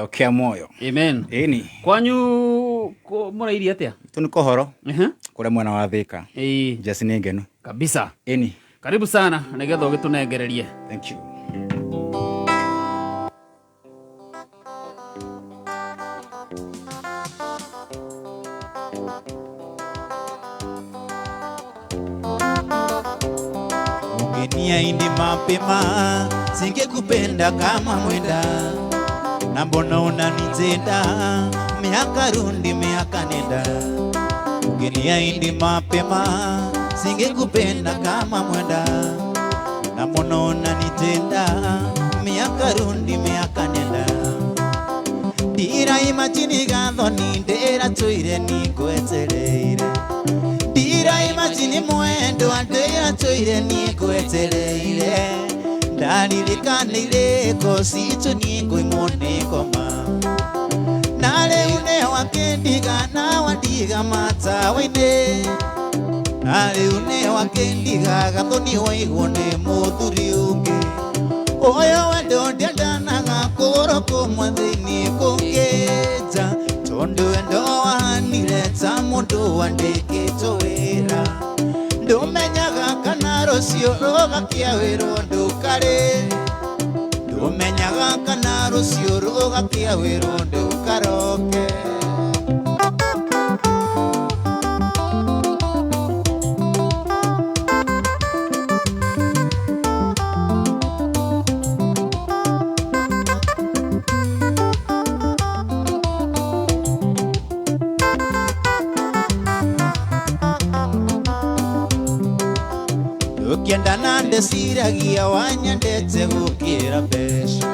Kĩa muoyo. Amen. Ĩni. Kwanyu mũrairie atĩa? Tũ nĩ kohoro. Kũrĩa mwena wa Thĩka. Ĩĩ. Jesi nĩ ngenu. Kabisa. Ĩni. Karibu sana nĩgetha ũgĩtũnengererie. Thank you. Ungeniahidi mapema singekupenda kama mwenda, na mbona unanitenda miaka rundi miaka nenda. Ungeniahidi mapema singekupenda kama mwenda, na mbona unanitenda miaka rundi miaka nenda. Ndira imagine gathoni ndira twire ningwetereire, ndira imagine mwendo ndira twire ningwetereire, ndaririkanire ko citũ ningũimwo nĩ ngoma, na rĩu nĩ wakĩndiga na wandiga matawa-inĩ, na rĩu nĩ wakĩndiga gathoni waigwo nĩ mũthuri ũngĩ. Ũyũ wendo ndiendanaga kũgũrũ kũmwe thĩinĩ kũngĩnja, tondũ wendo wahanire ta mũndũ wandĩkĩtwo wĩra, ndũmenyaga kana rũciũ rũgakĩa wĩrwo ndũkarĩ, ndũmenyaga kana rũciũ rũgakĩa wĩrwo ndũkaroke. Ũkĩendana ndeciragia wanyendete gũkĩra mbeca,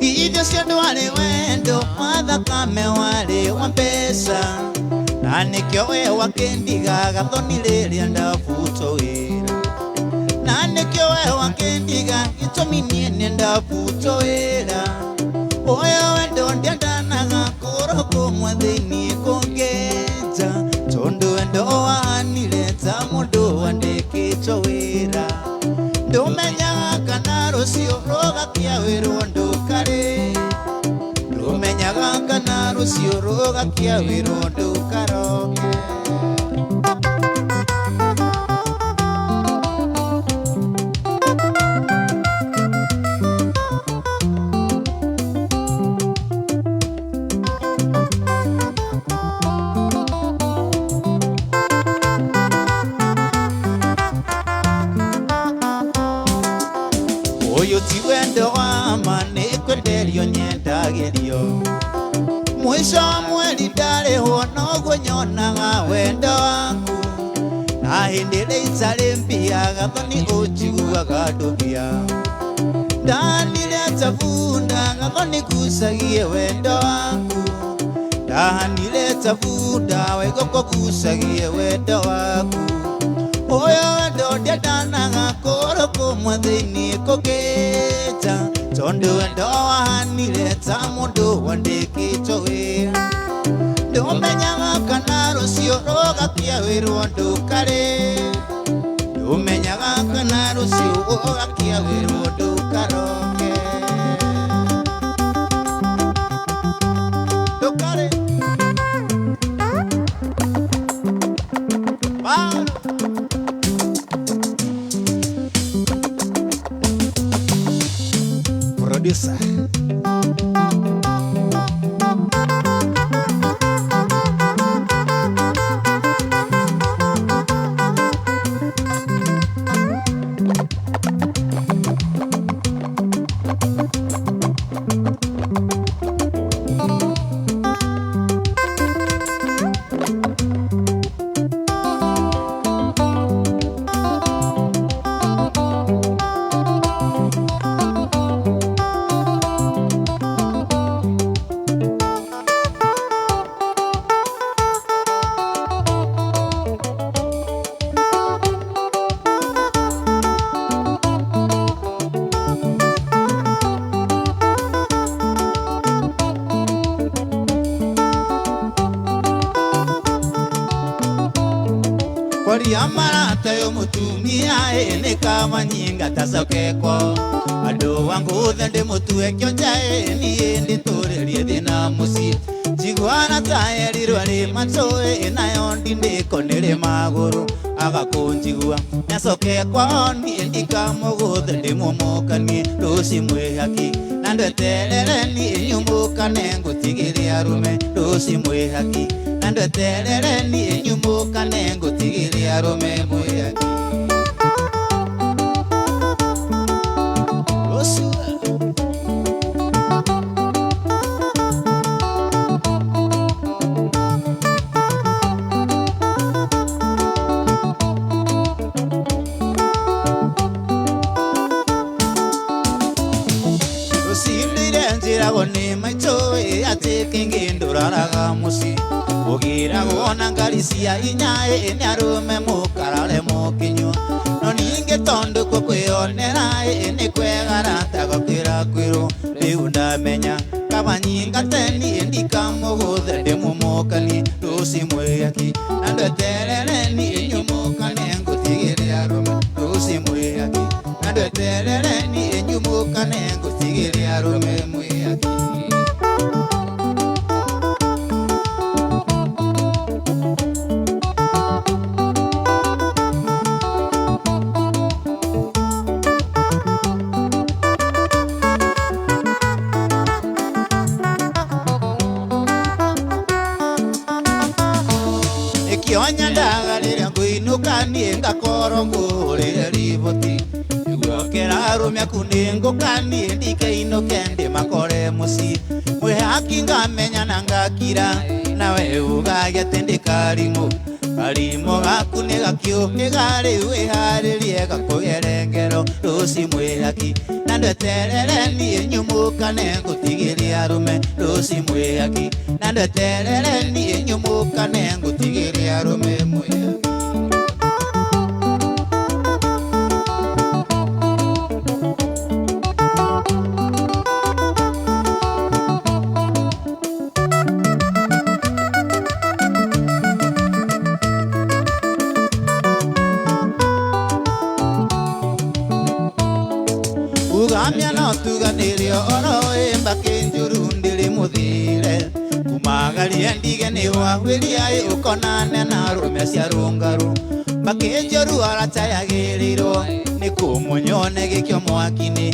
ithuĩ ũcio ndwarĩ wendo wa thakame warĩ wa mbeca, na nĩkĩo we wakĩndiga gathoni rĩrĩa ndabutwo wĩra, na nĩkĩo we wakĩndiga gĩtũmi niĩ nĩ ndabutwo wĩra. Ũyũ wendo ndiendanaga kũgũrũ kũmwe thĩinĩ kũngĩnja, tondũ wendo wahanire ta mũndũ wandĩkĩtwo wĩra, ndũmenyaga kana rũciũ rũgakĩa wĩrwo ndũkarĩ, ndũmenyaga kana rũciũ rũgakĩa wĩrwo ndũkaroke. Ũyũ ti wendo wa ma nĩ kwenderio nyendagĩrio, mũico wa mweri ndarĩhwo noguo nyonaga wendo waku, na hĩndĩ ĩrĩa itarĩ mbia gathoni ũnjiguaga ndũbia, ndanire ta bunda gathoni ngucagie wendo waku, ndahanire ta bunda waigua ngucagie wendo waku. Ũyũ wendo ndiendanaga kũgũrũ kũmwe thĩinĩ kũngĩnja, tondũ wendo wahanire ta mũndũ wandĩkĩtwo wĩra, ndũmenyaga kana rũciũ rũgakĩa wĩrwo ndũkarĩ, ndũmenyaga kana rũciũ rũgakĩa wĩrwo ndũkaroke. Ndũkarĩ. Paulo. Producer. Kwaria marata yo mutumia ĩ kama nyinga tacokekwo, andũ wangu othe ndĩmũtue kĩonja ĩ niĩ ndĩtũrĩrie. Nĩamũrie thĩna mũciĩ njiguana taerirwo rĩ matũĩ nayo ndindĩko nĩrĩ magũrũ agakũnjigua nĩacoke kwao niĩ ndikamũgũthe ndĩmũmũkanie rũci mwĩhaki na ndweterere niĩ nyumũkane ngũtigĩre arũme rũci mwĩhaki na ndweterere niĩ nyumũkane ngũtigĩre arũme mwĩhaki. Ũgĩragwo na ngari cia inya nĩ arũme mũkarare mũkĩnyua no ningĩ tondũ kwĩyonera nĩ kwega rata gũkĩra kwĩrwo rĩu ndamenya kaba nyingate niĩ ndikamũgũthe ndĩmũmũkanie rũci mwĩhaki na ndweterere niĩ nyumũkane ngũtigĩre arũme rũci mwĩhaki na ndweterere niĩ nyumũkane ngũtigĩre arũme mwĩhaki. Ngakorwo ngũrĩre riboti guokera arũme aku nĩngũkanie ndikeinũke ndĩmakore mũciĩ mwĩhaki ngamenya na ngakira nawe ugage atĩ ndĩ karimũ karimũ gaku nĩ gakiũhĩga rĩu wĩharĩrie gakũgere ngero rũci mwĩhaki na ndweterere niĩ nyumũkane ngũtigĩre arũme rũci mwĩhaki na ndweterere niĩ nyumũkane ngũtigĩre arũme mwĩhaki. Ugamia no tuganĩrio oro ĩmbakĩ njũru ndĩrĩ mũthire kumagarie ndige nĩ wahwĩria ũkonane na arũme cia rũngarũ mbakĩ njũru aratayagĩrĩirwo nĩ kũmũnyone gĩkĩo mwaki-inĩ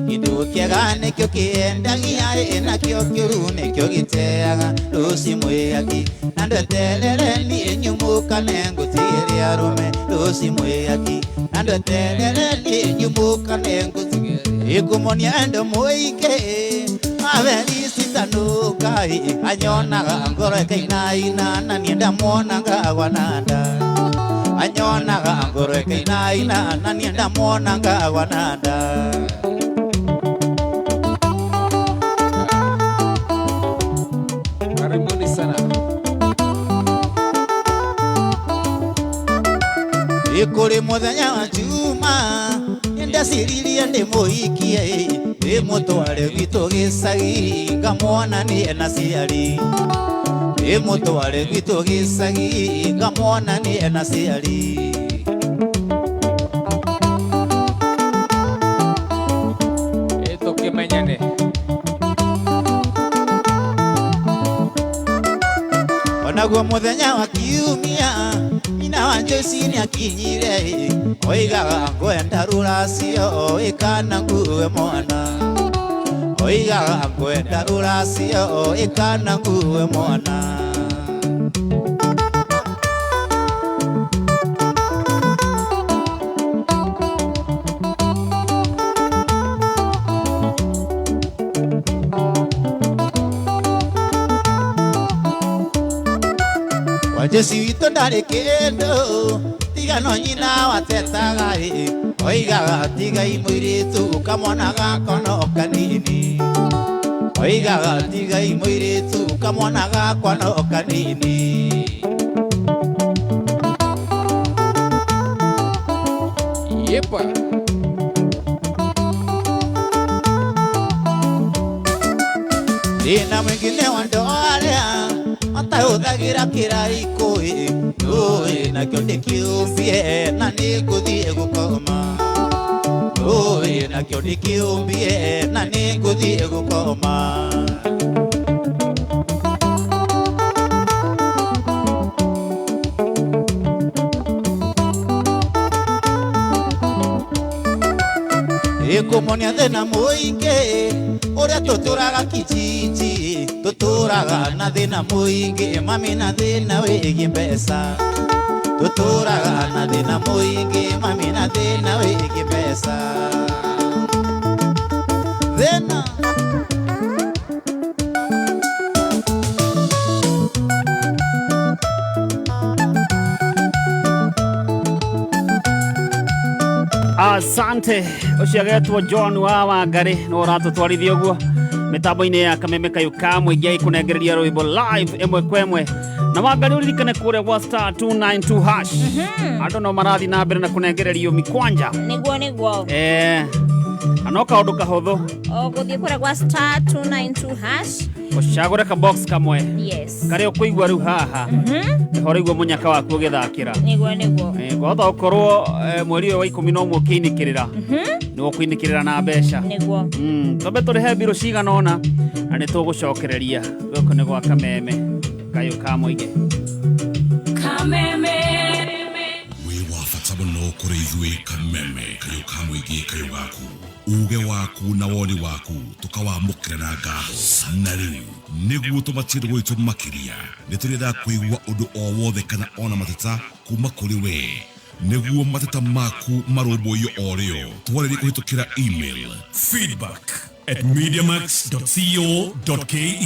kĩndũ kĩega nĩkĩo kĩendagia nakĩo kĩũru nĩkĩo gĩteaga rũci mwĩhaki na ndweterere niĩ nyumũkane ngũtigĩre arũme rũci mwĩhaki na ndweterere niĩ nyumũkane ngũtigĩre ikumonia endo mũingĩ avericitanukai anyonaga ngoro ĩkainaina na niĩ ndamuonaga gwananda anyonaga ngoro ĩkainaina na niĩ ndamuonaga gwananda. Karibuni sana. Ikũrĩ mũthenya wa Juma ndaciririe ndĩmũhikie ndĩmũtware gwitũ gĩcagi ngamuonanie na ciari ndĩmũtware gwitũ gĩcagi ngamuonanie na ciari. Tũkĩmenyane onaguo mũthenya wa kiumia nyina wa Joyce nĩakinyire oigaga ngwenda rũracio ĩkana ngue mwana oigaga ngwenda rũracio ĩkana ngue mwana. Wajesi witũ ndarĩ kĩndũ tiga no nyina watetaga oigaga tigai mũirĩtu kamwana gakwa no kanini oigaga tigai mũirĩtu kamwana gakwa no kanini. Yepa. Thĩna mwingine wa ndoa atahũthagĩra kĩraikũ ĩ nakĩo ndĩkĩũmbie na nĩngũthiĩ gũkoma ĩ nakĩo ndĩkĩũmbie na nĩngũthiĩ gũkoma. Nĩngũmonia thĩna mũingĩ ũrĩa tũtũraga kijiji tũtũraga na thĩna mũingĩ mami na thĩna wĩgiĩ mbeca tũtũraga na thĩna mũingĩ mami na thĩna wĩgiĩ mbeca thĩna. Asante ũcio agetwo John wa Wangari nĩ ũratũtwarithia ũguo mĩtambo-inĩ ya Kameme Kayũ ka mũingĩ agĩkũnengereria rwĩmbo live ĩmwe kwa ĩmwe. Na Wangari ũririkane kũrĩa gwa star 292 hash andũ no marathiĩ na mbere na kũnengererio mikwanja. Niguo niguo. Na no kaũndũ kahũthũ. O gũthiĩ kũrĩa gwa star 292 hash. Ũcagũre ka box kamwe. Yes. Karĩa ũkũigua rĩu haha. Nĩho ũraigua mũnyaka waku ũgĩthakĩra. Niguo niguo. Kwahota gũkorwo mweri ũyũ wa 11 ũkĩinĩkĩrĩra. Nĩguo ũkũinĩkĩrĩra na mbeca. Niguo. Twambe tũrĩhe mbirũ cigana ũna na nĩ tũgũcokereria. Gũkũ nĩ gwa Kameme Kayũ ka mũingĩ. Kameme. Wĩ wa bata mũno kũrĩ ithuĩ Kameme Kayũ ka mũingĩ kayũ gaku. Uge waku na woni waku tukawamũkĩra na ngatho. Na rĩu nĩguo tũmatie gwitũ makĩria nĩ tũrĩendaga kũigua ũndũ o wothe kana ona mateta kuma kũrĩ we nĩguo mateta maku marũmbũiyo o rĩo. Twarĩrie kũhĩtũkĩra email feedback@mediamax.co.ke.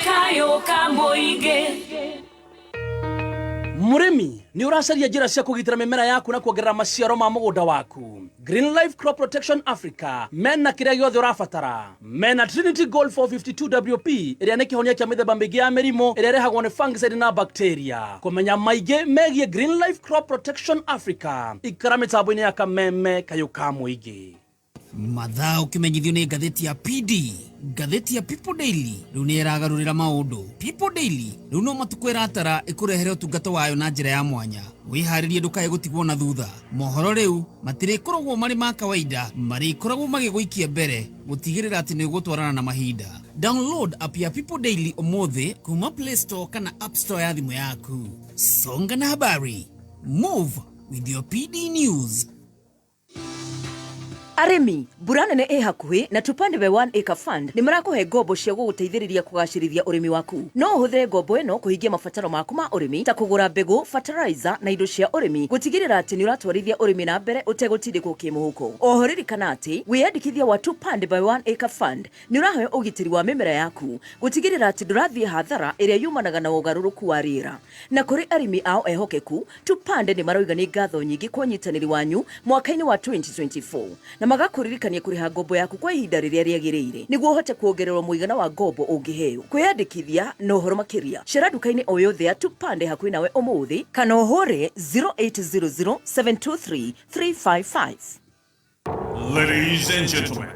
Kayũ ka mũingĩ. Mũrĩmi nĩ ũracaria njĩra cia kũgitĩra mĩmera yaku na kuongerera maciaro ma mũgũnda waku. Green Life Crop Protection Africa mena kĩrĩa gĩothe ũrabatara. Mena Trinity Gold 452 WP ĩrĩa nĩ kĩhonia kĩa mĩthemba mĩingĩ ya mĩrimũ ĩrĩa ĩrehagwo nĩ fungicide na bacteria. Kũmenya maingĩ megiĩ Green Life Crop Protection Africa ikara mĩtambo-inĩ ya Kameme Kayũ ka mũingĩ. Mathaa ũkĩmenyithio nĩ ngathĩti ya PD. Ngathĩti ya People Daily rĩu nĩ ĩragarũrĩra maũndũ. People Daily rĩu no matukũ ĩratara ĩkũrehere ũtungata wayo na njĩra ya mwanya. Wĩharĩrie ndũkae gũtigwo na thutha. Mohoro rĩu matirĩkoragwo marĩ ma kawaida, marĩkoragwo magĩgũikia mbere gũtigĩrĩra atĩ nĩ ũgũtwarana na mahinda. Download app ya People Daily ũmũthĩ kuma Play Store kana App Store ya thimũ yaku. Songa na habari. Move with your PD News. Arĩmi, mbura nene ĩ hakuhĩ na Tupande by One Acre Fund nĩ marakũhe ngombo cia gũgũteithĩrĩria kũgacĩrithia ũrĩmi waku. No ũhũthĩre ngombo ĩno kũhingia mabataro maku ma ũrĩmi ta kũgũra mbegũ, fertilizer na indo cia ũrĩmi, gũtigĩrĩra atĩ nĩ ũratwarithia ũrĩmi na mbere ũtegũtindĩkwo kĩmũhuko. Oho ririkana atĩ wĩyandĩkithia wa Tupande by One Acre Fund nĩ ũrahe ũgitĩri wa mĩmera yaku, gũtigĩrĩra atĩ ndũrathiĩ hathara ĩrĩa yumanaga na ũgarũrũku wa rĩera. Na kũrĩ arĩmi ao ehokeku, Tupande nĩ maroiga nĩ ngatho nyingĩ kwa ũnyitanĩri wanyu mwaka-inĩ wa 2024 na magakũririkania kũrĩha ngombo yaku kwa ihinda rĩrĩa rĩagĩrĩire nĩguo ũhote kuongererwo mũigana wa ngombo ũngĩheo. Kwĩyandĩkithia na ũhoro makĩria cera nduka-inĩ o yothe ya Tupande hakuhĩ nawe ũmũthĩ kana ũhũre 0800 723 355. Ladies and gentlemen,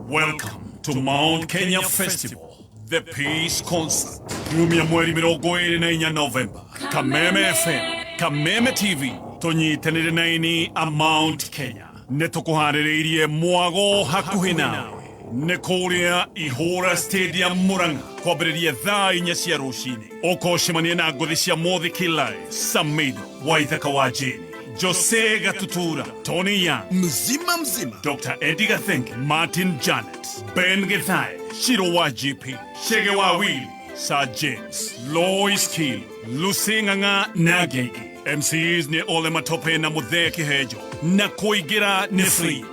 welcome to Mount Kenya Festival, the Peace Concert. Kiumia mweri 24 November, Kameme FM, Kameme TV, tũnyitanĩre na aini a Mount Kenya. Nĩ tũkũharĩrĩirie mwago hakuhĩ nawe. Nĩ kũrĩa Ihũra Stadium Murang'a kwambĩrĩria thaa 4 cia rũcinĩ. Ũkocemania na ngũthi cia Mũthiki Live, Samido, Waithaka wa Jane, Jose Gatutura, Tony Young, Mzima mzima, Dr. Eddie Gathenge, Martin Janet, Ben Githai, Shiro wa GP, Shege wa Willy, Sir James, Lois Kiel, Lucy Ng'ang'a na Gigi. MCs ni Ole Matope na Muthee Kihejo na kũingĩra nĩ free.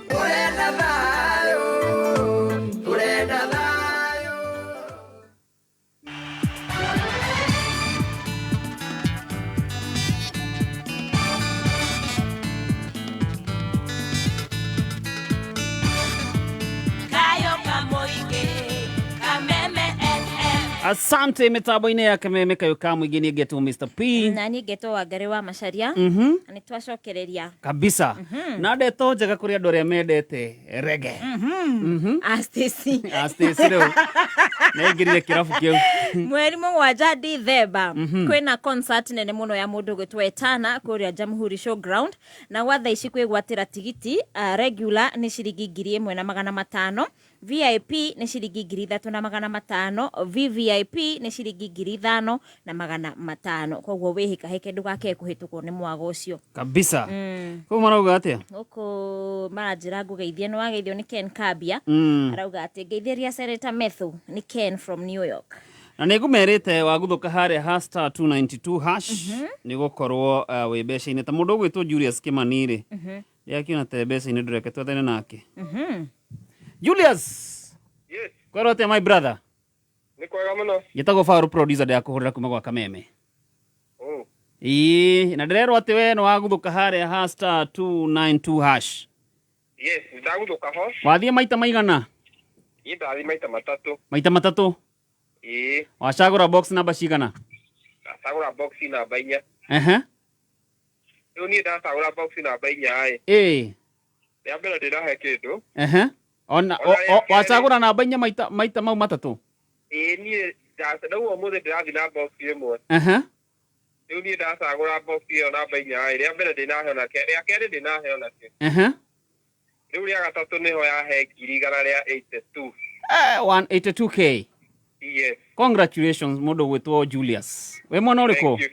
Kayũ ka mũingĩ. Kameme FM. Asante mĩtambo-inĩ ya Kameme Kayũ ka mũingĩ nĩ ngetwo Mr. P. Na niĩ ngetwo Wangari wa Macharia. Na nĩ twacokereria. Kabisa. Na ndeto njega kũrĩ andũ arĩa mendete reggae. A Stacy. A Stacy rĩu nĩaingĩrire kĩrabu kĩu. Mweri 7 Dithemba kwĩna concert nene mũno ya mũndũ ũgwĩtwo Etana kũrĩa Jamhuri Showground na gwa thaa ici kwĩgwatĩra tigiti regular nĩ ciringi 1,500 VIP nĩ ciringi 3500, VVIP nĩ ciringi 5500. Koguo wĩhĩkahĩke ndũgakĩe kũhĩtũkwo nĩ mwago ũcio. Kabisa. Kũu marauga atĩa? Gũkũ maranjĩra ngũgeithie, nĩ wageithio nĩ Ken Kabia. Arauga atĩ ngeithĩria Senator Methu, nĩ Ken from New York. Na nä ngå merä te waguthuka harä ha star 292 hash nä gå korwo wä mbeca-inä ta må ndå å gwä two Julius Kimani rä rä akiona te mbeca-inä ndå twethane nake. Julius. Yes. Kwerwo atä my brother? Nĩ kwega mũno. Njĩtagwo Faru producer, ndĩrakũhũrĩra kuma gwa Kameme. Oh. Ĩĩ, na ndĩrerwo atĩ we nĩ waguthuka harĩa ha star 292 hash. Yes, nĩndaguthuka ho. Wathiĩ maita maigana? Niĩ ndathiĩ maita matatũ. Maita matatũ? Ĩĩ. Wacagũra box namba cigana? Ndacagũra box namba 4. Ehe. Rĩu niĩ ndacagũra box namba 4 ĩ. Ĩĩ. Rĩa mbere ndĩrahe kĩndũ. Ehe. Ona Ona rĩa kerĩ- wacagũra namba 4 maita mau matatũ? Ĩĩ, niĩ rĩu ũmũthĩ ndĩrathiĩ na box ĩmwe. Ehe. Rĩu niĩ ndacagũra box ĩyo namba 4 ĩ, rĩa mbere ndĩnaheo nake, rĩa kerĩ ndĩnaheo nakĩo. Ehe. Rĩu rĩa gatatũ nĩho yahe 182,000. Eh, 182K. Yes. Congratulations mũndũ ũgwĩtwo Julius. Wĩ mwena ũrĩkũ? Thank you.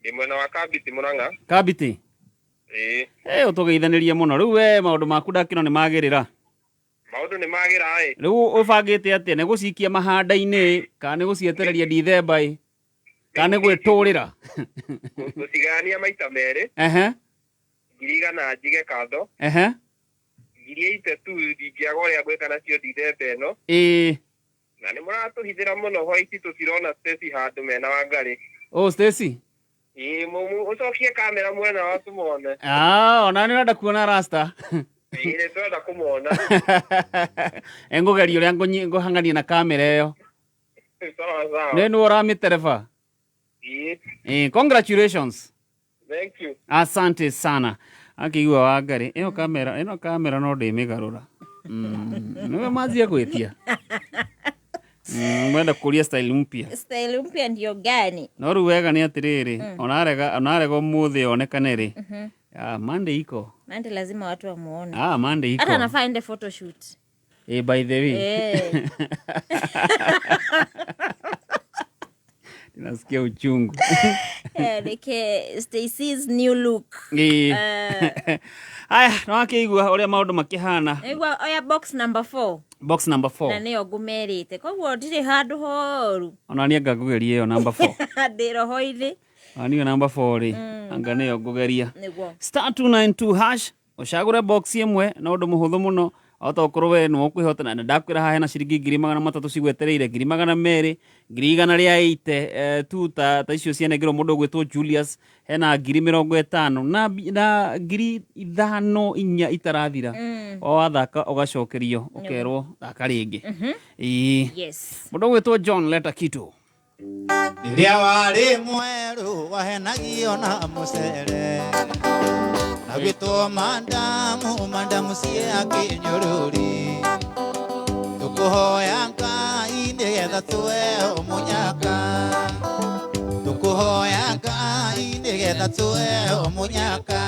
Ndĩ mwena wa Kambiti, Mũrang'a. Kabiti. Ĩĩ. Ĩ, ũtũgeithanĩrie mũno. Rĩu we maũndũ maku ndakĩona nĩ magĩrĩra. Maũndũ nĩ magĩra ĩ. Rĩu ũbangĩte atĩa? Nĩ gũcikia mahanda-inĩ kana nĩ gũcietereria Dithemba ĩ? Kana nĩ gwĩtũrĩra? Gũcigayania maita merĩ. Ehe. 100,000 njige kando. Ehe. 82,000 ndingĩaga ũrĩa ngwĩka nacio Dithemba ĩno. Ĩĩ. Na nĩ mũratũhithĩra mũno hwaiti, tũtirona Stacy handũ mena Wangarĩ. Oh, Stacy. Ĩĩ, ũcokie kamera mwena wa tũmone. Ah, ona nĩ ũrenda kuona rasta. Ĩĩ, nĩ tũrenda kũmona. Ngũgeria ũrĩa ngũhang'ania na kamera ĩyo. Sawa sawa. Nĩ nĩwe ũramĩtereba. Ĩĩ. Ĩĩ, congratulations. Thank you. Asante sana. Akĩigua Wangarĩ, ĩyo kamera, ĩno kamera no ndĩmĩgarũra. Nĩwe manjia gwĩtia. Mwenda kũria style mpya. Style mpya ndio gani? No rĩu wega nĩ atĩrĩrĩ, onarega ũmũthĩ onekane rĩ. Ah, Monday iko. Mande lazima watu wamuone. Ah, Monday iko. Hata anafaa ende photoshoot. Eh, by the way. Eh. Nasikia uchungu. Eh, reke Stacy's new look. Ĩĩ. Aya, nĩwakĩigua ũrĩa maũndũ makĩhana. Nĩgua oya box number 4 Box number na 4. nĩyo ngũmerĩte, koguo ndirĩ handũ horu. Ona niĩ anga ngũgeria ĩyo number 4. Ndĩ roho-inĩ. Ona niĩ number 4 rĩ, anga nĩyo ngũgeria. Nĩguo. Star 292 hash, ũcagũre box ĩmwe na ũndũ mũhũthũ mũno. Wahota gũkorwo we nĩwe ũkwĩhota, na ndakwĩra haha hena ciringi 300,000 cigwetereire, 200,000, 180,000 tu ta icio cianengerwo mũndũ ũgwĩtwo Julius, hena 50,000 na 5,000 inya itarathira. O wathaka ũgacokerio ũkerwo thaka rĩngĩ. Ĩĩ. Yes. Mũndũ ũgwĩtwo John leta kitu. Rĩrĩa warĩ mwerũ wahenagio na mũcere, na gwĩtwo mandamu mandamu cia kĩnyũrũri, tũkũhoya Ngai nĩgetha tũheo mũnyaka, tũkũhoya Ngai nĩgetha tũheo mũnyaka.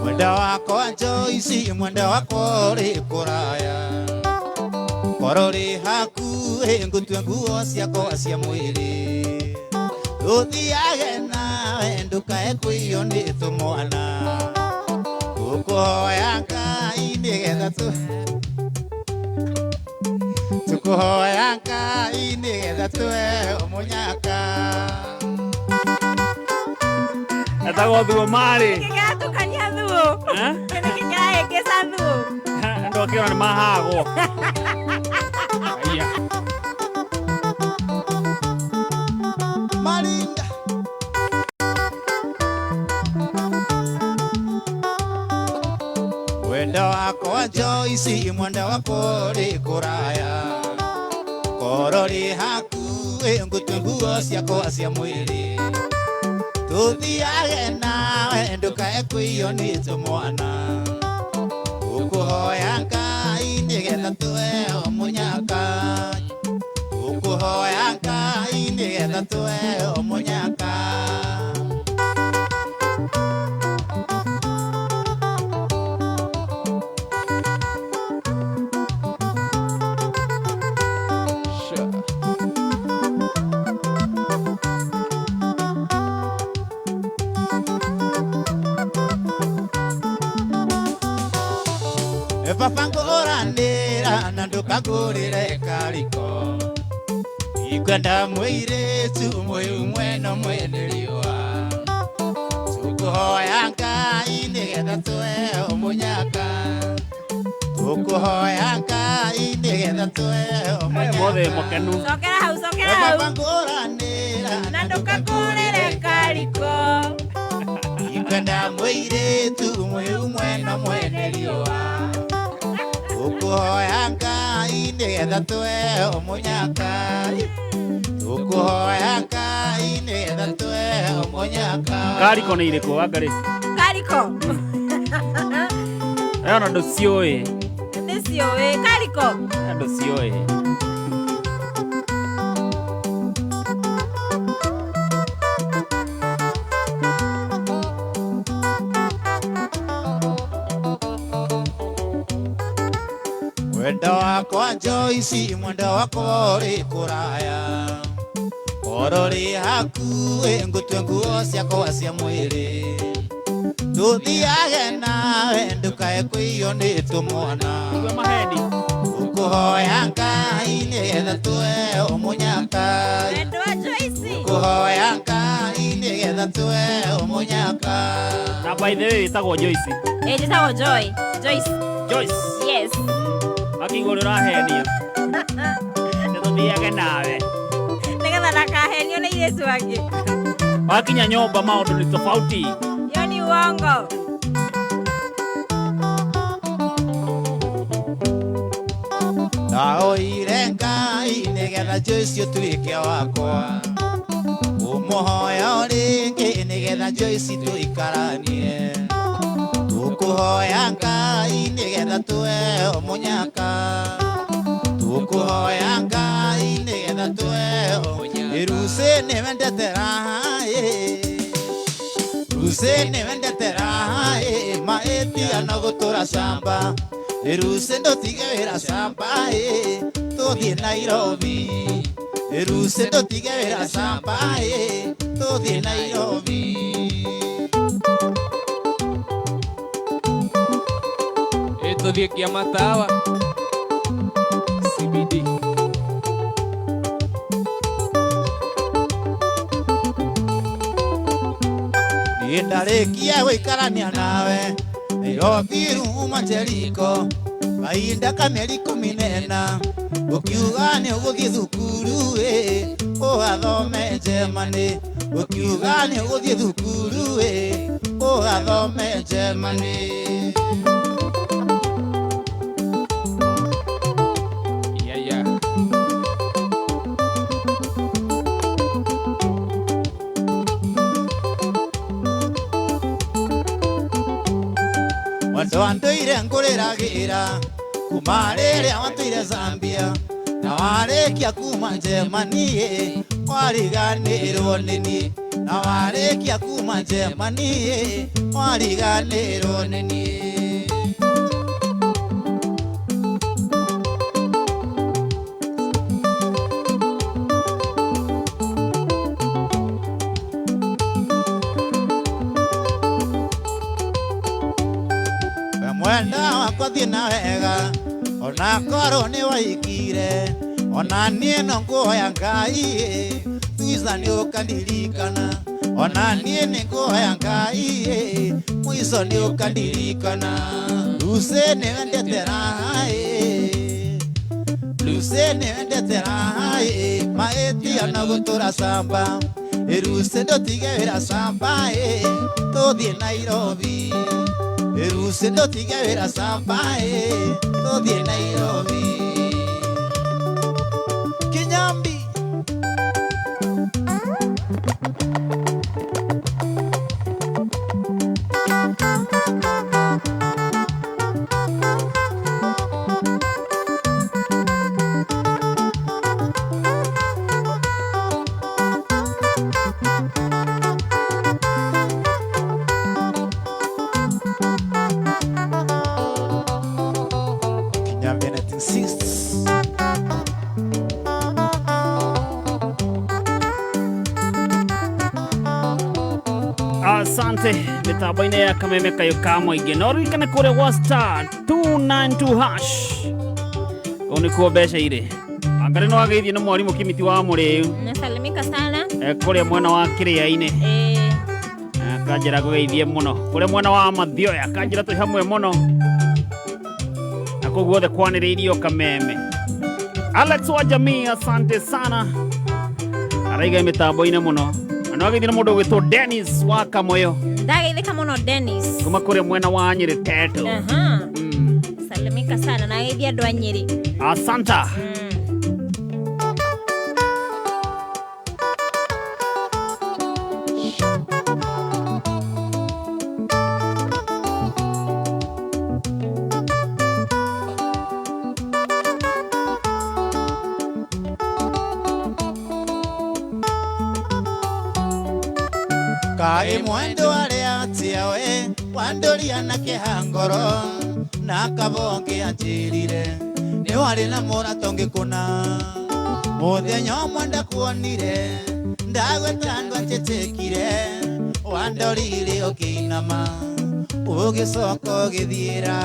Mwenda wakwa Joyce, mwenda wakwa ũrĩ kũraya, korwo ũrĩ hakuhĩ ngũtue nguo ciakwa cia mwĩrĩ, tũthiage nawe ndũkae kũiywo nĩ tũmwana, tũkũhoya Ngai nĩgetha tũkũhoya Ngai nĩgetha tũheo mũnyaka. Etagwo Thuo Marĩ. Kĩgatukania thuo. Eh? Kĩrahĩngĩca thuo. Andũ akĩona nĩ mahagwo. Aya. Marinda. Mwenda wakwa Joyce, mwenda wakwa ũrĩ kũraya, korwo ũrĩ hakuhĩ ngũtue nguo ciakwa cia mwĩrĩ, Tuthiage nawe ndukae kũiywo nĩ tũmwana. Ũkũhoya Ngai nĩgetha tũheo mũnyaka. Ũkũhoya Ngai nĩgetha tũheo mũnyaka. Baba ngũranĩra na ndũkangũrĩre kariko. Ikwenda mũirĩtu mũyũ mwena mwene riũa. Tũkũhoya Ngai nĩgetha tũheo mũnyaka. Tũkũhoya Ngai nĩgetha tũheo mũnyaka. Mothe mũkenu. Cokera hau, cokera hau. Baba ngũranĩra na ndũkangũrĩre kariko. Ikwenda mũirĩtu mũyũ mwena mwene riũa. Tũkũhoya Ngai nĩgetha tũheo mũnyaka. Tũkũhoya Ngai nĩgetha tũheo mũnyaka. Kariko nĩ irĩkũ Wangarĩ? Kariko. Ĩyo na ndũciũĩ. Nĩciũĩ kariko. Ĩyo ndũciũĩ. Mwenda wakwa Joyce, mwenda wakwa ũrĩ kũraya. Korwo rĩ hakuhĩ ngũtue nguo ciakwa cia mwĩrĩ. Tũthiage nawe ndũkae kũiywo nĩ tũmwana. Ũkũhoya Ngai nĩgetha tũheo mũnyaka. Mwendwa Joyce. Ũkũhoya Ngai nĩgetha tũheo mũnyaka. Na by the way wĩtagwo Joyce. Ĩ njĩtagwo Joy. Joyce. Joyce. Yes. Akiuga ũrĩa ũrahenia. Tũthiage nawe. Nĩgetha ndakahenio nĩ airĩtu angĩ. Wakinya nyũmba maũndũ nĩ tofauti. Hiyo ni uongo. Ndahoire Ngai nĩgetha Joyce ũtuĩke wakwa. Ũmũhoya o rĩngĩ nĩgetha Joyce tũikaranie. Tũkũhoya Ngai nĩgetha tũheo mũnyaka. Tũkũhoya Ngai nĩgetha tũheo mũnyaka. Ruse nĩwendete raha ĩ. Ruse nĩwendete raha ĩ. Maĩtia no gũtũra camba. Ruse ndũtige wĩra camba ĩ. Tũthiĩ Nairobi. Ruse ndũtige wĩra camba ĩ. Tũthiĩ Nairobi. Tũthiĩ Kĩamatawa CBD. Niĩ ndarĩkia gũikarania nawe Nairobi ruma Jericho kahinda ka mĩeri 14 ũkiuga nĩ ũgũthiĩ thukuru ĩ ũgathome Germany. Ũkiuga nĩ ũgũthiĩ thukuru ĩ ũgathome Germany. Yeah. Mwendo wandũire ngũrĩragĩra kuma rĩrĩa watũire Zambia na warĩkia kuma Germany wariganĩrwo nĩ niĩ. Na warĩkia kuma Germany wariganĩrwo nĩ niĩ. Mwenda wakwa thiĩ na wega ona korwo nĩ waikire ona niĩ no ngũhoya Ngai mũico nĩ ũkandirikana. Ona niĩ nĩ ngũhoya Ngai mũico nĩ ũkandirikana. Ruse nĩwendete raha ĩ. Ruse nĩwendete raha ĩ. Maĩtia no gũtũra camba. Ruse ndũtige wĩra camba ĩ. Tũthiĩ Nairobi. Ruse ndũtige wĩra camba ĩ. Tũthiĩ Nairobi. Kinyambi. Mĩtambo-inĩ ya kameme kayũ ka mũingĩ no ririkane kũrĩa gwa star 292 hash kũu nĩkuo mbeca irĩ. Wangarĩ no ageithio nĩ mwarimũ Kimiti wa Mũrĩu. Nasalimika sana. Kũrĩa mwena wa Kĩrĩa-inĩ. Kanjĩra ngũgeithie mũno kũrĩa mwena wa Mathioya, kanjĩra twĩ hamwe mũno na kũu guothe kwanĩrĩirio kameme. Alex wa jamii, asante sana, araiga mĩtambo-inĩ mũno. Na no ageithie na mũndũ ũgwĩtwo Dennis wa Kamoyo. Ndageithĩka mũno Dennis. Kuma kũrĩa mwena wa Nyĩrĩ Teto. Aha. Salimika sana na geithia andũ a Nyĩrĩ. Asanta. Kaĩ mwendo arĩa atia we wandoria na kĩhangoro na kabonge anjĩrire nĩ warĩ na mũrata ũngĩ kũna mũthenya ũmwe ndakuonire ndagwĩta ndwanjĩtĩkire wandorire ũkĩinama ũgĩcoka ũgĩthiĩra.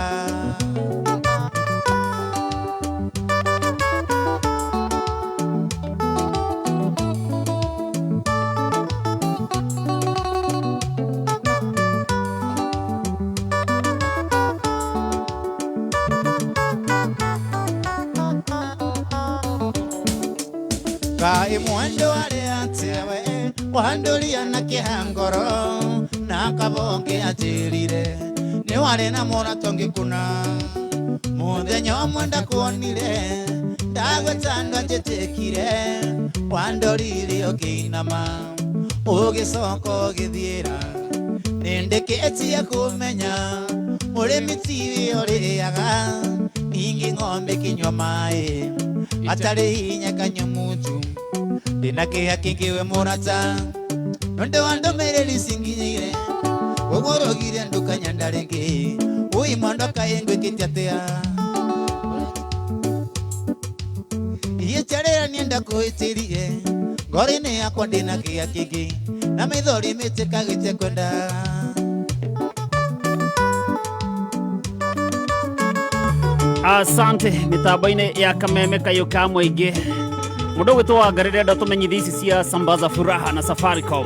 Kaĩ mwendo arĩa atia we wandoria na kĩhangoro na kabonge anjĩrire nĩ warĩ na mũrata ũngĩ kũna mũthenya ũmwe ndakuonire ndagwĩta ndwanjĩtĩkire wandorire ũkĩinama ũgĩcoka ũgĩthiĩra. Nĩndĩkĩtie kũmenya mũrĩmi tiwe ũrĩaga ningĩ ng'ombe ĩkĩnyua maĩ atarĩ hinya kanyua mutu ndĩna kĩeha kĩingĩ we mũrata nĩũndũ wa ndũmĩrĩri cinginyĩire ũguo ũrogire ndũkanyenda rĩngĩ ũi mwendwa kaĩ ngwĩkĩte atĩa ihĩtia rĩrĩa niĩ ndakũhĩtĩrie ngoro-inĩ yakwa ndĩna kĩeha kĩingĩ na maithori mĩtĩkagĩte kwenda. Asante mĩtambo-inĩ ya kameme kayũ ka mũingĩ. Mũndũ ũgwĩtwo Wangarĩ ndĩrenda tũmenyithie ici cia Sambaza Furaha na Safaricom.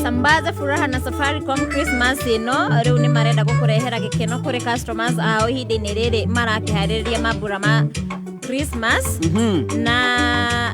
Sambaza Furaha na Safaricom Christmas ĩno rĩu nĩ marenda gũkũrehera gĩkeno kũrĩ customers ao ihinda-inĩ rĩrĩ marakĩharĩrĩria mambura ma Christmas. Na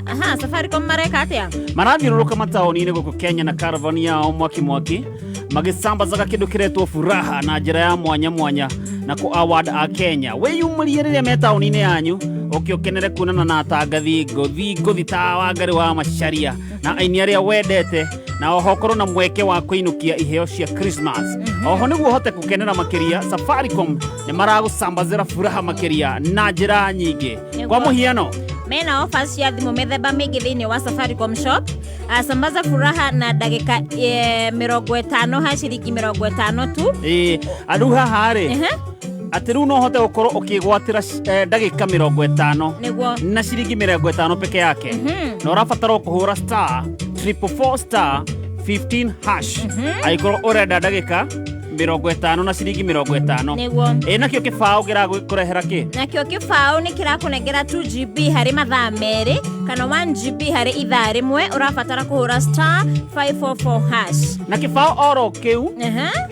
aha, Safaricom mareka atĩa? Marathiũrũrũka mataũni-inĩ gũkũ Kenya na caravan yao mwaki mwaki magĩsambazaga kĩndũ kĩretwo furaha na njĩra ya mwanya mwanya na kũ award a Kenya. Wĩyumĩrie rĩrĩa me taũni-inĩ yanyu ũke ũkenere kuonana na atangathi ngũthi ngũthi ta Wangarĩ wa Macharia na aini arĩa wendete na oho ũkorwo na mweke wa kũinũkia iheo cia Christmas. Oho nĩguo ũhote gũkenera makĩria, Safaricom nĩ maragũsambazĩra furaha makĩria na njĩra nyingĩ. Kwa mũhiano, mena offers cia thimũ mĩthemba mĩingĩ thĩinĩ wa Safaricom shop. Sambaza furaha na ndagĩka 50 ha ciringi 50 tu. Andũ haha rĩ atĩ rĩu no ũhote gũkorwo ũkĩgwatĩra ndagĩka 50 nĩguo na ciringi 50 peke yake na ũrabatara kũhũra star 444 star 15 hash angĩkorwo ũrenda ndagĩka 50 na ciringi 50. Nĩguo. Ĩ nakĩo kĩbaũ kĩragũkũrehera kĩ? Nakĩo kĩbaũ nĩ kĩrakũnengera 2 GB harĩ mathaa merĩ kana 1 GB harĩ ithaa rĩmwe. Ũrabatara kũhũra star 544 hash. Na kĩbaũ oro kĩu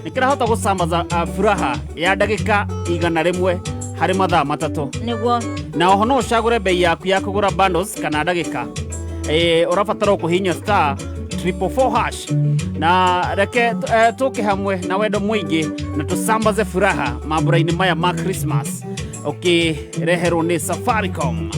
nĩ kĩrahota gũsambaza furaha ya ndagĩka 100 harĩ mathaa 3. Nĩguo. Na oho no ũcagũre bei yaku ya kũgũra bundles kana ndagĩka. Ũrabatara kũhihinya star 444 hash na reke tũke hamwe na wendo mũingĩ na tũsambaze furaha mambura-inĩ maya ma Christmas ũkĩreherwo nĩ Safaricom.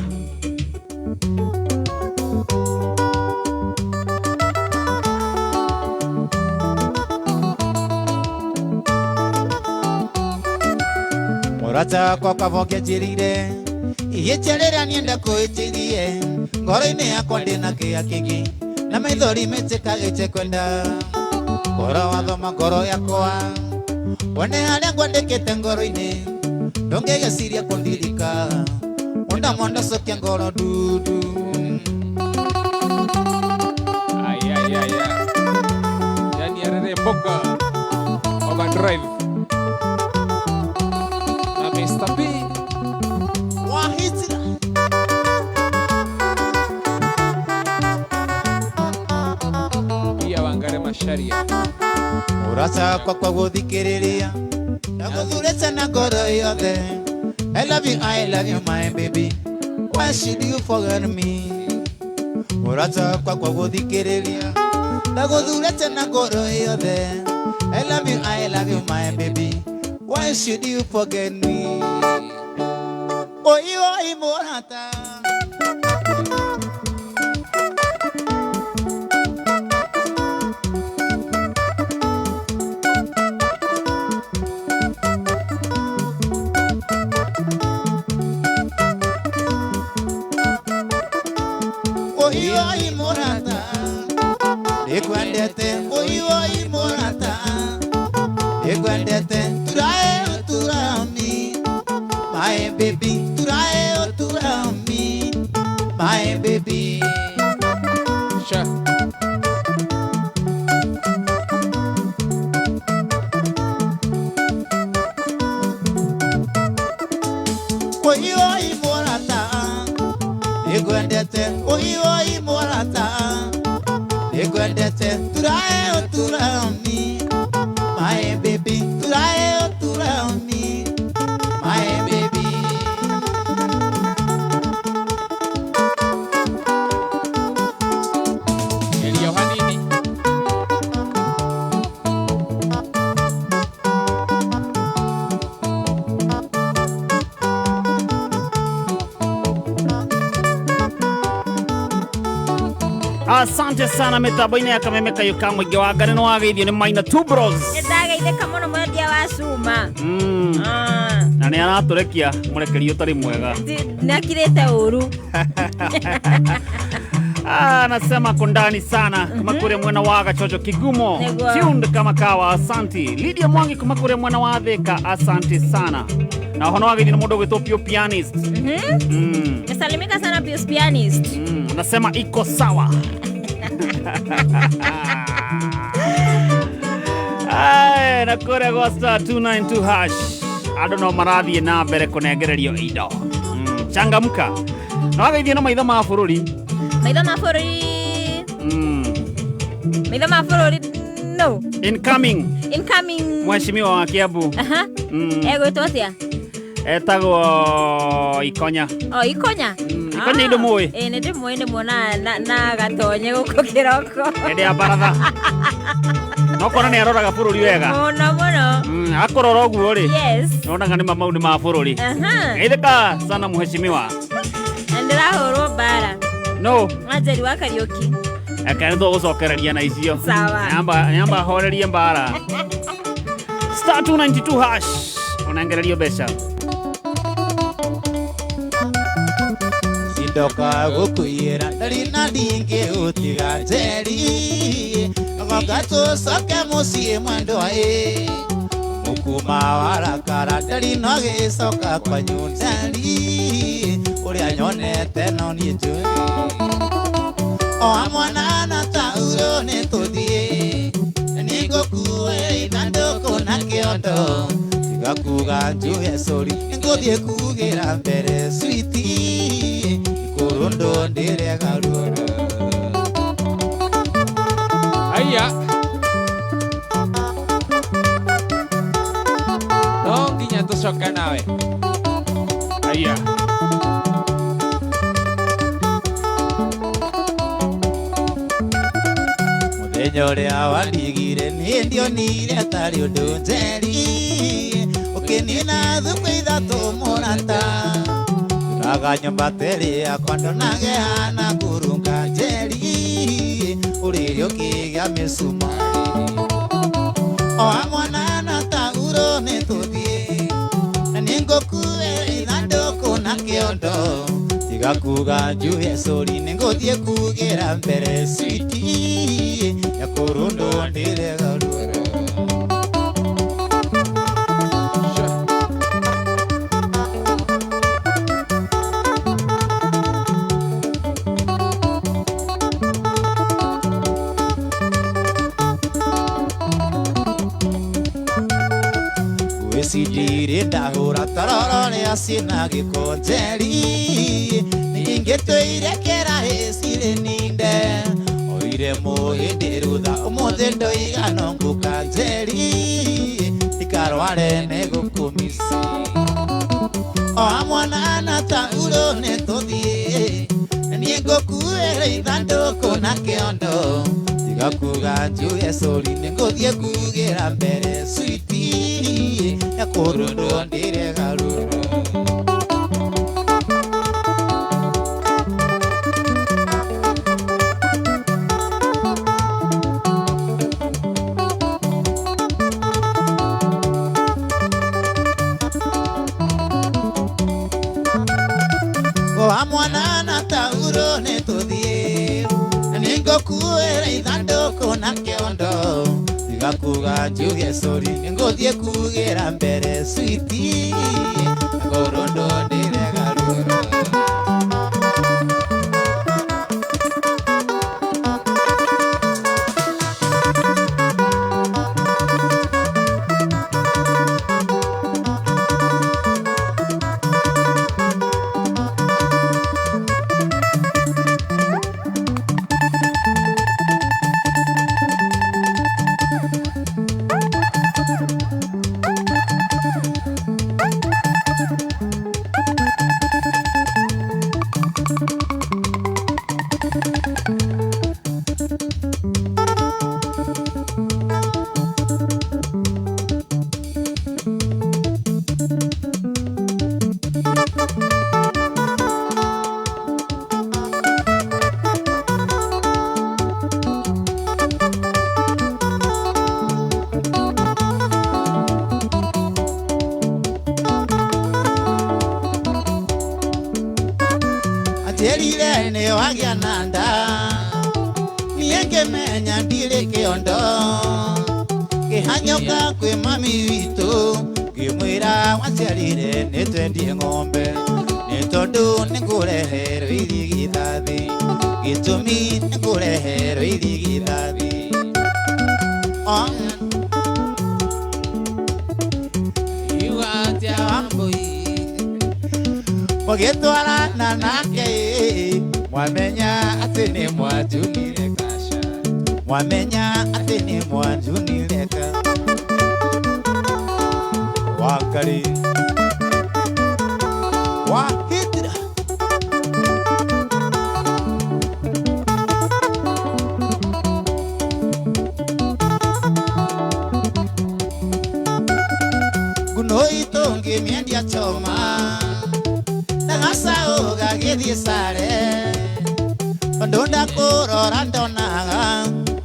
Mũrata wakwa kabonge anjĩrire ihĩtia rĩrĩa niĩ ndakũhĩtĩrie ngoro-inĩ yakwa ndĩna kĩeha kĩingĩ na maithori metĩkagĩte kwenda ngoro wathoma ngoro yakwa wone harĩa ngwandĩkĩte ngoro-inĩ ndũngĩgĩciria kũndirika mũnda mwanda cokia ngoro ndudu. Ay, ay, ay, ay. Yani arere mboka. Overdrive. Drive na Mr. P. Wahitira. Pia Wangari Macharia. Urasa kwa kwa guthikiriria ndaguthurĩte na ngoro yothe. I love you my baby, why should you forget me? Urasa kwa kwa guthikiriria ndaguthurĩte na ngoro yothe. I love you my baby, why should you forget me? Oi oi morata. Oi oi morata, nikwendete. Oi oi morata, nikwendete. Turae oturami, my baby. Turae oturami, my baby. Sha. Oi oi morata, nikwendete. Oi oi morata, nikwendete. Turae oturami, my baby. Turae oturami, my baby. Elia Hanini. Asante sana mitambo-inĩ ya Kameme Kayũ ka Mũingĩ wa Ngarĩ nĩ wageithio nĩ Maina Two Bros. Nĩndageithĩka mũno mwendia wa cuma. Na nĩ aratũrekia mũrekerio ũtarĩ mwega. Nĩakirĩte ũru. Anasema kundani sana kuma kure mwena wa Gachocho Kigumo. Tuned kama kawa, asanti. Lydia Mwangi kuma kure mwena wa Thika, asanti sana. Na hono wageithio nĩ mũndũ ũgwĩtwo Pio Pianist. Nisalimika sana Pio Pianist. Nasema iko sawa. Ay, na kure gwa star 292 hash. Andũ no marathiĩ na mbere kũnengererio indo. Changamka. Na wageithio na maitho ma bũrũri. Maitho ma bũrũri. Maitho ma bũrũri no. Incoming. Incoming. Mheshimiwa wa Kiambu. Aha. Egwĩtwo atĩa? Etagwo Ikonya. O Ikonya. Ikonya indo mũĩ? Ĩĩ nĩ ndĩmũĩ, ndĩmuona na gatonye gũkũ kĩroko. Hĩndĩ ya baratha. No kona nĩ aroraga bũrũri wega. Mũno mũno. Akorora ũguo rĩ. Yes. Nonaga nĩ mau nĩ ma bũrũri. Aha. Geithĩka sana mheshimiwa. Na ndĩrahũrwo mbara. No. Wanjeri wa Kariũki. Eke nĩ tũgũcokereria na icio. Sawa. Nyamba horerie mbara. Star 292 hash. Ũnengererio mbeca. Sindoka gukuira ndari na ndingĩũtiga njeri ngoka tũcoke mũciĩ mwendwa ĩ mũkuma warakara ndari no gĩcoka kwanyu ndari ũrĩa nyonete no niĩ njũĩ o mwana na tauro nĩ tũthiĩ nĩngũkue ithandũkũ na kĩondo tiga kuga njuhe sori nĩngũthiĩ kugĩra mbere switi ikurundo ndirega ruoro. Aya. No nginya tũcoke nawe. Aya. Mũthenya ũrĩa wandigire niĩ ndionire tarĩ ũndũ njeri ũkĩnina thukũ ithatũ mũrata raga nyũmba terĩ yakwa ndonage hana kũrũnga njeri ũrĩrĩ ũkĩgĩa mĩcumarĩ o mwana na tauro nĩ tũthiĩ na nĩngũkue ithandũkũ na kĩondo tiga kuga njuhe sori nĩngũthiĩ kugĩra mbere switi ya kũrũndwo ndĩrega ruoro. Ndirĩ ndahũra tororo rĩa ciĩna gĩko njeri ningĩtũire kĩraĩ cirĩ ninde oire mũhĩndĩ rutha ũmũthĩ ndoiga no ngũka njeri ndikarware nĩ gũkũmisi o mwana na tauro nĩ tũthiĩ niĩ ngũkuĩra ithandũkũ na kĩondo tiga kuga njuge sori nĩ ngũthiĩ kugĩra mbere switi ya kũrũndwo ndĩregarũrwo. Oa mwana na tauro nĩ tũthiĩ nĩ ngũkuĩra ithandũkũ na kĩondo tiga kuga njuge sori nĩ ngũthiĩ kugĩra mbere switi ngũrũndwo ndĩregarũrwo. Anjĩrire nĩ wagĩa na nda niĩ ngĩmenya ndirĩ kĩondo ngĩhanyũka kwĩ mami witũ ngĩmwĩra waciarire nĩ twendie ng'ombe nĩ tondũ nĩ ngũreherwo irigithathi gĩtũmi nĩ ngũreherwo irigithathi. Mũgĩtwarana nake mwamenya atĩ nĩ mwanjunire kasha mwamenya atĩ nĩ mwanjunire ka Wangari wahitira nguno itũ ngĩmĩendia choma gacaũ gagĩthiĩ sare tondũ ndakũrora ndonaga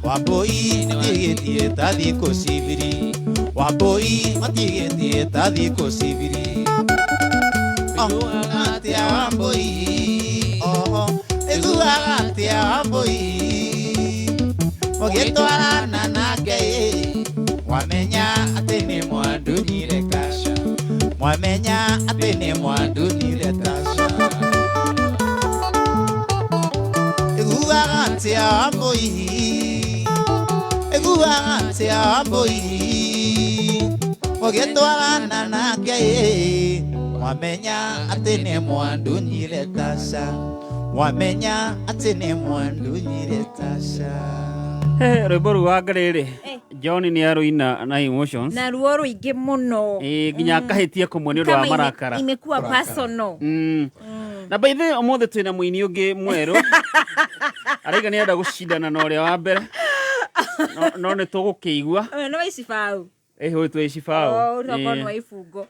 Wambũi matigĩtie ta thikũ cibiri Wambũi matigĩtie ta thikũ cibiri atĩa Wambũi oho ĩguaga atĩa Wambũi mũgĩtwarana nake mwamenya atĩ nĩ mwandunyire kasha mwamenya atĩ nĩ mwandunyire tasha ĩguaga atĩa Wambũi ĩguaga atĩa Wambũi mũgĩtwarana nake mwamenya atĩ nĩ mwandunyire tasha mwamenya atĩ nĩ mwandunyire tasha. Rwĩmbo rũu Wangari rĩ John nĩ arũina na emotions na ruo rũingĩ mũno nginya akahĩtia kũmwe nĩ ũndũ wa marakara imekuwa personal. Na by the way ũmũthĩ twĩna mũini ũngĩ mwerũ araiga nĩ enda gũcindana na ũrĩa wa mbere no nĩ tũgũkĩigua nĩ wa icibau ũyũ twĩ icibau ũtokorwo nĩ wa ibungo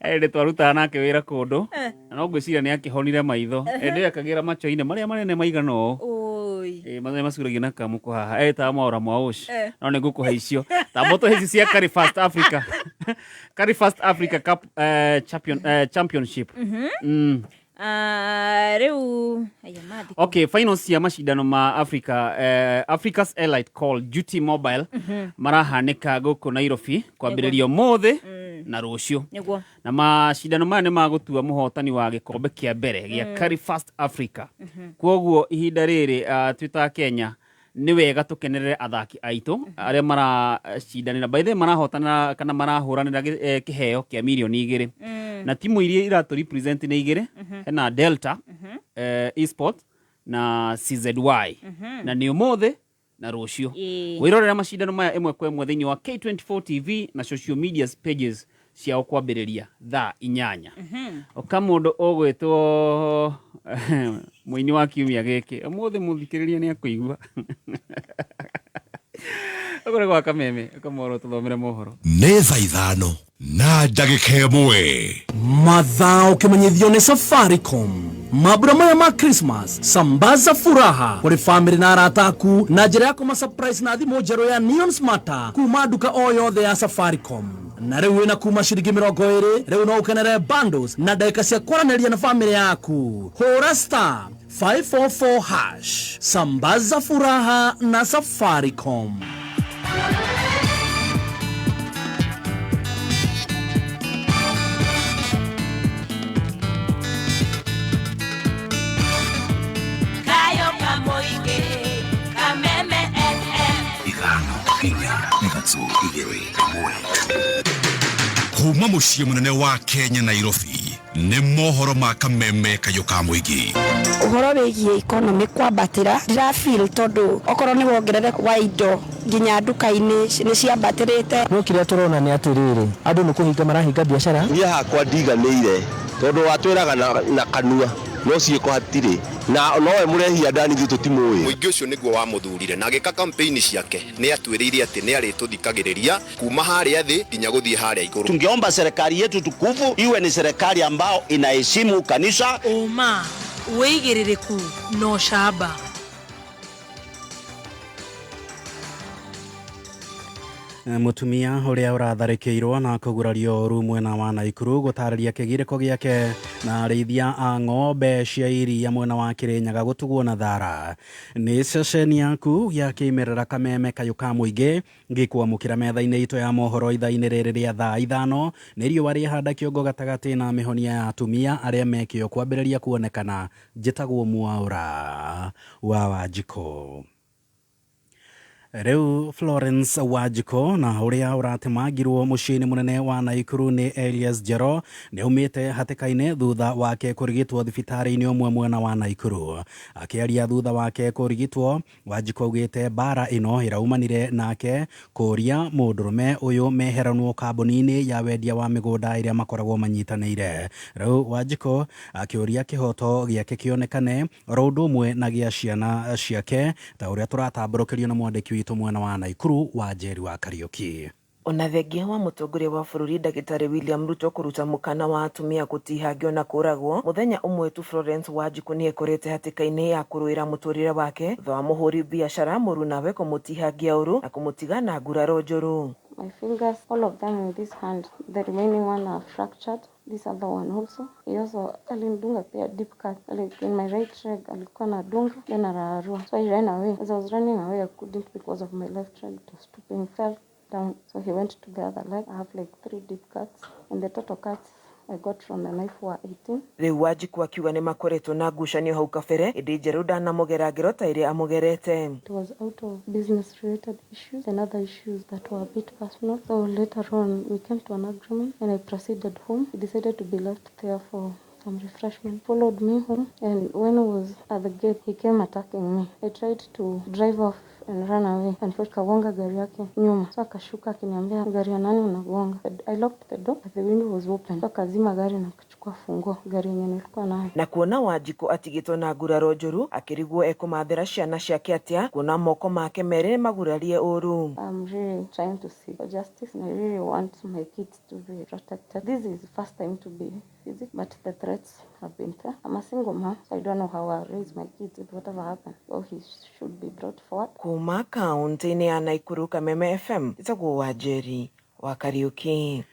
nĩ twarutaga nake wĩra kũndũ na no ngwĩciria nĩ akĩhonire maitho ĩndĩ akagĩra macho-inĩ marĩa manene maigana ũũ marĩa macuragia na kamũko haha etaga Mwaura Mwaũci no nĩ ngũkũhe icio ta mbũtũ ici cia Carry Fast Africa Carry Fast Africa Cup Championship. Rĩu aya mathi. Okay, finals cia macindano ma Africa Africa's Elite Call Duty Mobile marahanĩka gũkũ Nairobi kwambĩrĩria ũmũthĩ na rũciũ. Nĩguo. Na macindano maya nĩ magũtua mũhotani wa gĩkombe kĩa mbere gĩa Carry Fast Africa. Kwoguo ihinda rĩrĩ twĩ ta Kenya Nĩ wega tũkenerere athaki aitũ arĩa maracindanĩra, by the way, marahotana kana marahũranĩra kĩheo kĩa mirioni 2. Na timu iria iratũ represent nĩ igĩrĩ, hena Delta Esport na CZY, na nĩ ũmũthĩ na rũciũ. Wĩrorera macindano maya ĩmwe kwa ĩmwe thĩinĩ wa K24 TV na social media pages ciao kwambĩrĩria thaa 8. Oka mũndũ ũgwĩtwo mũini wa kiumia gĩkĩ ũmũthĩ, mũthikĩrĩria nĩ akũigua ũkũrĩ gwa Kameme ũkamworo tũthomere mohoro. Nĩ thaa 5 na ndagĩka 1. Mathaa ũkĩmenyithio nĩ Safaricom. Mambura maya ma Christmas, sambaza furaha kũrĩ famĩlĩ na arata aku na njĩra ya kũma surprise na thimũ njerũ ya Neon Smarter kuma nduka o yothe ya Safaricom. Na rĩu wĩna kuma ciringi 20, rĩu no ũkenere bundles na ndagĩka cia kwaranĩria na famĩlĩ yaku. Hũra *544#. Sambaza furaha na Safaricom. Kayo Kamoige, Kameme FM. 5 4 3 2 1. Kuma mũciĩ mũnene wa Kenya, Nairobi, nĩ mohoro ma Kameme kayũ ka mũingĩ. Ũhoro wĩgiĩ economy kwambatĩra, ndĩra feel tondũ okorwo nĩ wongerereku wa indo nginya nduka-inĩ nĩ ciambatĩrĩte. No kĩrĩa tũrona nĩ atĩrĩrĩ, andũ nĩ kũhinga marahinga biacara. Niĩ hakwa ndiganĩire tondũ watwĩraga na kanua no ciĩko hatirĩ na nowe mũrehia ndani, ithuĩ tũtimũĩ. Mũingĩ ũcio nĩguo wamũthurire na agĩka kampeni ciake nĩ atwĩrĩire atĩ nĩ arĩtũthikagĩrĩria kuma harĩa thĩ nginya gũthiĩ harĩa igũrũ. Tungeomba serikali yetu tukufu iwe ni serikali ambao inaheshimu kanisa. Ũma, wĩigĩrĩrĩku na ũcamba. Mutumia ũrĩa ũratharĩkĩirwo na kũgurario ũru mwena wa Naikuru gũtarĩria kĩgirĩko gĩake, na arĩithia a ng'ombe cia iria mwena wa Kĩrĩnyaga gũtugwo na thara. Nĩ ceceni yaku ya kĩmerera Kameme kayũ ka mũingĩ ngĩkwamũkĩra metha-inĩ itũ ya mohoro ithaa-inĩ rĩrĩ rĩa thaa 5. Nĩ riũa rĩhanda kĩongo gatagatĩ na mĩhonia ya atumia arĩa mekĩo kwambĩrĩria kuonekana. Njĩtagwo Mwaũra wa Wanjikũ. Rĩu Florence Wanjikũ na ũrĩa ũratemangirwo mũciĩ-inĩ mũnene wa Naikuru nĩ Elias Njero nĩ aumĩte hatĩka-inĩ thutha wake kũrigitwo thibitarĩ-inĩ ũmwe mwena wa Naikuru. Akĩaria thutha wake kũrigitwo, Wanjikũ augĩte mbara ĩno ĩraumanire nake kũũria mũndũrũme ũyũ meheranwo kambuni-inĩ ya wendia wa mĩgũnda ĩrĩa makoragwo manyitanĩire. Rĩu Wanjikũ akĩũria kĩhoto gĩake kĩonekane oro ũndũ ũmwe na gĩa ciana ciake, ta ũrĩa tũratambũrũkĩrio na mwandĩki witũ mwena wa Naikuru wa Njeri wa Kariũki. Ona thengia wa mũtongoria wa bũrũri ndagĩtarĩ William Ruto kũruta mũkana wa atumia gũtihangio na kũragwo, mũthenya ũmwe tu Florence Wanjikũ nĩekorete hatĩka-inĩ ya kũrũĩra mũtũrĩre wake thutha wa mũhũri biacara mũrunawe kũmũtihangia ũru na kũmũtiga na nguraro njũru. My fingers, all of them in this hand, the remaining one are fractured. This other one also. He also alinidunga pia deep cut. Like in my right leg alikuwa anadunga then ararua. So I ran away. As I was running away, I couldn't because of my left leg. It was too pain. Fell down. So he went to the other leg. I have like three deep cuts. And the total cuts I got from the knife were 18. Rĩu Wanjikũ akiuga nĩ makoretwo na ngucanio hau kabere, ĩndĩ Njerũ ndanamũgera ngero ta ĩrĩa amũgerete. It was out of business related issues and other issues that were a bit personal. So later on, we came to an agreement and I proceeded home. He decided to be left there for some refreshment. Followed me home, and when I was at the gate, he came attacking me. I tried to drive off and run away. Unfortunately, kagonga gari yake nyuma. So akashuka akiniambia, "Gari ya nani unagonga?" I locked the door, but the window was open. So akazima gari na akachukua funguo gari yenye nilikuwa nayo. Na kuona Wanjikũ atigĩtwo na nguraro njũru, akĩrigwo ekũmathĩra ciana ciake atĩa kuona moko make merĩ magurarie ũru. I'm really trying to seek for justice and I really want my kids to be protected. This is the first time to be physical, but the threats have been there. I'm a single mom, so I don't know how I'll raise my kids if whatever happens. So he should be brought forward. Kuma kaunti-inĩ ya Naikuru, Kameme FM, ĩtagwo Wanjeri wa Kariũki.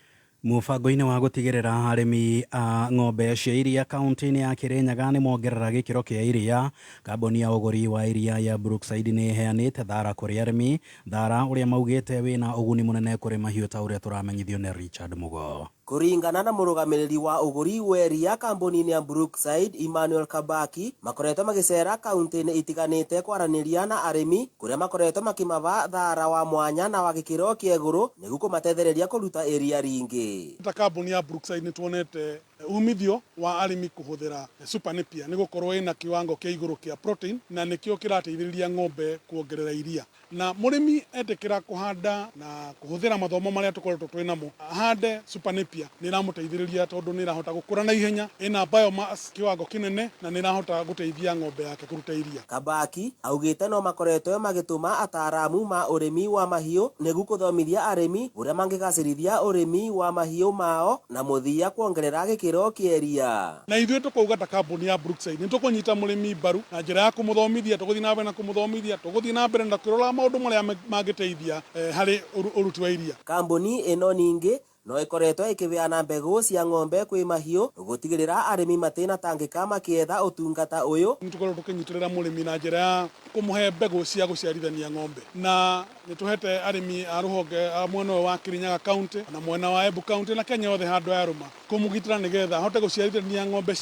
Mũbango-inĩ wa gũtigĩrĩra arĩmi a ng'ombe cia iria kaunti-inĩ ya Kĩrĩnyaga nĩ mongerera gĩkĩro kĩa iria, kambuni ya ũgũri wa iria ya Brookside nĩ ĩheanĩte thara kũrĩ arĩmi, thara ũrĩa maugĩte wĩna ũguni mũnene kũrĩ mahiũ, ta ũrĩa tũramenyithio nĩ Richard Mugo. Kũringana na mũrũgamĩrĩri wa ũgũri weria kambuni-inĩ ya Brookside Emmanuel Kabaki, makoretwo magĩcera kaunti-inĩ itiganĩte kwaranĩria na arĩmi kũrĩa makoretwo makĩmaba thara wa mwanya na wa gĩkĩro kĩa igũrũ nĩguo kũmatethereria kũruta iria ringĩ. Ta kambuni ya Brookside nĩ tuonete umithio wa arĩmi kũhũthĩra Super Napier nĩ gũkorwo ĩna kiwango kĩa igũrũ kĩa protein na nĩkĩo kĩrateithĩrĩria ng'ombe kuongerera iria. Na mũrĩmi etĩkĩra kũhanda na kũhũthĩra mathomo marĩa tũkoretwo twĩ namo, ahande Super Napier nĩ ĩramũteithĩrĩria tondũ nĩ ĩrahota gũkũra na ihenya, ĩna biomass kiwango kĩnene na nĩ ĩrahota gũteithia ng'ombe yake kũruta iria. Kabaki augĩte no makoretwo magĩtũma ataaramu ma ũrĩmi wa mahiũ nĩguo kũthomithia arĩmi ũrĩa mangĩgacĩrithia ũrĩmi wa mahiũ mao na mũthia kuongerera gĩkĩro kĩa iria. Na ithuĩ tũkauga ta kambuni ya Brookside nĩ tũkũnyita mũrĩmi mbaru na njĩra ya kũmũthomithia, tũgũthiĩ na mbere na kũmũthomithia, tũgũthiĩ na mbere na kũrora maũndũ marĩa mangĩteithia harĩ ũruti wa iria. Kambuni ĩno ningĩ no ĩkoretwo ĩkĩheana mbegũ cia ng'ombe kwĩ mahiũ gũtigĩrĩra arĩmi matinatangĩka makĩetha ũtungata ũyũ. Nĩ tũkoretwo tũkĩnyitĩrĩra mũrĩmi na njĩra ya kũmũhe mbegũ cia gũciarithania ng'ombe, na nĩ tũhete arĩmi a rũhonge a mwena ũyũ wa Kirinyaga County na mwena wa Embu County na Kenya yothe handũ yarũma kũmũgitĩra nĩgetha ahote gũciarithania ng'ombe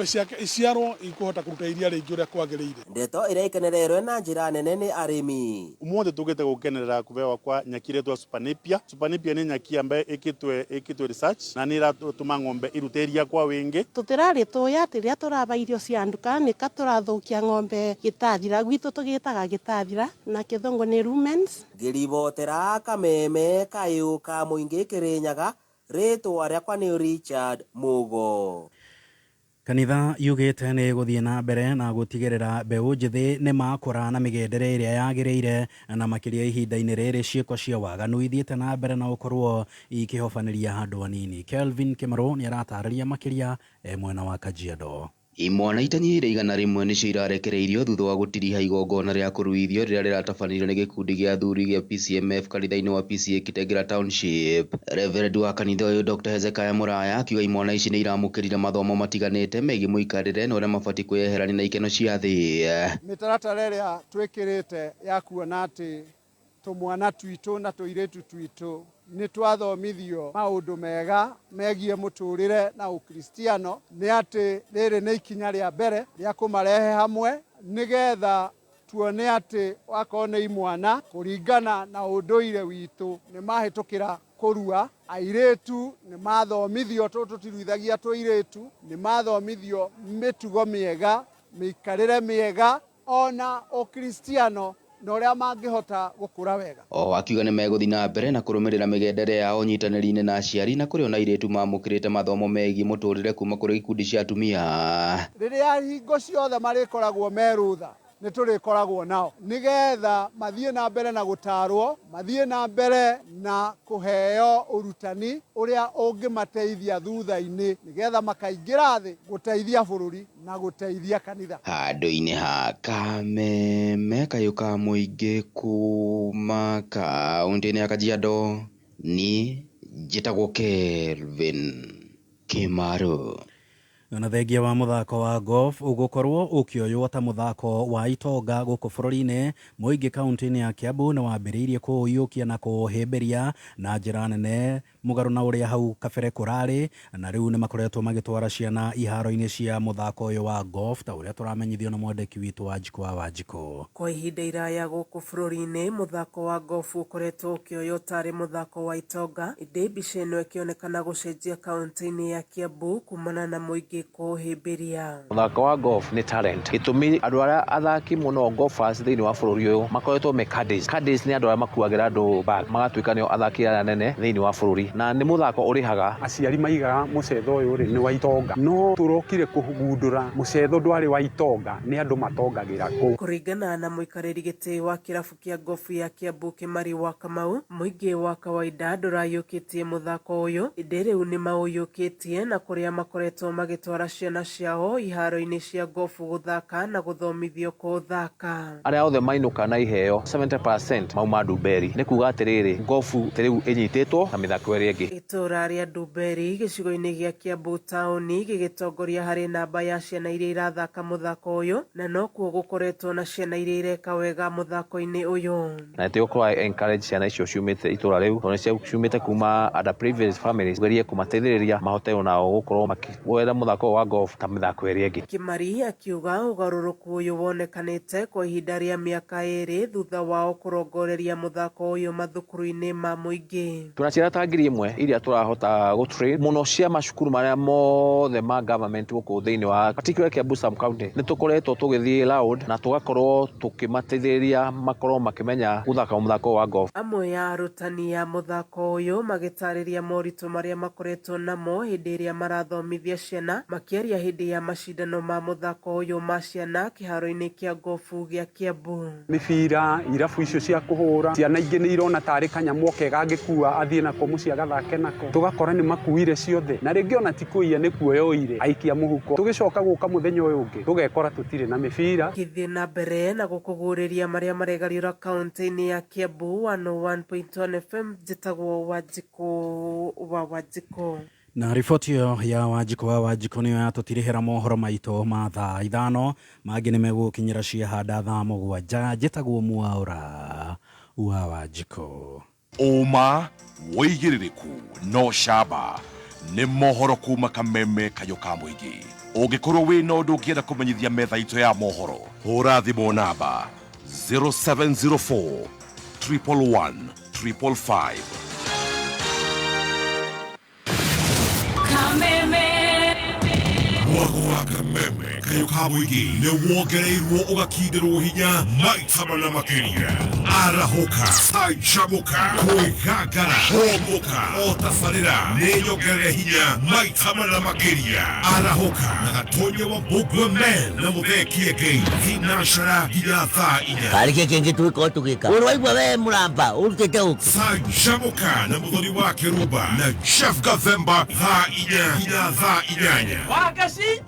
ciake iciarwo ikũhota kũruta iria rĩingĩ ũrĩa kwagĩrĩire. Ndeto ĩrĩa ĩkenererwe na njĩra nene nĩ arĩmi. Ũmũthĩ tũgĩte gũkenerera kũbewa kwa nyeki ĩretwo Super Napier. Super Napier nĩ nyeki ambaye ĩkĩtwe research na nĩ ĩratũma ng'ombe irute iria kwa wingi. Tũtirarĩ tũĩ atĩ rĩrĩa tũraba irio cia nduka nĩka tũrathũkia ng'ombe gĩtathira, gwitũ tũgĩtaga gĩtathira na kĩthũngũ nĩ rumens. Ngĩribotera Kameme kayũ ka mũingĩ Kĩrĩnyaga, rĩtwa rĩakwa nĩ Richard Mugo. Kanitha yugĩte nĩ gũthiĩ na mbere na gũtigĩrĩra mbeũ njĩthĩ nĩ makũra na mĩgendere ĩrĩa yagĩrĩire, na makĩria ihinda-inĩ rĩrĩ ciĩko cia waganu ithiĩte na mbere na gũkorwo ikĩhobanĩria handũ hanini. Kelvin Kĩmarũ nĩ aratarĩria makĩria mwena wa Kajiado. Imwana itanyihĩire 100 nĩcio irarekereirio thutha wa gũtiriha igongona rĩa kũruithio rĩrĩa rĩratabanĩrio nĩ gĩkundi gĩa athuri gĩa PCMF kanitha-inĩ wa PCA Kitengela Township. Reverend wa kanitha ũyũ Dr. Hezekiah Muraya akiuga imwana ici nĩ iramũkĩrire mathomo matiganĩte megiĩ mũikarĩre na ũrĩa mabatiĩ kwĩyeherania na ikeno cia thĩ. Mĩtaratara ĩrĩa twĩkĩrĩte ya kuona atĩ tũmwana twitũ na tũirĩtu twitũ nĩ twathomithio maũndũ mega megiĩ mũtũrĩre na ũkristiano nĩ atĩ rĩrĩ nĩ ikinya rĩa mbere rĩa kũmarehe hamwe nĩgetha tuone atĩ wakorwo nĩ imwana kũringana na ũndũire witũ nĩ mahĩtũkĩra kũrua, airĩtu nĩ mathomithio, tũtiruithagia tũirĩtu, nĩ mathomithio mĩtugo mĩega, mĩikarĩre mĩega ona ũkristiano na ũrĩa mangĩhota gũkũra wega. Oho akiuga nĩ megũthiĩ na mbere na kũrũmĩrĩra mĩgendere yao ũnyitanĩri-inĩ na aciari na kũrĩ ona airĩtu mamũkĩrĩte mathomo megiĩ mũtũrĩre kuma kũrĩ ikundi cia atumia. Rĩrĩa hingo ciothe marĩkoragwo me rũtha nĩ tũrĩkoragwo nao nĩgetha mathiĩ na mbere na gũtarwo, mathiĩ na mbere na kũheo ũrutani ũrĩa ũngĩmateithia thutha-inĩ nĩgetha makaingĩra thĩ gũteithia bũrũri na gũteithia kanitha. Handũ-inĩ ha Kameme kayũ ka mũingĩ kuma kaũntĩ-inĩ ya Kajiado, niĩ njĩtagwo Kelvin Kĩmarũ. Na thengia wa mũthako wa golf ũgũkorwo ũkĩoywo ta mũthako wa itonga gũkũ bũrũri-inĩ, mũingĩ kaũntĩ-inĩ ya Kiambu nĩ wambĩrĩirie kũũiyũkia na kũũhĩmbĩria na njĩra nene mũgarũ na ũrĩa hau kabere kũrarĩ, na rĩu nĩ makoretwo magĩtwara ciana iharo-inĩ cia mũthako ũyũ wa golf ta ũrĩa tũramenyithio na mwandĩki witũ Wanjikũ wa Wanjikũ. Kwa ihinda iraya gũkũ bũrũri-inĩ mũthako wa golf ũkoretwo ũkĩoywo tarĩ mũthako wa itonga, ĩndĩ mbica ĩno ĩkĩonekana gũcenjia kaũntĩ-inĩ ya Kiambu kumana na mũingĩ kũũhĩmbĩria. Mũthako wa golf nĩ talent. Gĩtũmi andũ arĩa athaki mũno golfers thĩinĩ wa bũrũri ũyũ makoretwo me caddies. Caddies nĩ andũ arĩa makuagĩra andũ bag magatuĩka nĩo athaki arĩa anene thĩinĩ wa bũrũri, na nĩ mũthako ũrĩhaga. Aciari maigaga mũcetho ũyũ rĩ nĩ wa itonga, no tũrokire kũgundũra mũcetho ndwarĩ wa itonga, nĩ andũ matongagĩra kũu. Kũringana na mũikarĩri gĩtĩ wa kĩrabu kĩa golf ya Kiambu Kĩmari wa Kamau, mũingĩ wa kawaida ndũrayũkĩtie mũthako ũyũ, ĩndĩ rĩu nĩ maũyũkĩtie na kũrĩa makoretwo magĩtwara magĩtwara ciana ciao iharo-inĩ cia gofu gũthaka na gũthomithio kũũthaka. Arĩa othe mainũka na iheo 70% mauma Ndumberi. Nĩ kuga atĩrĩrĩ, gofu rĩu ĩnyitĩtwo na mĩthako ĩrĩa ĩngĩ. Itũũra rĩa Ndumberi gĩcigo-inĩ gĩa Kiambu taũni gĩgĩtongoria harĩ namba ya ciana iria irathaka mũthako ũyũ na nokuo gũkoretwo na ciana iria ireka wega mũthako-inĩ ũyũ. Na nĩtũgũkorwo encourage ciana icio ciumĩte itũra rĩu tondũ nĩ ciumĩte kuma underprivileged families, gerie kũmateithĩrĩria mahote onao gũkorwo makĩwera mũthako ũyũ wa golf ta mĩthako ĩrĩa ĩngĩ. Kimari akiuga ũgarũrũku ũyũ wonekanĩte kwa ihinda rĩa mĩaka ĩrĩ thutha wao kũrongoreria mũthako ũyũ mathukuru-inĩ ma mũingĩ. Tuna ciana ta 1000 iria tũrahota gũtrain mũno cia macukuru marĩa mothe ma government gũkũ thĩinĩ wa particularly Kiambu sub county. Nĩ tũkoretwo tũgĩthiĩ round na tũgakorwo tũkĩmateithĩrĩria makorwo makĩmenya gũthaka mũthako wa golf. Amwe ya arutani a mũthako ũyũ magĩtarĩria moritũ marĩa makoretwo namo hĩndĩ ĩrĩa marathomithia ciana, makĩaria hĩndĩ ya macindano ma mũthako ũyũ ma ciana kĩharo-inĩ kĩa gofu gĩa Kiambu. Mĩbira, irabu icio cia kũhũra, ciana ingĩ nĩ irona tarĩ kanyamũ kega angĩkua athiĩ nako mũciĩ agathake nako, tũgakora nĩ makuire ciothe, na rĩngĩ ona ti kũiya nĩ kuoya oire aikia mũhuko. Tũgĩcoka gũka mũthenya ũyũ ũngĩ tũgekora tũtirĩ na mĩbira. Gĩthiĩ na mbere na gũkũgũrĩria marĩa maregariũra kaunti-inĩ ya Kiambu. 101.1 FM, njĩtagwo Wanjikũ wa Wanjikũ. Na riboti ĩyo ya Wanjikũ wa Wanjikũ nĩyo yatũtirihĩra mohoro maitũ ma thaa 5, mangĩ nĩ megũkinyĩra ciahanda thaa 7. Njĩtagwo Mwaũra wa Wanjikũ. Ũma wĩigĩrĩrĩku no camba nĩ mohoro kuma Kameme kayũ ka mũingĩ. Ũngĩkorwo wĩna ũndũ ũngĩenda kũmenyithia metha itũ ya mohoro, hũra thimũ namba 0704 111 555. Kameme. Mwago wa Kameme kayũ ka mũingĩ nĩ wongereirwo ũgakindĩrwo hinya maita mana makĩria. Arahũka, canjamũka, kwĩgangara, hũmũka, o tabarĩra nĩ nyongerere hinya maita mana makĩria. Arahũka na Gatonya wa Mbũngwe Men na Mũthee Kĩengei thinacara nginya thaa 4. Karĩ kĩ kĩngĩ tũgĩkorwo tũgĩka? Ũrĩ waigua we mũramba ũrutĩte ũkĩ? Canjamũka na Mũthoni wa Kĩrumba na Jeff Gathemba thaa 4 nginya thaa 8. Wagaci,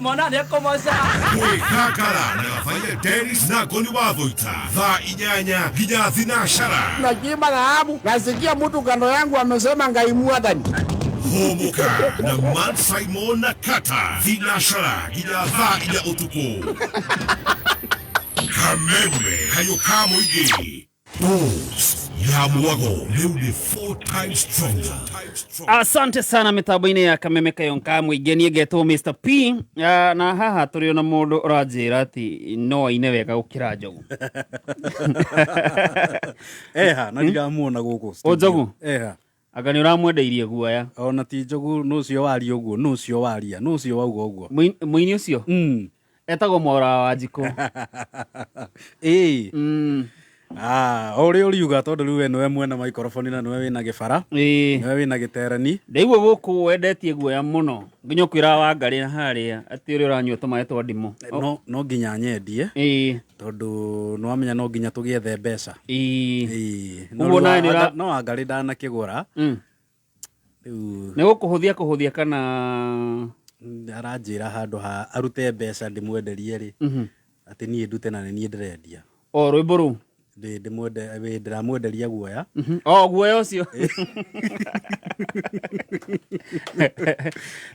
mwana nĩekũmoca. Kwĩgangara na Gathaia Dennis na Ngoni wa Thũita thaa 8 nginya thinacara. Nakiimba dhahabu, nasikia mtu kando yangu amesema Ngai mwathani. Hũmũka na Man Simon na Kata thinacara nginya thaa 4 ũtukũ. Kameme kayũ ka mũingĩ. Bulls ya mwago leo ni 4 times stronger. Asante sana mitambo-inĩ ya Kameme kayũ ka mũingĩ. Niĩ ngetwo Mr P, na haha tũrĩ ona mũndũ ũranjĩra atĩ no aine wega gũkĩra Njogu. Eha, na ndiramuona gũkũ studio. O Njogu? Eha. Anga nĩ ũramwendeirie guoya. Ona ti Njogu, nũ ũcio waria ũguo, nũ ũcio waria, nũ ũcio wauga ũguo. Mũini ũcio? Etagwo Mwaũra wa Wanjikũ. Ĩĩ. O ũrĩa ũriuga tondũ rĩu we nĩwe mwene microphone na nĩwe wĩna gĩbara. Nĩwe wĩna gĩterani. Ndaigua gũkũ wendetie guoya mũno. Nginya ũkwĩra Wangarĩ harĩa atĩ ũrĩa ũranyua tũmaĩ twa ndimũ. No nginya nyendie. Tondũ nĩwamenya no nginya tũgĩethe mbeca. Ũguo nawe nĩ ũra- No Wangarĩ ndanakĩgũra. Rĩu Nĩ gũkũhũthia kũhũthia kana aranjĩra handũ ha arute mbeca ndĩmwenderie rĩ. Atĩ niĩ ndute na nĩ niĩ ndĩrendia. O rwĩmbo rũu? Ndĩramwenderia guoya. O guoya ũcio.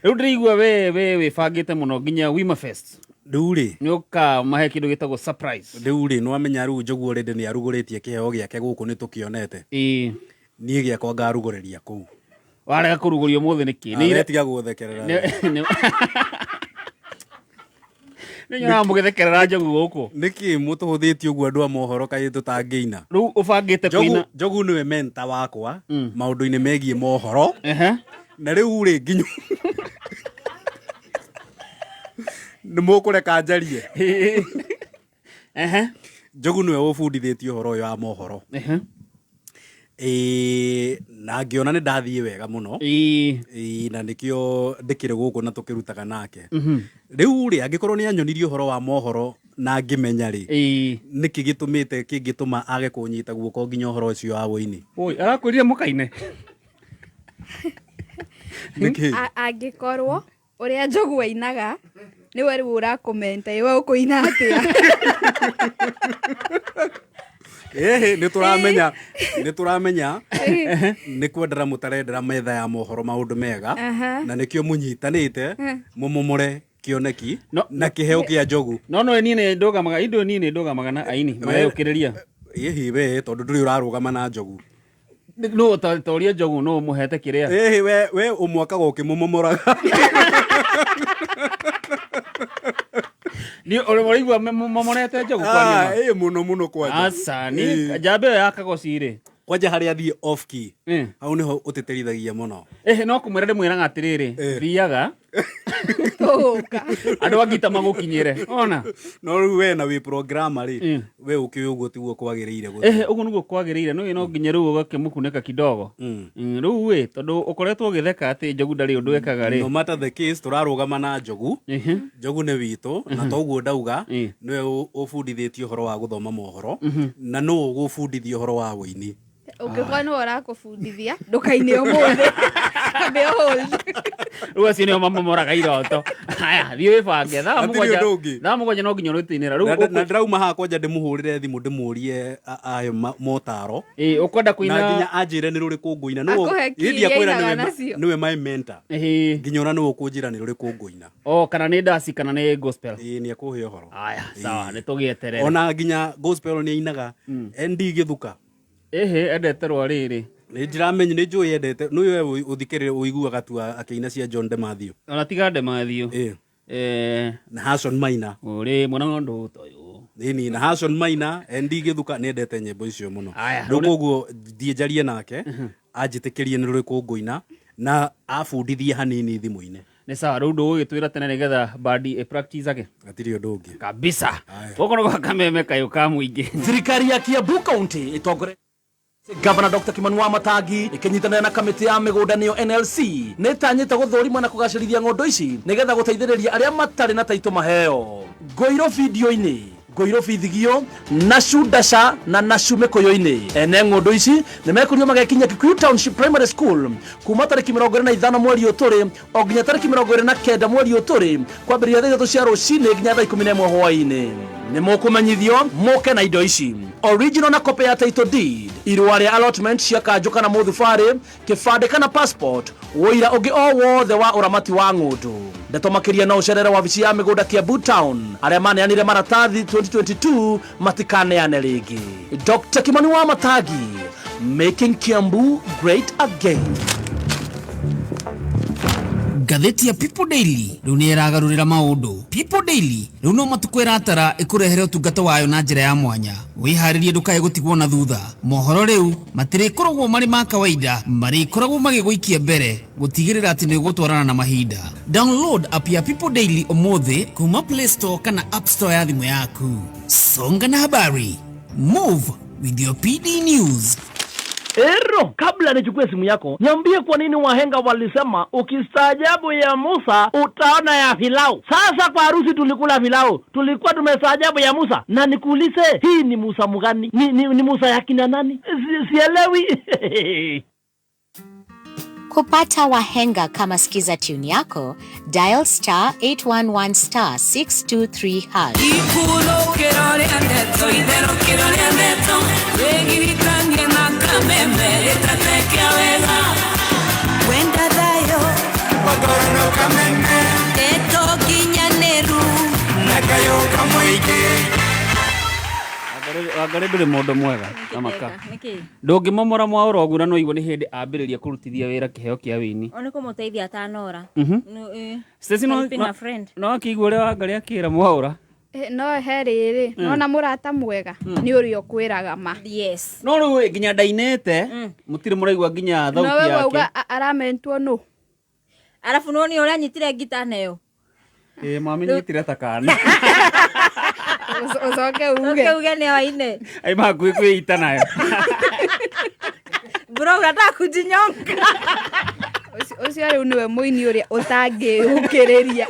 Rĩu ndĩraigua we wĩbangĩte mũno nginya Wima Fest. Rĩu rĩ. Nĩ ũkamahe kĩndũ gĩtagwo surprise. Rĩu rĩ, nĩwamenya rĩu Njogu already nĩ arugũrĩtie kĩheo gĩake gũkũ nĩ tũkĩonete. Niĩ gĩakwa ngarugũrĩria kũu. Warega kũrugũria ũmũthĩ nĩkĩ? Nĩ ire- Tiga gũthekerera. Nĩ nyonaga mũgĩthekerera Njogu gũkũ. Nĩkĩ mũtũhũthĩtie ũguo andũ a mohoro kaĩ tũtangĩina? Rĩu ũbangĩte kũina? Njogu nĩwe mentor wakwa maũndũ-inĩ megiĩ mohoro. Na rĩu rĩ nginya nĩ mũkũreka njarie. Njogu nĩwe ũbundithĩtie ũhoro ũyũ wa mohoro. Na ngĩona nĩ ndathiĩ wega mũno. Na nĩkĩo ndĩkĩrĩ gũkũ na tũkĩrutaga nake. Rĩu rĩ, angĩkorwo nĩ anyonirie ũhoro wa mohoro na ngĩmenya rĩ, nĩkĩ gĩtũmĩte kĩngĩtũma age kũnyita guoko nginya ũhoro ũcio wa wũini? Oi, arakwĩrire mũkaine? Nĩkĩ? Angĩkorwo Ũrĩa Njogu ainaga nĩwe rĩu ũrakomenta we ũkũina atĩa. Ĩhĩ, nĩ tũramenya nĩ kwendera mũtarendera metha ya mohoro maũndũ mega na nĩkĩo mũnyitanĩte mũmomore kĩoneki na kĩheo kĩa Njogu. No no niĩ nĩ ndũgamaga indo niĩ nĩ ndũgamaga na aini mareyũkĩrĩria. Ĩhĩ we tondũ ndũrĩ ũrarũgama na Njogu. No ta ũrĩa Njogu no ũmũhete kĩrĩa. Ĩhĩ we ũmwakaga ũkĩmũmomoraga. Ni ũraigua momorete Njogu kwaria ma? Ĩĩ mũno mũno kwanja. Aca ni njamba ĩyo ya Kagoci rĩ. Kwanja harĩa athiĩ off key. Hau nĩho ũtĩtĩrithagia mũno. Ĩhĩ no kũmwĩra ndĩmwĩraga atĩrĩrĩ thiaga tũgũka andũ a ngita magũkinyĩre ona. No rĩu we na wĩ programmer rĩ we ũkĩũĩ ũguo tiguo kwagĩrĩire gũthiĩ. Ĩhĩ ũguo nĩguo kwagĩrĩire no nginya rĩu ũgakĩmũkunĩka kidogo. Rĩu ĩ tondũ ũkoretwo ũgĩtheka atĩ Njogu ndarĩ ũndũ ekaga rĩ. No matter the case tũrarũgama na Njogu. Njogu nĩ witũ na toguo ndauga nĩwe ũbundithĩtie ũhoro wa gũthoma mohoro na nũ ũgũbundithia ũhoro wa wũini. Ũngĩkorwo nĩwe ũrakũbundithia ndũkaine ũmũthĩ. Ambe hold. Rĩu acio nĩo mamomoraga iroto. Haya thiĩ wĩbange thaa 7 no nginya ũrĩtũinĩra. Rĩu na ndĩrauma haha kwanja ndĩmũhũrĩre thimũ ndĩmũrie ayo motaro. Ĩĩ ũkwenda kũina na nginya anjĩre nĩ rũrĩkũ ngũina. Nĩwe nĩwe my mentor. Nginya ona nĩwe ũkũnjĩra nĩ rũrĩkũ ngũina. O kana nĩ ndaci kana nĩ gospel. Ĩĩ nĩ ekũhe ũhoro. Haya sawa nĩ tũgĩeterere. Ona nginya gospel nĩ ainaga. ND Gĩthuka. Ĩhĩ endete rwa rĩrĩ. Nĩ ndiramenya nĩ njũĩ endete nĩ we ũthikĩrĩre ũiguaga tu akĩina cia John DeMathew. Ona tiga DeMathew. Na Harrison Maina. Ũrĩ mwana wa ndũ toyũ. Nini na Harrison Maina ND Gĩthuka nĩ endete nyĩmbo icio mũno. Rĩu koguo thiĩ njarie nake anjĩtĩkĩrie nĩ rũrĩkũ ngũina na abundithie hanini thimũ-inĩ. Nĩ sawa rĩu ndũgũgĩtwĩra tene nĩgetha bandi ĩ practice ake. Hatirĩ ũndũ ũngĩ. Kabisa. Gũkũ nĩ gwa Kameme kayũ ka mũingĩ. Thirikari ya Kiambu County ĩtongoretio Governor Dr. Kimani Wamatangi ikinyitanĩra na kamĩtĩ ya mĩgũnda nĩyo NLC nĩ ĩtanyĩte gũthũrima na kũgacĩrithia ng'ondo ici nĩgetha gũteithĩrĩria arĩa matarĩ na taitũ maheo. Ngũirũ video-inĩ, Ngũirũ Bithigio, Nashu Dasha na Nashu Mĩkũyũ-inĩ. Ene ng'ondo ici nĩ mekũrio magekinya Kikuyu Township Primary School kuma tarĩki 25 mweri ũyũ tũrĩ o nginya tarĩki 29 mweri ũyũ tũrĩ kwambĩrĩria thaa 3 cia rũcinĩ nginya thaa 11 hwaĩ-inĩ. Nĩ mũkũmenyithio mũke na indo ici: original na copy ya title deed, irũa rĩa allotment cia kanjũ kana mũthubarĩ, kĩbandĩ kana passport, ũira ũngĩ o wothe wa ũramati wa ng'ũndũ. Ndeto makĩria no ũcerere wabici ya mĩgũnda Kiambu Town. Arĩa maneanire maratathi 2022 matikaneane rĩngĩ. Dr. Kimani Wamatangi, making Kiambu great again. Ngathĩti ya People Daily rĩu nĩ ĩragarũrĩra maũndũ. People Daily rĩu no matukũ ĩratara ĩkũrehere ũtungata wayo na njĩra ya mwanya. Wĩharĩrie ndũkae gũtigwo na thutha. Mohoro rĩu matirĩkoragwo marĩ ma kawaida, marĩkoragwo magĩgũikia mbere gũtigĩrĩra atĩ nĩ ũgũtwarana na mahinda. Download app ya People Daily ũmũthĩ kuma Play Store kana App Store ya thimũ yaku. Songa na habari. Move with your PD News. Ero, kabla nichukue simu yako, niambie kwa nini wahenga walisema ukistaajabu ya Musa utaona ya Filau. Sasa kwa harusi tulikula filau, tulikuwa tumestaajabu ya Musa. Na nikuulize, hii ni Musa mgani? Ni Musa ya kina nani? Sielewi. Kupata wahenga kama skiza tune yako, dial star 811 star 623 hash. Wangarĩ ndũrĩ mũndũ mwega na maka. Ndũngĩmomora mwaũra ũguo na no igua nĩ hĩndĩ ambĩrĩria kũrutithia wĩra kĩheo kĩa wĩini. O nĩ kũmũteithia atanora. Stacy no akĩigua ũrĩa Wangarĩ akĩra mwaũra. No he rĩrĩ, nona mũrata mwega nĩ ũrĩa ũkwĩraga ma. Yes. No rĩu nginya ndainĩte mũtirĩ mũraigua nginya thauti yake. No we wauga aramentwo nũ? Arabu no nĩ ũrĩa anyitire ngita nayo. Ĩĩ mamenyitire ta kana. Ucoke uge. Uge nĩ waine. Ai makuĩ kwĩita nayo. Bro unataka kujinyonga. Ũcio rĩu nĩwe mũini ũrĩa ũtangĩũkĩrĩria.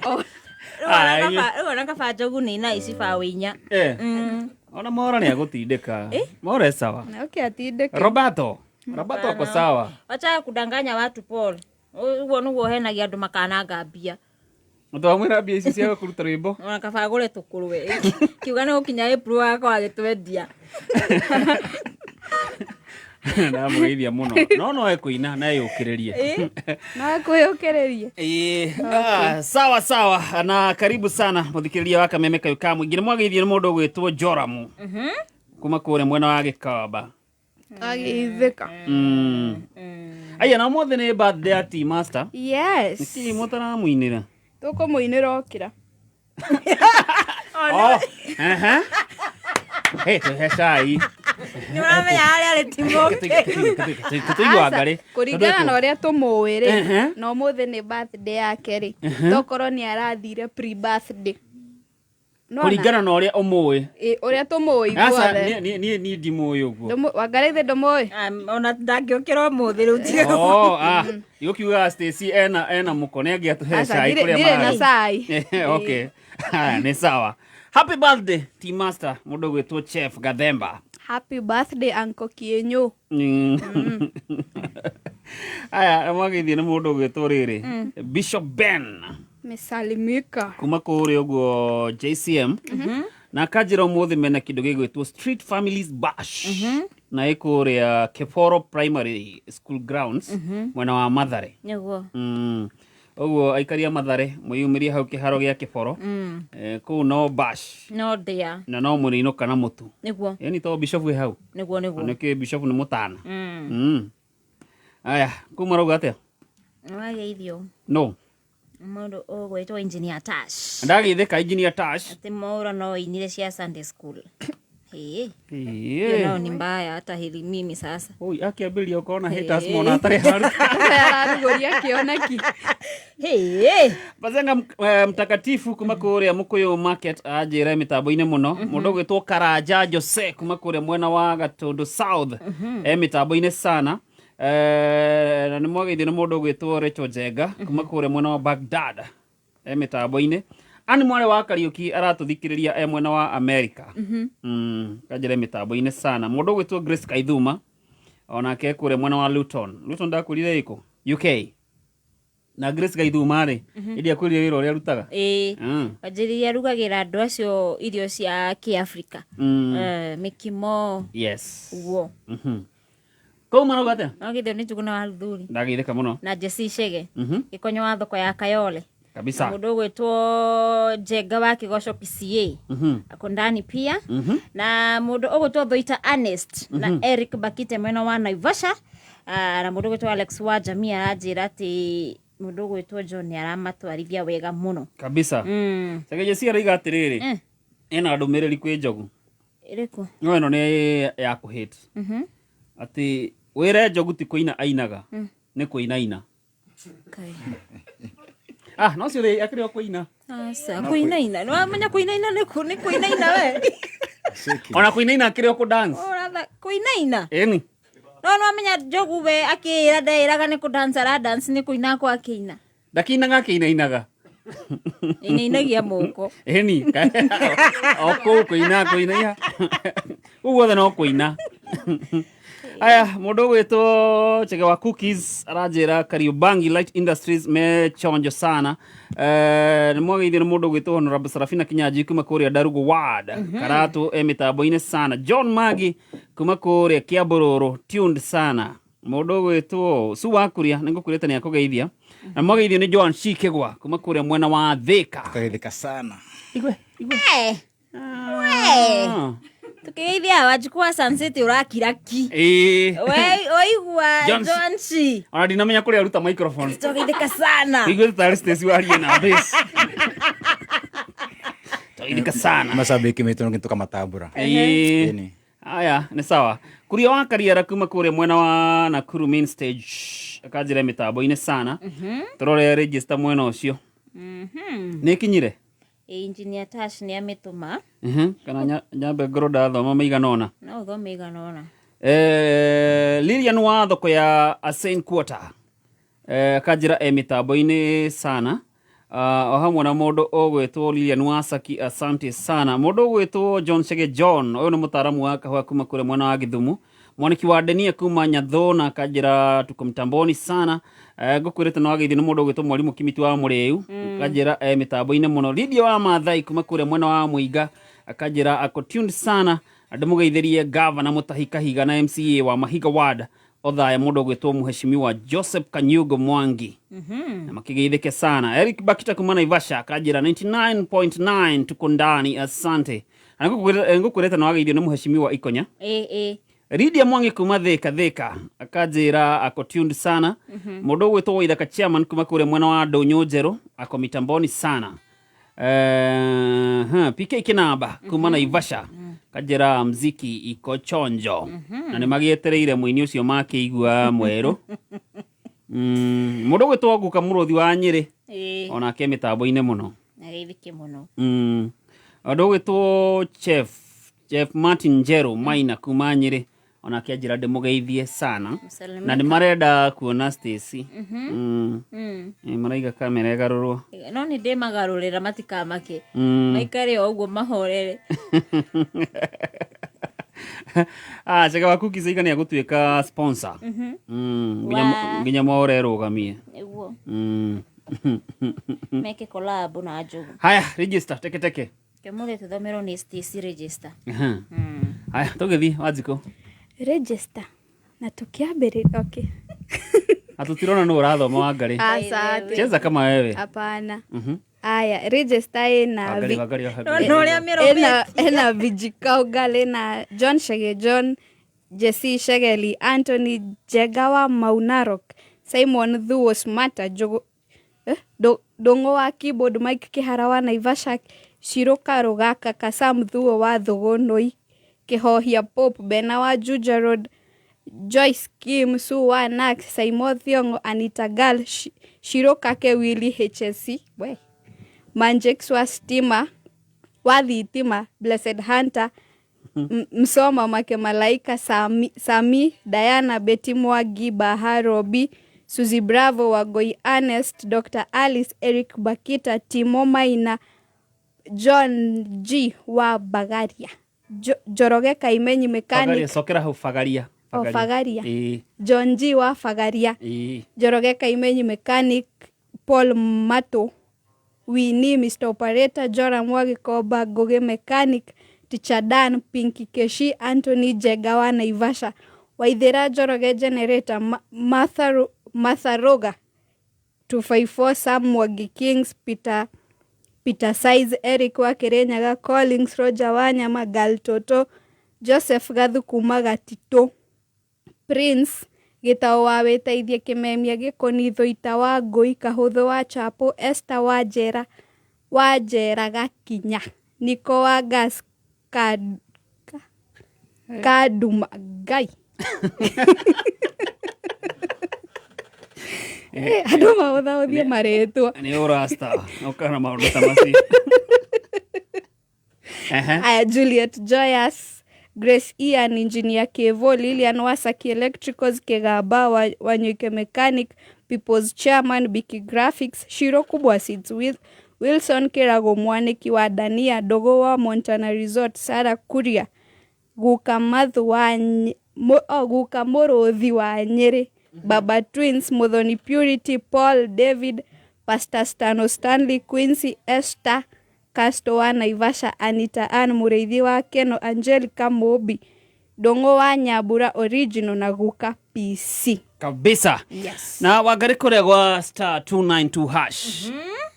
Rĩu ona kaba Njogu nĩ ina ici ba wĩinya. Ona Mwaura nĩ agũtindĩka. Mwaura e sawa. Okay, atindĩke. Roberto ako sawa. Wacha kudanganya watu Paul. Ũguo nĩguo ũhenagia andũ makananga mbia. Twamwĩra mbia ici cia kũruta rwĩmbo. Ona kaba agũre tũkũrwe. Kiuga nĩ gũkinya April agakorwo agĩtwendia. Ndamũgeithia mũno. No no ekũina na eyũkĩrĩrie. No ekwĩyũkĩrĩrie. Ĩĩ, ah, sawa sawa na karibu sana mũthikĩrĩria wa kameme kayũ ka mũingĩ nĩ mwageithio nĩ mũndũ ũgwĩtwo Joramu kuma kũrĩa mwena wa Gĩkomba. Agĩithĩka. Aya na ũmũthĩ nĩ birthday ya Tea Master. Yes. Nĩkĩ mũtaramũinĩra? Tũkũmũinĩra okĩra. Oh, aha. Hey, tũhe cai. Nĩ ũramenya harĩa arĩ ti mũkĩ. Tũtũigua ngarĩ. Kũringana na ũrĩa tũmũĩ rĩ, Ehe. na ũmũthĩ nĩ birthday yake rĩ, Ehe. tokorwo nĩ arathire pre birthday. Nĩwona? Kũringana na ũrĩa ũmũĩ. Ĩ, ũrĩa tũmũĩ Aca, ithuothe. niĩ niĩ ndimũĩ ũguo. Wangarĩ ithe ndũmũĩ? Ona ndangĩũkĩra ũmũthĩ rĩu tiga. Oh, ah, gũkiuga Stacy ena mũko nĩ angĩatũhe Aca, cai ndirĩ kũrĩa ndirĩ na mararĩ. cai. Okay. Haya, nĩ sawa. Happy birthday Tea Master, mũndũ ũgwĩtwo Chef Gathemba. Happy birthday Uncle Kienyo. Aya, mwageithio nĩ mũndũ ũgwĩtwo rĩrĩ. Bishop Ben Mesalimika. kuma kũrĩa ũguo JCM na akanjĩra ũmũthĩ mena kĩndũ gĩgwĩtwo Street Families Bash na ĩ kũrĩa Keboro Primary School Grounds mwena wa Mathare. Nĩguo. Ũguo aikari a Mathare mwĩyumĩrie hau kĩharo gĩa Kĩboro. Kũu no bash No ndĩa. na no mũrĩinũka na mũtu. Nĩguo. Ĩni to bishop wĩ hau. Nĩguo nĩguo. Nĩkĩ bishop nĩ mũtana. Aya, kũu marauga atĩa? Nĩwageithio No. mũndũ ũgwĩtwo Engineer Tash. Ndageithĩka Engineer Tash. Atĩ Mwaura no ainire cia Sunday school. Hĩ. Ĩĩ. Hiyo nao ni mbaya hata hili mimi sasa. Oi, akĩambĩrĩria ũkona haters mona atarĩ haru. Ararugũria kĩoneki. Hĩ. Bazenga mtakatifu kuma kũrĩa Mũkũyũ market anjĩra mĩtambo-inĩ mũno. Mũndũ ũgwĩtwo Karanja Jose kuma kũrĩa mwena wa Gatũndũ South e mĩtambo-inĩ sana. Na nĩ mwageithio nĩ mũndũ ũgwĩtwo Rachel Njenga kuma kũrĩa mwena wa Baghdad e mĩtambo-inĩ. Ani mwarĩ wa Kariũki aratũthikĩrĩria e mwena wa America. Kanjĩra mĩtambo-inĩ sana. Mũndũ ũgwĩtwo Grace Kaithuma onake kũrĩa mwena wa Luton. Luton ndakwĩrire ĩkũ? UK. Na Grace Gaithuma rĩ, ĩndĩ akwĩrire wĩra ũrĩa arutaga. Ĩĩ. Wanjĩrĩria arugagĩra andũ acio irio cia kĩafrika. Mĩkimo. Yes. Ũguo. Kũu marauga atĩa? Nĩwageithio nĩ Njuguna wa Luthuri. Ndageithĩka mũno. Na Jesse Chege. Gĩkonyo wa thoko ya Kayole. Kabisa. Mũndũ ũgwĩtwo Njenga wa Kĩgoco PCA. Ako ndani pia. Na mũndũ ũgwĩtwo Thoita Ernest na Eric Bakite mwena wa Naivasha. Na mũndũ ũgwĩtwo Alex wa Jamii aranjĩra atĩ mũndũ ũgwĩtwo John nĩ aramatwarithia wega mũno. Kabisa. Chege Jesse arauga atĩrĩrĩ, ena ndũmĩrĩri kwĩ Njogu. Ĩrĩkũ? No ĩno nĩ ya kũhĩt. Atĩ wĩre Njogu ti kũina ainaga, nĩ kũinaina. Kai. Ah, no cio rĩ akĩrĩ o kũina. Aca, kũinaina. Nĩwamenya kũinaina nĩ kũinaina we. Ona kũinaina akĩrĩ o kũ dance. Ũratha kũinaina. Ĩni. No nĩwamenya Njogu we akĩĩra ndeĩraga nĩ kũ dance ara dance nĩ kũina akwa akĩina. Ndakĩinaga akĩinainaga. Inainagia moko. Ĩni. O kũu kũina kũina. Kũu guothe no kũina. Aya, mũndũ ũgwĩtwo Chege wa Cookies aranjĩra Kariobangi Light Industries me chonjo sana. Nĩ mwageithio nĩ mũndũ ũgwĩtwo Honorable Sarafina Kinyanjui kuma kũrĩa Ndarugu Ward. Karatũ e mĩtambo-inĩ sana. John Magi kuma kũrĩa Kiambururu tuned sana. Mũndũ ũgwĩtwo Su wa Kuria nĩ ngũkwĩrĩte nĩ akũgeithia. Na mwageithio nĩ Joan Shikegwa kuma kũrĩa mwena wa Thika. Tukageithĩka sana. Igwe, igwe. We. Tukigeithia Wanjikũ wa Sun City ũrakira ki. Ĩĩ. We oigua John John Shi. Ona ndinamenya kũrĩa aruta microphone. Tugeithĩka sana. Igwe tarĩ Stacy warie na bass. Tugeithĩka sana. Mashabiki metu ngi tukamatambura. Ĩĩ. Aya, nĩ sawa. Kuria wa Kariara kuma kũrĩa mwena wa Nakuru main stage akanjĩra mĩtambo-inĩ sana. Tũrore register mwena ũcio. Nĩ ĩkinyire? Engineer Tash nĩ amĩtũma. Kana nyambe ngorwo ndathoma maigana ũna. No ũthome igana ũna. Lilian wa thoko ya Asen Quarter akanjĩra e mĩtambo-inĩ sana. O hamwe na mũndũ ũgwĩtwo Lilian Wasaki, asante sana. Mũndũ ũgwĩtwo John Chege John, ũyũ nĩ mũtaaramu wa kahũa kuma kũrĩa mwena wa Gĩthumo. Mwaniki wa Denia kuma Nyathona akanjĩra tuko mtamboni sana. Ngũkwĩrĩte no wageithio nĩ mũndũ ũgwĩtwo mwarimũ Kimiti wa Mũrĩu. Akanjĩra mĩtambo-inĩ mũno. Lydia wa Maathai kuma kũrĩa mwena wa Mũinga akanjĩra ako tuned sana, ndĩmũgeithĩrie gavana Mũtahi Kahiga na MCA wa Mahiga Ward Othaya, mũndũ ũgwĩtwo Mheshimiwa Joseph Kanyugo Mwangi, na makigeithĩke sana. Eric Bakita kuma Naivasha akanjĩra 99.9 tuko ndani, asante. Na ngũkwĩrĩte no wageithio nĩ Mheshimiwa Ikonya. Ĩ ĩ. Lydia Mwangi kuma Thika Thika akanjĩra ako tuned sana. Mũndũ ũgwĩtwo Waithaka chairman kuma kũrĩa mwena wa Ndũnyũ Njerũ ako mitamboni sana. PK Kinamba kuma Naivasha kanjĩra mziki iko chonjo, na nĩ magĩetereire mũini ũcio makĩigua mwerũ. Mũndũ ũgwĩtwo Nguka Mũrũthi wa Nyĩrĩ onake mĩtambo-inĩ mũno. Nageithĩke mũno. Ũndũ ũgwĩtwo Chef Martin Njeru Maina kuma Nyĩrĩ onake anjĩra ndĩmũgeithie sana. Msalimika. Na nĩ marenda kuona Stacy. Maraiga kamera ĩgarũrwo. No nĩ ndĩmagarũrĩra matikamake. Maikare o ũguo mahorere. Ah, Chege wa Cookies iga nĩ agũtuĩka sponsor. Nginya mwaũre ĩrũgamie. Nĩguo. Meke collab na Njogu. Haya, register teke teke. Kĩmũthĩ tũthomerwo nĩ Stacy register. Aha. Haya, tũgĩthiĩ Wanjikũ. Register na tukiambĩrĩria, okay. Atũtirona nũ ũrathoma Wangarĩ. Aca, ati. Cheza kama wewe. Hapana. Aya, register ĩna Wangarĩ, Wangarĩ, Wangarĩ. No, ũrĩa mĩrũmĩtie. Ĩna Vijikaugal, ĩna John Shege, John Jesse Shegeli, Anthony Jegawa Maunarok, Simon Thuo Smata, Jogo Ndũng'ũ wa keyboard, Mike Kĩhara wa Naivasha, Shiruka Rugaka, Kasam Thuo wa Thũgũnũi, Kĩhohia Pope, Bena wa Juja Road, Joyce Kim, Sue wa Nax, Saimo Thiong'o, Anita Gal, Shiruka Kewili HSC, we Manjex wa Stima, wa Thitima, Blessed Hunter, Msoma Make Malaika, Sami, Diana, Betty Mwagi, Baha Robi, Suzy Bravo, Wagoi Ernest, Dr. Alice, Eric Bakita, Timo Maina, John G wa Bagaria, Njoroge Kaimenyi Fagaria, Mechanic, cokera hau Fagaria. O, Fagaria. Ĩĩ, John G wa Fagaria, ĩĩ. Njoroge Kaimenyi Mechanic, Paul Mato, Winnie, Mr. Operator, Joram wa Gĩkomba, Ngũgĩ Mechanic, Teacher Dan, Pinky Keshi, Anthony Njenga wa Naivasha, Waithĩra Njoroge Generator, Martha Roga, 254 Sam Mwangi Kings, Peter Size, Eric wa Kirinyaga, Collins Roger Wanyama, Gal Toto, Joseph Gathu kuma Gatitũ, Prince Gĩtaũ wa Wĩteithie, Kĩmemia Gĩkũni, Thũita wa Ngũi, Kahũthũ wa Chapo, Esther wa Njera wa Njera Gakinya, Niko wa Gas Kaduma Ngai. Andũ mahũthahũthie marĩtwa. Nĩ ũrasta ũkana maũndũ ta macio. Ehe. Aya, Juliet Joyous, Grace Ian, Engineer Kevo, Lilian Wasaki Electricals, Kegaba Wanyuike Mechanic, People's Chairman, Biki Graphics, Shiro Kubwa Seeds, Wilson Kirago Mwaniki wa Dania, Dogo wa Montana Resort, Sarah Kuria, Guka Mathu wa Guka Mũrũthi wa Nyĩrĩ, Baba Twins, Muthoni Purity, Paul David, Pastor Stano Stanley, Quincy Esther, Casto wa Naivasha, Anita Ann Mũrĩithi wa Keno, Angelica Mũmbi, Ndũng'ũ wa Nyambura Original na Guka PC. Kabisa. Yes. Na Wangarĩ kũrĩa gwa star 292 hash.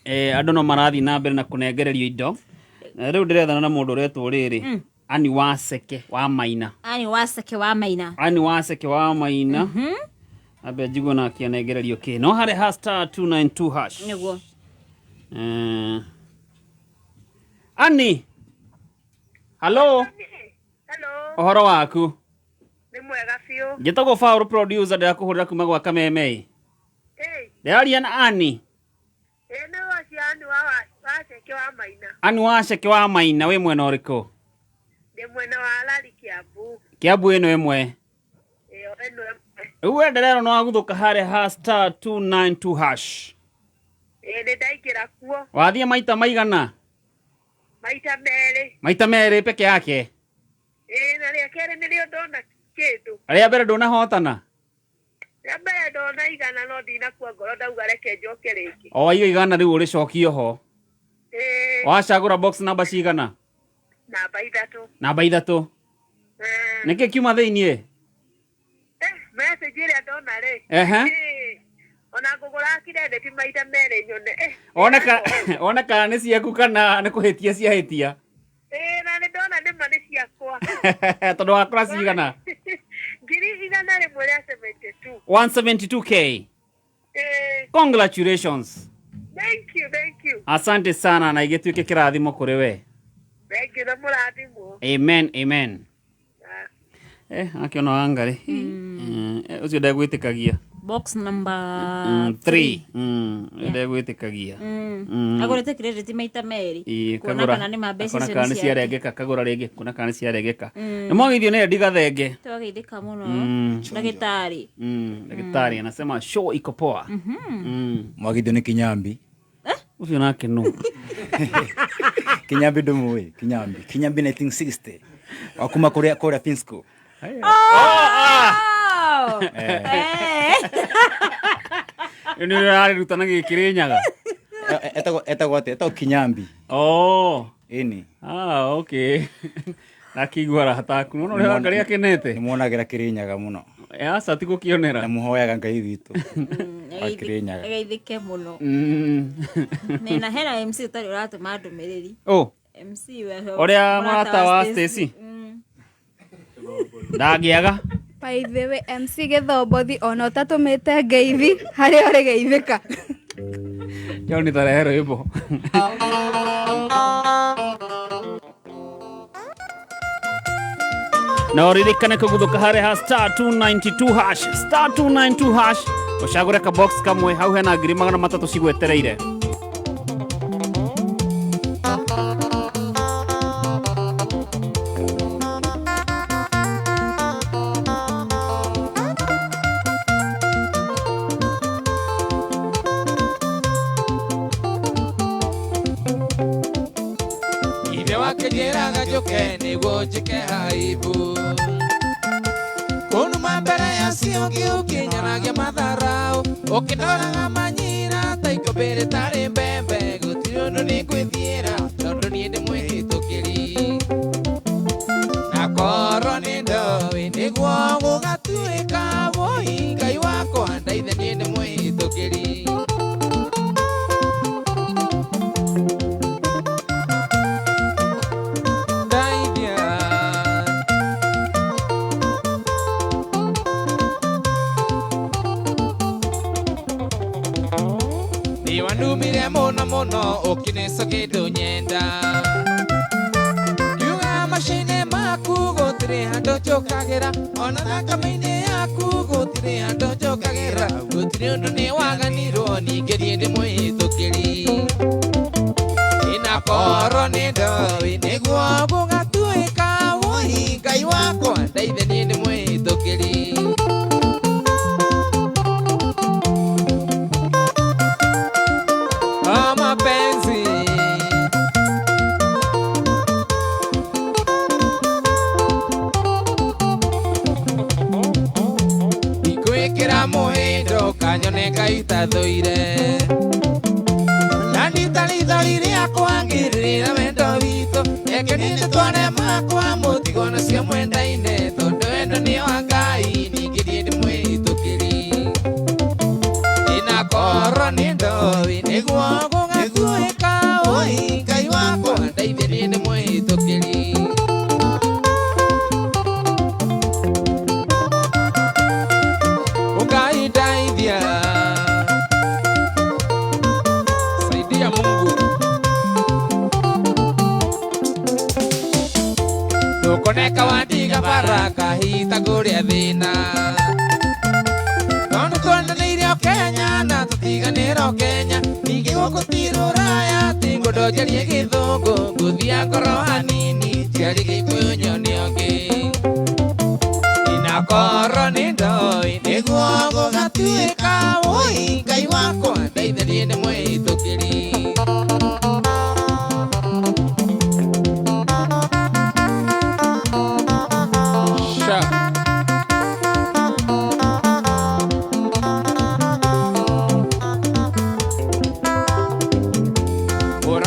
Andũ no marathiĩ na mbere na kũnengererio indo. Na rĩu ndĩrethana na mũndũ ũretwo rĩrĩ. Ani Waseke wa Maina. Ani Waseke wa Maina. Ani Waseke wa Maina. Ambe njigue na akĩanengererio kĩ. No harĩ ha star 292 hash. Nĩguo. Ani. Hello. Hello. Ũhoro waku? Nĩ mwega biũ. Njĩtagwo Paul producer, ndĩrakũhũrĩra kuma gwa Kameme. Ndĩraria na Ani. Ĩ nĩ wacia Ani wa Waceke wa Maina. Ani Waceke wa Maina, wĩ mwena ũrĩkũ? Ndĩ mwena wa Lari Kiambu. Kiambu ĩno ĩmwe. Ĩyo ĩno ĩmwe. Rĩu we ndĩrerwo nĩ waguthũka harĩa ha star 292 hash. Ĩ nĩ ndaingĩra kuo Wathiĩ maita maigana? maita merĩ. Maita merĩ peke yake. Ĩ na rĩa kerĩ nĩrĩo ndona kĩndũ. Rĩa mbere ndũnahotana? Rĩa mbere ndona 100 no ndinakua ngoro ndauga reke njoke rĩngĩ. O waiga 100 rĩu ũrĩcokie ho. Ĩĩ. Wacagũra box namba cigana? Namba 3. Namba 3. Nĩkĩ kiuma thĩiniĩ? Message ĩrĩa ndona rĩ. Ehe. Ĩĩ. Ona ngũgũra credit maita merĩ nyone. One kana nĩ ciaku kana nĩ kũhĩtia ciahĩtia. Ĩĩ, na nĩ ndona nĩma nĩ ciakwa. Tondũ wakora cigana? 172,000. 172K. Congratulations. Thank you, thank you. Asante sana na igĩtuĩke kĩrathimo kũrĩ we. Thank you na mũrathimwo. Amen, amen. Akiona Wangari. Ũcio ndegwĩtĩkagia. Box number 3. Ndegwĩtĩkagia. Agũrĩte credit maita merĩ. Ĩĩ, Kuona kagũra kana nĩ ma mbeca akona icio kana nĩ nĩ ciake. ciarengeka kagũra rĩngĩ kuona kana nĩ ciarengeka. Nĩ mwageithio nĩ Eddie Gathenge. Twageithĩka mũno. Ndagĩtarĩ. Daktari anasema show iko poa. Mwageithio nĩ Kinyambi. Ũcio nake nũ? Kinyambi ndũmũĩ, Kinyambi. Kinyambi 1960. Wa kuma kũrĩa kũrĩa Finsco. Nĩ ũrarĩruta na gĩkĩrĩnyaga. Etagwo atĩa? Etagwo Kinyambi. Oh. Ĩni. Ah, okay. Nakĩigua raha taku. Nĩwona ũrĩa Wangari akenete? Nĩmuonagĩra Kĩrĩnyaga mũno. Aca ti gũkĩonera. Na mũhoyaga Ngai witũ. Wa Kĩrĩnyaga. Ageithĩke mũno. Nĩ na hena MC ũtarĩ ũratũma ndũmĩrĩri. Oh. MC Ũrĩa mũrata wa Stacy. Ndangĩaga. By the way, MC Gĩthombothi ona ũtatũmĩte ngeithi harĩa ũrĩ geithĩka. John tarehe rwĩmbo. Na ũririkane kũguthũka harĩ ha star 292 hash, star 292 hash, ũcagũre ka box kamwe hau hena 300,000 cigwetereire. Ithe wake njĩraga njũke nĩguo njĩke haibu kũnuma mbere ya cio ũkĩnyonagia matharau ũkĩndoraga manyira ta ikũmbĩ rĩtarĩ mbembe gũtirĩ ũndũ nĩngwĩthiĩra tondũ niĩ ndĩ mwĩhĩtũkĩri na korwo nĩ ndoĩ nĩguo gũgatuĩka wũi Ngai wakwa ndeithe niĩ ndĩ mwĩhĩtũkĩri. Ndeithia. Nĩwandumire mũno mũno ũkĩnĩco kĩndũ nyenda kiuga macini maku gũtirĩ handũ njũkagĩra ona thakame-inĩ yaku gũtirĩ handũ njũkagĩra gũtirĩ ũndũ nĩwaganirwo ningĩ niĩ ndĩ mwĩhĩtũkĩri ĩnakorwo nĩ ndoĩ nĩguo gũgatuĩka wũi Ngai wakwa ndeithe niĩ ndĩ mwĩhĩtũkĩri. Oh, mapenzi Ikwĩkĩra mũhĩndo kanyone kaitathũire na ndita rithori rĩakwa ngĩrĩra wendo witũ reke niĩ ndĩtware makwa mũtigo nacio mwendaine tondũ wendo nĩ wa Ngai ningĩ niĩ ndĩ mwĩhĩtũkĩri ĩnakorwo nĩ ndoĩ nĩguo gũgatuĩka ũi Ngai wakwa ndeithie niĩ ndĩ mwĩhĩtũkĩri. Ngai ndeithia, saidia Mungu ndũkoneka wandiga baraka hita kũrĩa thĩna tondũ twendanĩire o Kenya na tũtiganĩre o Kenya ningĩ gũkũ ti rũraya ti ngũndũ njarie gĩthũngũ ngũthiĩ ngoro hanini njarie gĩkũyũ nyone ũngĩ inakorwo nĩ ndoĩ nĩguo gũgatuĩka wũi Ngai wakwa ndeithe niĩ ndĩ mwĩhĩtũkĩri. Sha.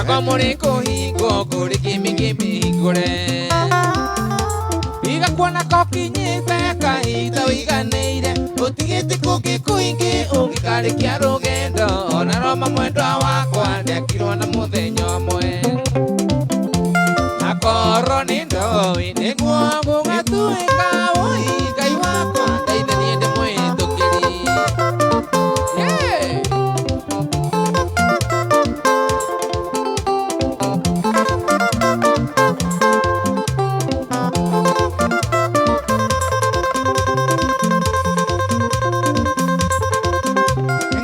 Mũrango mũrĩ kũhingwo kũrĩ kĩmĩ kĩmĩhingũre. Tiga kuona kokinyĩte kahinda ũiganĩire ũtigĩte kũngĩ kũingĩ ũngĩkarĩkia rũgendo ona Roma mwendwa wakwa ndekirwo na mũthenya ũmwe. Akorwo nĩ ndoĩ nĩguo gũgatuĩka woi Ngai wakwa ndeithĩrie ndĩmũhĩtũkĩri. Yeah!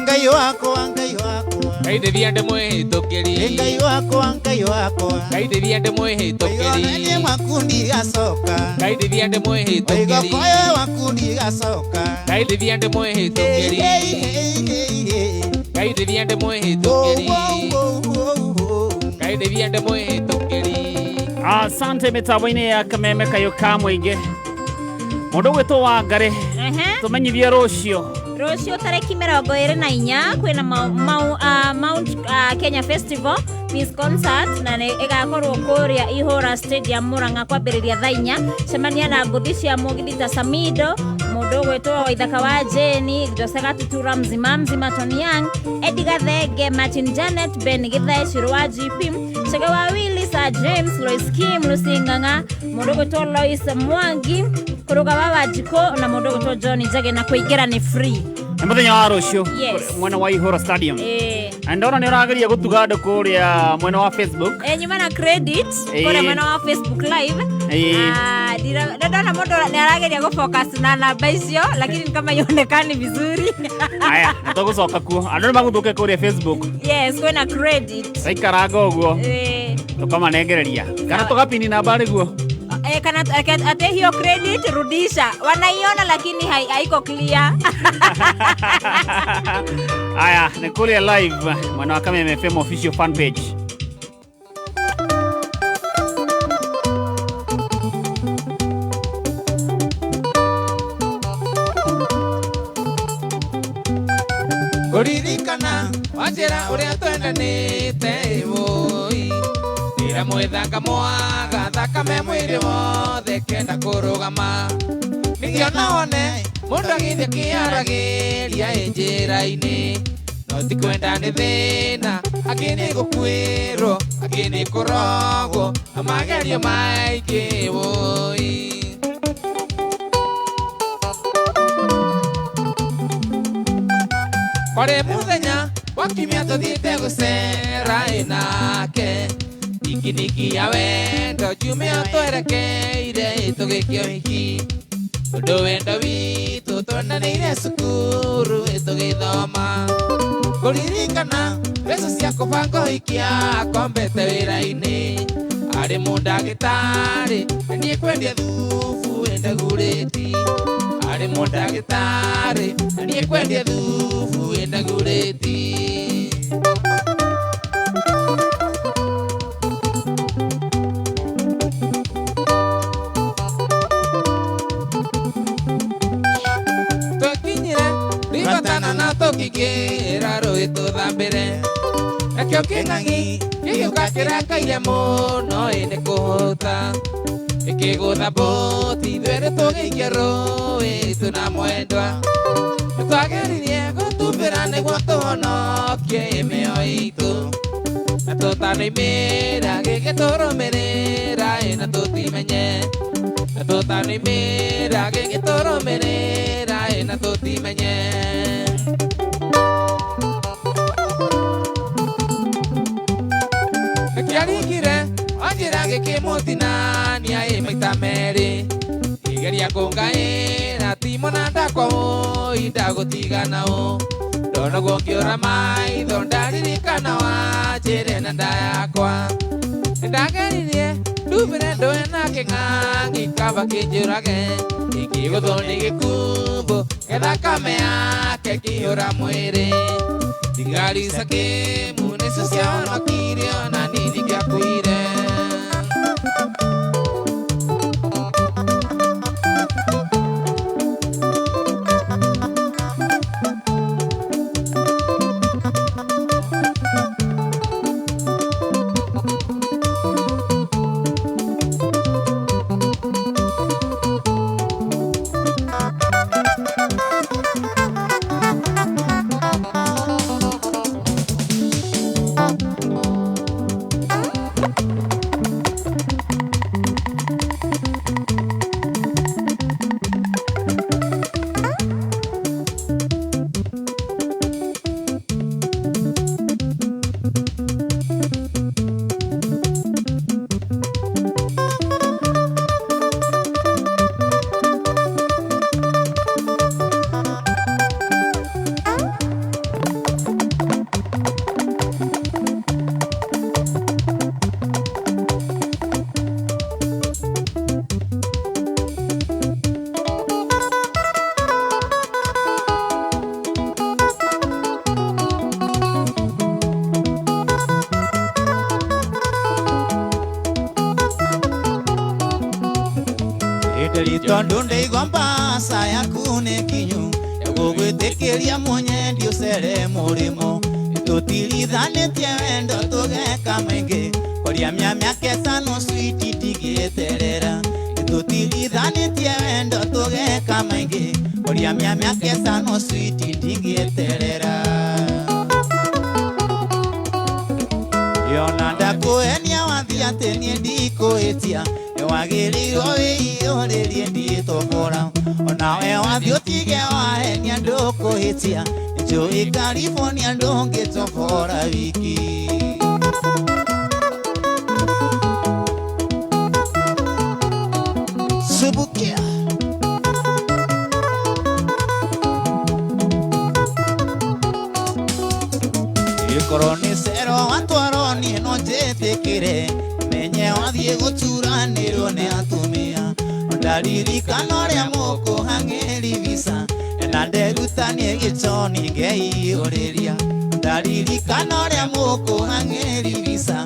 Ngai wakwa, Ngai wakwa, Ndeithĩria ndĩmũhĩtũkĩri. Ngai wakwa, Ngai wakwa, Ndeithĩria ndĩmũhĩtũkĩri. Ngai waku ndigacoka, Ndeithĩria ndĩmũhĩtũkĩri. Waigokoyo waku ndigacoka, Ndeithĩria ndĩmũhĩtũkĩri. Ndeithĩria ndĩmũhĩtũkĩri. Ndeithĩria ndĩmũhĩtũkĩri. Asante mitambo-inĩ ya Kameme Kayũ ka Mũingĩ. Mũndũ ũgwĩtwo Wangari, tũmenyithie rũciũ. Rũciũ tarĩki 24 kwĩna Mount Kenya Festival Peace Concert na nĩ ĩgakorwo kũrĩa Ihũra Stadium Murang'a kwambĩrĩria thaa 4. Cemania na ngũthi cia mũgithi ta Samido, mũndũ ũgwĩtwo Waithaka wa Jane, Jose Gatutura, Mzima Mzima, Tony Young, Eddie Gathenge, Martin Janet, Ben Githae, Shiro wa GP, Chege wa Willy, Sir James, Lois Kim, Lucy Ng'ang'a, mũndũ ũgwĩtwo Lois Mwangi, Kũrũga wa Wanjikũ na mũndũ ũgwĩtwo John Njage, na kũingĩra nĩ free. Nĩ mũthenya wa rũciũ Yes. mwena wa Ihũra Stadium. Na ndona nĩ ũrageria gũtuga andũ kũrĩa mwena wa Facebook. Nyuma na credit kũrĩa mwena wa Facebook live. Ndona mũndũ nĩ arageria gũfocus na namba icio lakini kama ionekani vizuri. Aya, nĩ tũgũcoka kuo. Andũ nĩ magũthũke kũrĩa Facebook. Yes, kwĩna credit. Taikaranga ũguo tũkamanengereria kana tũgapini namba nĩguo. Kana ate hiyo credit rudisha, wanaiona lakini haiko clear. Aya, nĩ kũrĩa live mwena wa Kameme FM official fan page. Kũririkana wanjĩra ũrĩa twendanĩte woi ndĩramwethanga mwaga thakame mwĩrĩ wothe kenda kũrũgama nĩkĩo no wone mũndũ agĩthiĩ akĩaragĩria ĩ njĩra-inĩ no ti kwenda nĩ thĩna angĩ nĩ gũkuĩrwo angĩ nĩ kũrogwo na magerio maingĩ woi. Kwarĩ mũthenya wa kiumia tũthiĩte gũcera ĩ nake ikiniki ya wendo kiumia twerekeire tũgĩkio hiki ũndũ wendo witũ twendanĩire cukuru tũgĩthoma kũririkana mbeca cia kũbanga ũhiki akombete wĩra-inĩ arĩ mũndagĩtarĩ na niĩ kwendia thubu ĩndagurĩti arĩ mũndagĩtarĩ na niĩ kwendia thubu ĩndagurĩti. Twakinyire ribatana na tũkĩingĩra rũĩ tũthambĩre nakĩo kĩng'ang'i gĩgĩũka kĩrakaire mũno ĩ nĩ kũhũta ĩkĩgũtha mbũti ithuerĩ tũgĩikia rũĩ twĩna mwendwa nĩtwageririe gũtumbĩra nĩguo tũhonokie mĩoyo itũ na tũtanoimĩra gĩgĩtũrũmĩrĩra ĩ na tũtimenye na tũtanoimĩra gĩgĩtũrũmĩrĩra ĩ na tũtimenye. Kĩaringire wanjĩra gĩkĩmũtinania ĩ maita merĩ kĩgeria kũngaĩra timona ndakwa ũi ndagũtigana ũ ndonagwo ngĩũra maitho ndaririkana wanjĩre na nda yakwa nĩndageririe ndubĩre ndũe na kĩng'ang'i kaba kĩnjũrage ĩkĩgũthwo nĩ gĩkumbo gĩthakame yake kĩihũra mwĩrĩ thigari cia kĩmbu nĩcio ciahonokirie ona niĩ ndingĩakuire. Nĩ tondũ ndaigua mbaca yaku nĩ kinyu Gũgwĩtĩkĩria mũnyendi ũcere mũrĩmo Tũtirithanĩtie wendo tũgeka maingĩ Koria mĩaka ĩtano switi ndigĩterera Tũtirithanĩtie wendo tũgeka maingĩ Koria mĩaka ĩtano switi ndigĩterera Yona ndakũhenia wathiĩ atĩ niĩ ndikũhĩtia Nĩwagĩrĩirwo wĩiyũrĩrie ndiĩtobora Onawe wathiĩ ũtige wahenia ndũkũhĩtia Nĩnjũĩ California ndũngĩtobora wiki Subukia Ikorwo nĩ cero watwarwo niĩ no njĩtĩkĩre Menye wathiĩ gũturanĩrwo nĩ atumia Ndaririkana ũrĩa mũkũhang'ĩri visa Na nderutanie gĩtoni ngeiyũrĩria Ndaririkana ũrĩa mũkũhang'ĩri visa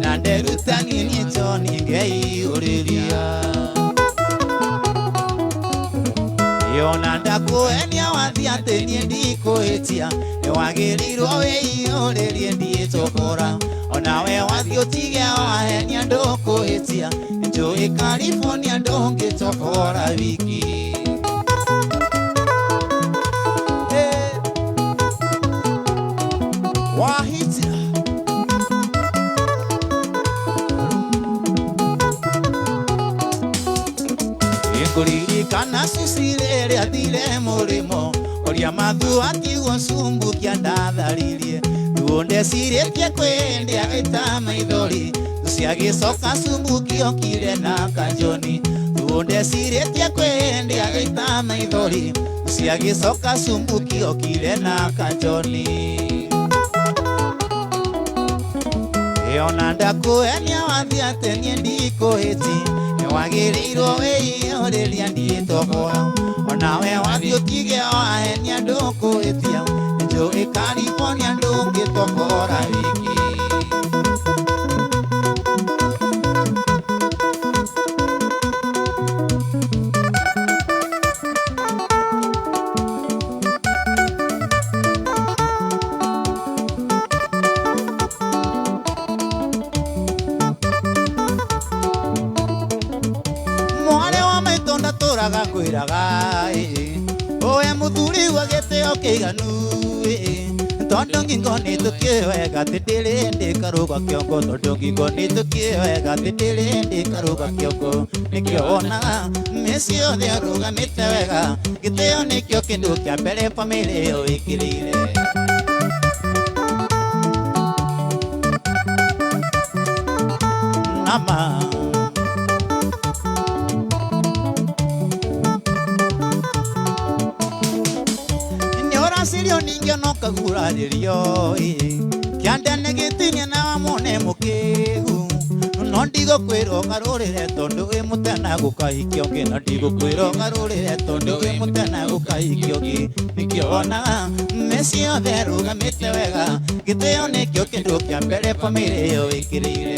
Na nderutanie gĩtoni ngeiyũrĩria Yona ndakũhenia wathiĩ atĩ niĩ ndikũhĩtia Nĩwagĩrĩirwo wĩiyũrĩrie ndiĩtobora Onawe wathiĩ ũtige wahenia ndũkũhĩtia Nĩnjũĩ California ndũngĩtobora wiki Wahitia Ngũririkana Susi rĩrĩa athire mũrĩmo Ũrĩa mathu atigwo cumbukia ndatharirie Ruo ndecirĩtie kwĩndĩa gaita maithori Ciagĩcoka cumbukia okire na kanjoni Ruo ndecirĩtie kwĩndĩa gaita maithori Ciagĩcoka cumbukia okire na kanjoni Yona ndakũhenia wathiĩ atĩ niĩ ndikũhĩti Nĩwagĩrĩirwo wĩiyũrĩria ndiĩtobora Onawe wathiĩ ũtige wahenia ndũkũhĩtia Nĩnjũĩ California ndũngĩtobora wiki Kwĩraga oya mũthuri wa gĩtĩo kĩiganu tondũ ngingo nĩtũkĩĩ wega atĩ ndĩrĩ ndĩkarũga kĩongo tondũ ngingo nĩtũkĩĩ wega atĩ ndĩrĩ ndĩkarũga kĩongo nĩkĩo wonaga mĩciĩ yothe arũgamĩte wega gĩtĩo nĩkĩo kĩndũ kĩa mbere bamĩrĩ ĩyo ĩkĩrĩire Nama Sirio ningĩ no kagurarĩrio kĩanda nĩ gĩtinia na wamone mũkĩgu no ndigũkwĩra ũgarũrĩre tondũ wĩ mũtana gũkahikio ũngĩ no ndigũkwĩra ũgarũrĩre tondũ wĩ mũtana gũkahikio ũngĩ nĩkĩo wonaga mĩciĩ yothe ĩrũgamĩte wega gĩtĩo nĩkĩo kĩndũ kĩa mbere bamĩrĩ ĩyo ĩkĩrĩire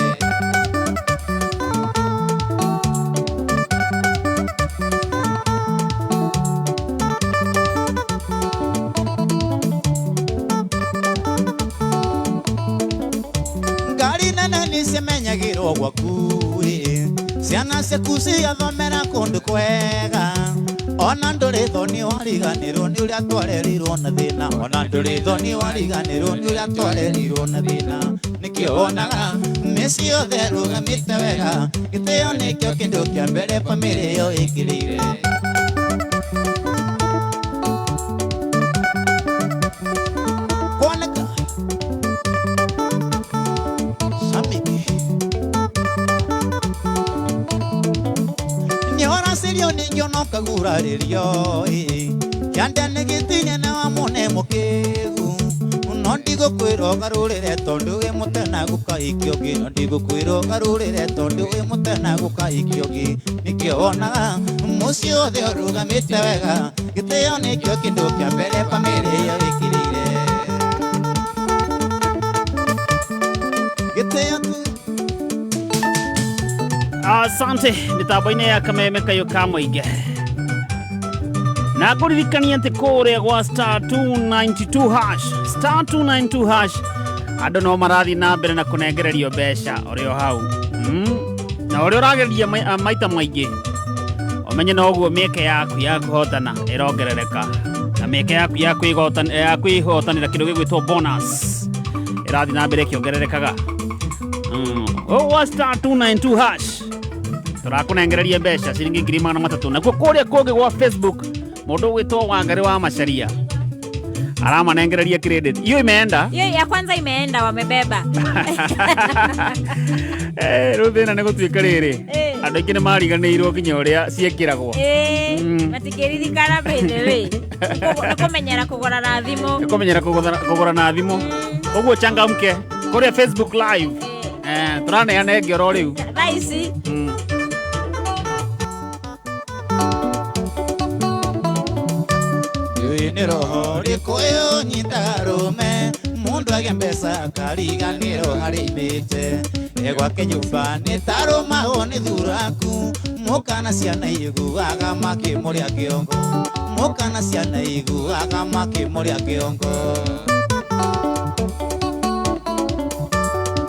Cimenyagĩrwo gwaku ciana ciaku cigathomera kũndũ kwega ona ndũrĩ thoni wariganĩrwo nĩ ũrĩa twarerirwo na thĩna ona ndũrĩ thoni wariganĩrwo nĩ ũrĩa twarerirwo na thĩna nĩkĩo wonaga mĩciĩ yothe ĩrũgamĩte wega gĩtĩo nĩkĩo kĩndũ kĩa mbere bamĩrĩ ĩyo ĩkĩrĩire Kwanĩka Nĩũracirio ningĩ ona ũkagurarĩrio kĩanda nĩ gĩtinia na wamone mũkĩgu no ndigũkwĩra ũgarũrĩre tondũ wĩ mũtana gũkahikio ũngĩ no ndigũkwĩra ũgarũrĩre tondũ wĩ mũtana gũkahikio ũngĩ nĩkĩo wonaga mũciĩ wothe ũrũgamĩte wega gĩtĩo nĩkĩo kĩndũ kĩa mbere bamĩrĩ ĩyo ĩkĩrĩire gĩtĩo tu Asante mitambo-inĩ ya Kameme Kayũ ka Mũingĩ. Na ngũririkanie atĩ kũrĩa gwa star 292 hash, star 292 hash, andũ no marathiĩ na mbere na kũnengererio mbeca ũrĩ o hau. Na ũrĩa ũrageria maita maingĩ, ũmenye noguo mĩeke yaku ya kũhotana ĩrongerereka, na mĩeke yaku ya kwĩhotanĩra kĩndũ gĩgwĩtwo bonus ĩrathiĩ na mbere ĩkĩongererekaga. Wa star 292 hash tũrakũnengereria mbeca ciringi 300,000. Nakuo kũrĩa kũngĩ gwa Facebook mũndũ ũgwĩtwo Wangari wa Macharia aramanengereria credit. Hiyo imeenda? Hiyo ya kwanza imeenda, wamebeba. Rĩu thĩna nĩ gũtuĩka rĩrĩ, andũ aingĩ nĩ mariganĩirwo nginya ũrĩa ciĩkĩragwo. Matikĩririkana by the way. Nĩ kũmenyera kũgũra na thimũ. Nĩ kũmenyera kũgũra na thimũ. Ũguo changamke kũrĩa Facebook live. Tũraneana ĩngĩ oro rĩu. Thaa ici. Nĩ roho rĩkũyũ nyitaga rũme, mũndũ agĩa mbeca akariganĩrwo harĩa imĩte. Gwake nyũmba nĩ tarũmagwo nĩ thuraku, mũka na ciana iguaga makĩmũrĩa kĩongo, mũka na ciana iguaga makĩmũrĩa kĩongo.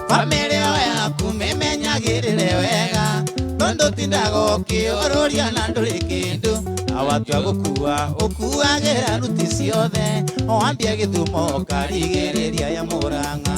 Bamĩrĩ ĩyo yaku mĩmenyagĩrĩre wega, tondũ tindaga ũkĩũrũria na ndũrĩ kĩndũ. Awatua gũkua ũkuagĩra ruti ciothe, wambia gĩthumo ũkarigĩrĩria ya Mũrang'a.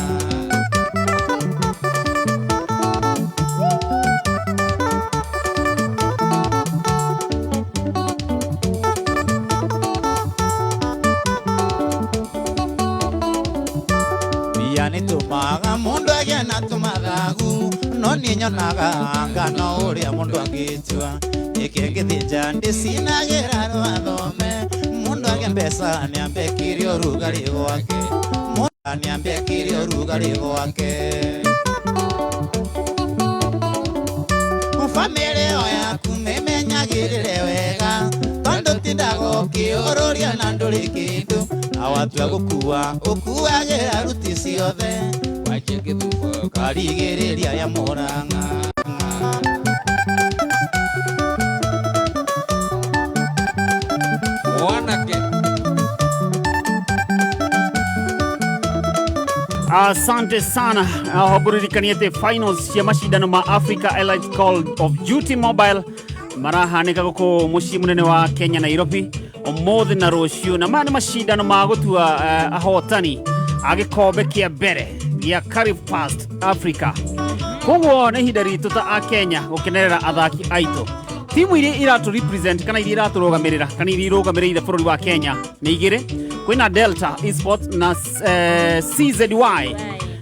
Mbia nĩtũmaga mũndũ agĩe na tũmathagu, no niĩ nyonaga ngano ũrĩa mũndũ angĩtua. Ikĩngĩthĩnja ndĩcinagĩra rwathome, mũndũ agĩa mbeca nĩambe kĩrĩ ũrugarĩ gwake, mũndũ nĩambe kĩrĩ ũrugarĩ gwake. Bamĩrĩ ĩyo yaku mĩmenyagĩrĩre wega, tondũ tindaga ũkĩũrũria na ndũrĩ kĩndũ. Awatua gũkua ũkuagĩra ruti ciothe, wanjia gĩthumo ũkarigĩrĩria ya Mũrang'a. Asante sana. Ngũririkanie atĩ finals cia macindano ma Africa Elite Call of Duty Mobile marahanĩka gũkũ mũciĩ mũnene wa Kenya Nairobi ũmũthĩ na rũciũ, na maya nĩ macindano ma gũtua ahotani a gĩkombe kĩa mbere gĩa Carib Fast Africa. Koguo nĩ ihinda ritũ ta a Kenya gũkenerera athaki aitũ. Timu iria iratũ represent kana iria iratũrũgamĩrĩra kana iria irũgamĩrĩire bũrũri wa Kenya nĩ igĩrĩ. Kwĩna Delta Esports na CZY,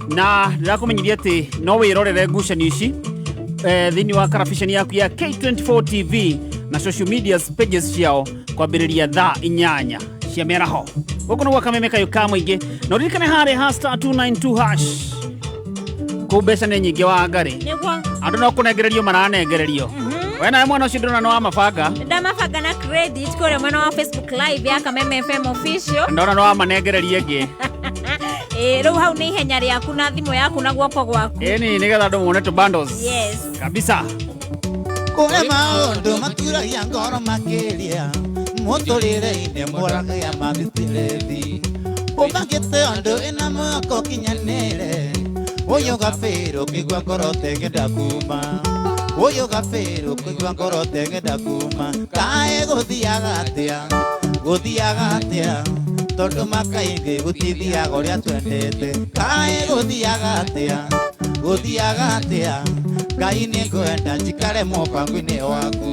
na ndĩrakũmenyithia atĩ no wĩrorere ngucanio ici thĩinĩ wa karabiceni yaku ya K24 TV na social media pages ciao kwambĩrĩria thaa 8 cia mĩaraho. Gũkũ nĩ gwa Kameme Kayũ ka Mũingĩ, na ũririkane harĩa ha star 292 hash kũu mbeca nĩ nyingĩ wa Ngarĩ. Nĩguo. Andũ no kũnengererio maranengererio. We nawe mwana ũcio ndĩrona nĩ wa mabanga. Ndamabanga na credit kũrĩa mwena wa Facebook live ya Kameme FM official. Ndona nĩ wamanengereria ĩngĩ. Rĩu hau nĩ ihenya rĩaku na thimũ yaku na guoko gwaku. Ĩni nĩgetha andũ mone tũ bundles. Yes. Kabisa. Kũrĩ maũndũ maturagia ngoro makĩria, mũtũrĩre-inĩ mũragĩa mathitĩrĩthi. Ũbangĩte ũndũ ĩna mwĩhoko ũkinyanĩre, ũyũ gabĩrũ kĩigua ngoro teng'enda kuma. Ũyũ gabĩrũ kĩigua ngoro teng'enda kuma. Kaĩ gũthiaga atĩa, gũthiaga atĩa, tondũ makaingĩ gũtithiaga ũrĩa twendete. Kaĩ gũthiaga atĩa, gũthiaga atĩa, Ngai nĩngwenda njikare mũbango-inĩ waku.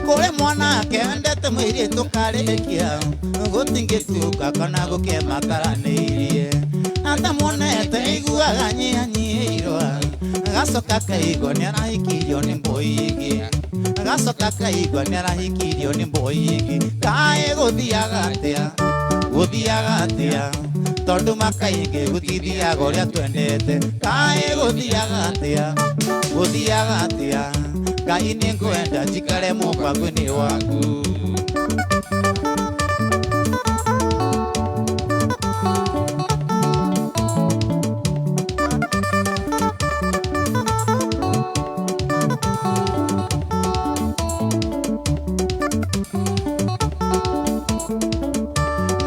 Kũrĩ mwanake wendete mũirĩtu karĩkia, gũtingĩtuka kana gũkĩmakaranĩirie. Atamuonete aiguaga nyihanyiihĩirwo, gacoka kaigua nĩarahikirio nĩ mbũi gacoka kaigua nĩarahikirio nĩ mbũi. Kaĩ gũthiaga atĩa, gũthiaga atĩa, tondũ makaingĩ gũtithiaga ũrĩa twendete. Kaĩ gũthiaga atĩa, gũthiaga atĩa, Ngai nĩngwenda njikare mũbango-inĩ waku.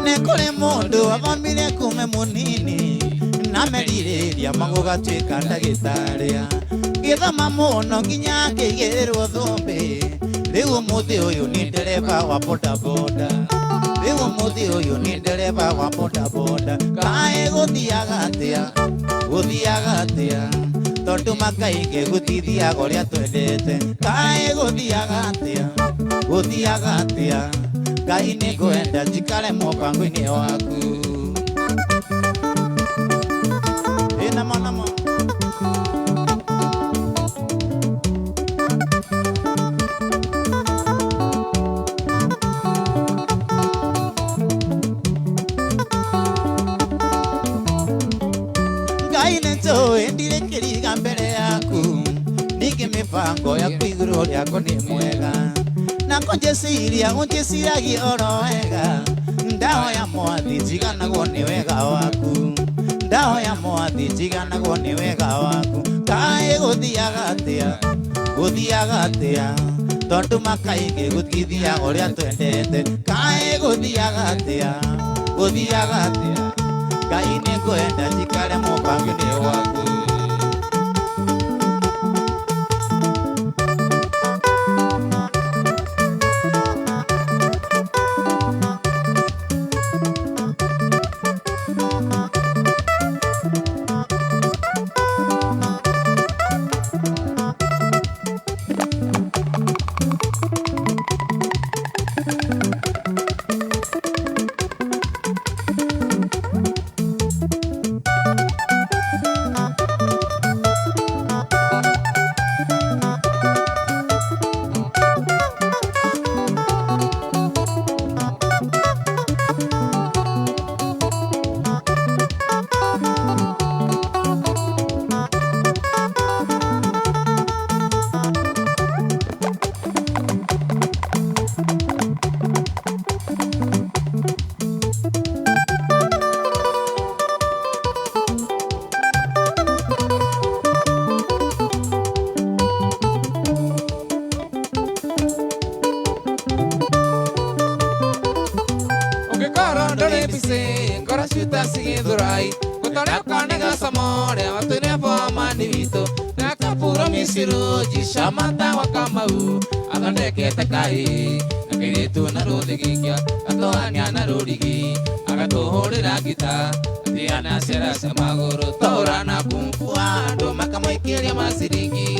Nĩ kũrĩ mũndũ athomire kume mũnini na merirĩria magũgatuĩka ndagĩtarĩ, gĩthoma mũno nginya akĩigĩrĩrwo thũmbĩ. Rĩu ũmũthĩ ũyũ nĩ ndereba wa bodaboda, rĩu ũmũthĩ ũyũ nĩ ndereba wa bodaboda. Kaĩ gũthiaga atĩa, gũthiaga atĩa, tondũ makaingĩ gũtithiaga ũrĩa twendete. Kaĩ gũthiaga atĩa, gũthiaga atĩa, Ngai nĩngwenda njikare mũbango-inĩ waku. Ĩ namo namo. Ngai nĩnjũĩ ndirĩ kĩriga mbere yaku, ningĩ mĩbango yaku igũrũ rĩakwa nĩ mwega, na kũnjĩciria ũnjĩciragia oro wega. Ndahoya mwathi njiganagwo nĩ wega waku, ndahoya mwathi njiganagwo nĩ wega waku. Kaĩ gũthiaga atĩa, gũthiaga atĩa, tondũ makaingĩ gũtithiaga ũrĩa twendete. Kaĩ gũthiaga atĩa, gũthiaga atĩa, Ngai nĩngwenda njikare mũbango-inĩ waku. Ũngĩkorwo ndũrĩ busy, ngoro ciitũ cigĩthũrai gũtarĩ gacamo rĩa watũire bomani witũ na kapuro miciruji camata wa Kamau athondekete kai na kairĩtu na rũthigithia gatũhania na rũrigi agatũhũrĩra ngita atiana ciara cia magũrũ tũra na kumfua andũ makamũikĩria maciringi.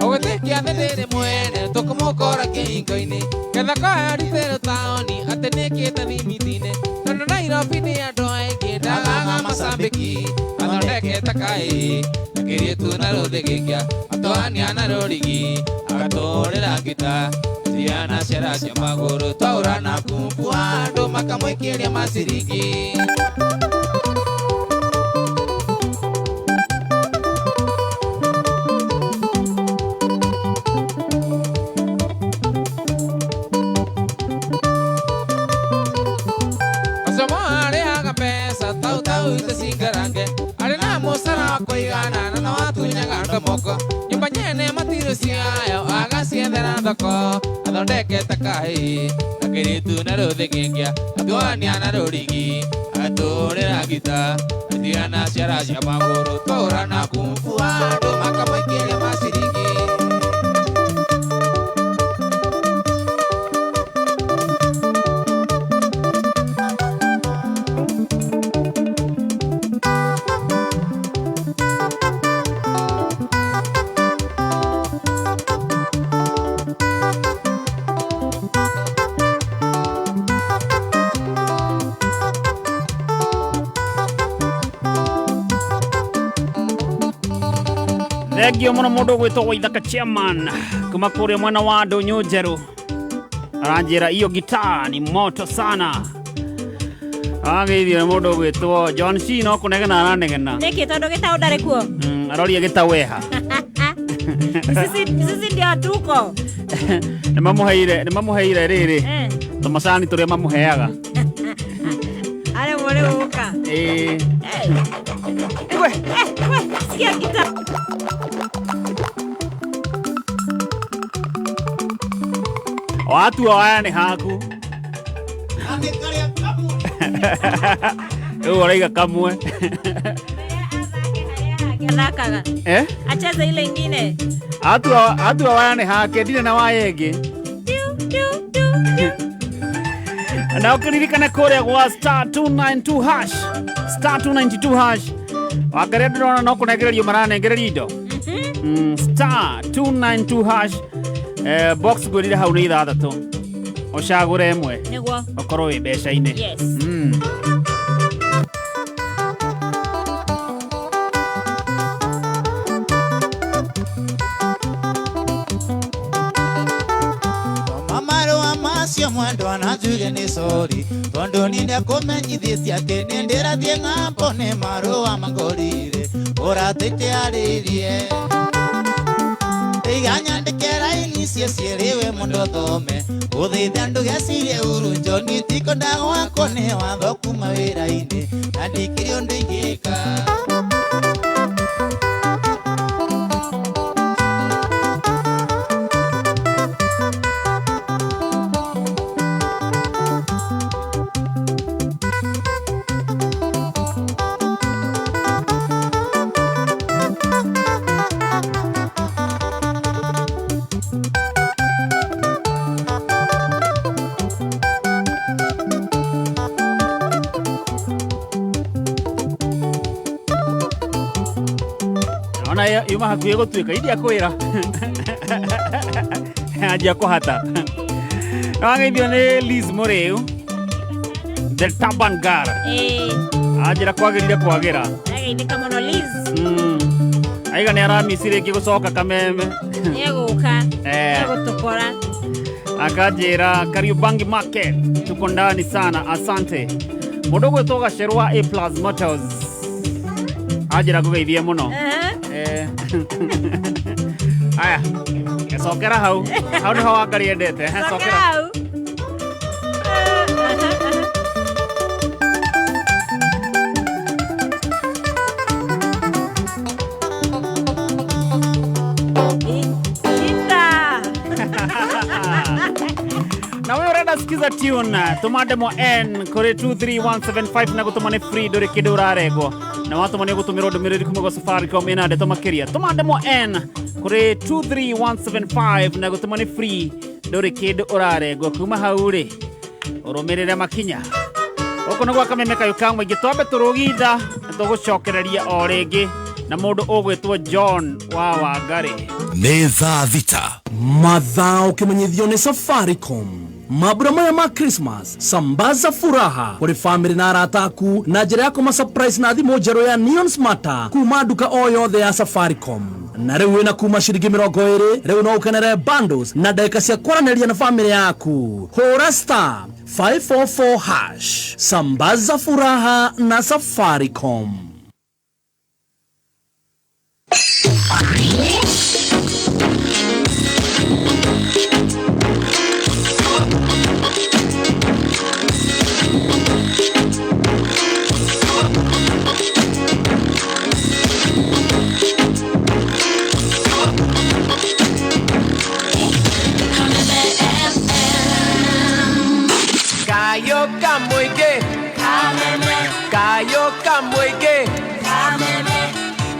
Ũgĩtĩkia thĩ mwene tũkũmũkora kĩhingo-inĩ ketha koerutĩrwo taũni atĩ nĩkĩte thimiti-inĩ tondũ Nairobi nĩ andũ aingĩ ndagaga macambĩki athondekete kai na kĩirĩtu na rũthigithia atũhania na rũrigi agatũhũrĩra ngita ciana ciara cia magũrũ twaũra na kumbua andũ makamũikĩria maciringi. Kũigana na watunyaga andũ moko nyũmba nyene matirũ ciayo agaciethera thoko athondekete kai na kĩirĩtu na rũthigithia atuania na rũrigi agatũrĩra ngita atiana ciara cia magũrũ tũra na kumbua andũ makamũikĩria maciringi. Thengio muno mundu gwitwo Waithaka chairman kuma kuria mwena wa Ndunyu Njeru aranjira iyo gitaa ni moto sana. Ageithio mundu gwitwo John C no kunegena aranegena. Nĩkĩ tondũ gĩtaũ ndarĩ kuo? Aroria gĩtaũ eha. Sisi ndio tuko. Nĩ mamũheire rĩrĩ tũmacani tũrĩa mamũheaga. Aremwo nĩ gũka. Ĩĩ. We, sikia gita. Watua waya nĩ haku. Rĩu ũraiga kamwe. Athakaga. Eh? Acheze ile ingine. Atua waya nĩ hake ndirĩ na waya ĩngĩ. Na ũkĩririkane kũrĩa gwa star 292 hash. Star 292 hash. Wangaria ndĩrona no kũnengererio maranengereria indo. Star 292 hash. Box ngwĩrire hau nĩ ithathatũ. Ũcagũre ĩmwe. Nĩguo. Ũkorwo wĩ mbeca-inĩ. Yes. Mamarũa macio mwendwa na njuge nĩ sori tondũ ni nĩakũmenyithĩtie atĩ nĩ ndĩrathiĩ ng'ambo nĩ marũa mangorire ũratĩtĩarĩirie iga nyandĩke raini cio ciĩrĩwe mũndũ thome ũthĩte ndũgecirie uru njoni tikonda gwakwo nĩ watho kuma wĩra-inĩ na ndikĩrĩ ũndũ ingĩka. Ona yuma hakuhĩ gũtuĩka iria kwĩra anjia kũhata. Nĩwageithio nĩ Liz Mũrĩu the Taban Girl. Anjĩra kwagĩrire kwagĩra. Ageithĩka mũno Liz. Aiga nĩ aramisi rĩngĩ gũcoka Kameme. Nĩegũka. Nĩegũtũkora. Akanjĩra Kariobangi Market tuko ndani sana asante. Mũndũ ũgwĩtwo Gacerwa wa A Plus Motors anjĩra ngũgeithie mũno. Aya, cokera hau. Hau nĩho Wangari endete. Cokera hau. Ita. Na wewe urenda sikiza tune tũma ndemwa N kũrĩ 23175 na gũtũma nĩ free ndũrĩ kĩndũ ũrarengwo. Na watũma nĩ ũgũtũmĩrwo ndũmĩrĩri kuma gwa Safaricom ĩna ndeto makĩria. Tũma ndemwa N kũrĩ 23175 na gũtũma nĩ free ndũrĩ kĩndũ ũrarengwo. Kuma hau rĩ ũrũmĩrĩre makinya. Gũkũ nĩ gwa Kameme kayũ ka mũingĩ twambe tũrũgitha na tũgũcokereria o rĩngĩ na mũndũ ũgwĩtwo John wa Wangari. Nĩ thaa thita. Mathaa ũkĩmenyithio nĩ Safaricom. Mabura maya ma Christmas sambaza furaha kũrĩ family na arata aku na njĩra ya kũma surprise na thimũ njerũ ya Neon Smarter kuma nduka o yothe ya Safaricom. Na rĩu wĩna kuma ciringi 20 rĩu no ũkenere bundles na ndagĩka cia kwaranĩria na family yaku. Hũra star 544 hash. Sambaza furaha na Safaricom. Kayo kamweke, kayo kamweke,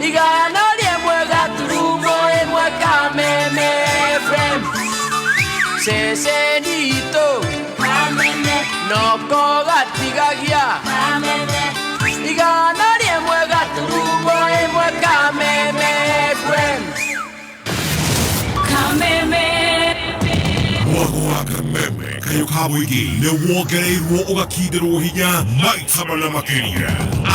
igana rimwe gaturumo rimwe Kameme FM, cecenito noko gatigagia, igana rimwe gaturumo rimwe Kameme FM. Kameme. Mwago wa Kameme. kayũ ka mũingĩ nĩ wongereirwo ũgakindĩrwo hinya maita mana makĩria.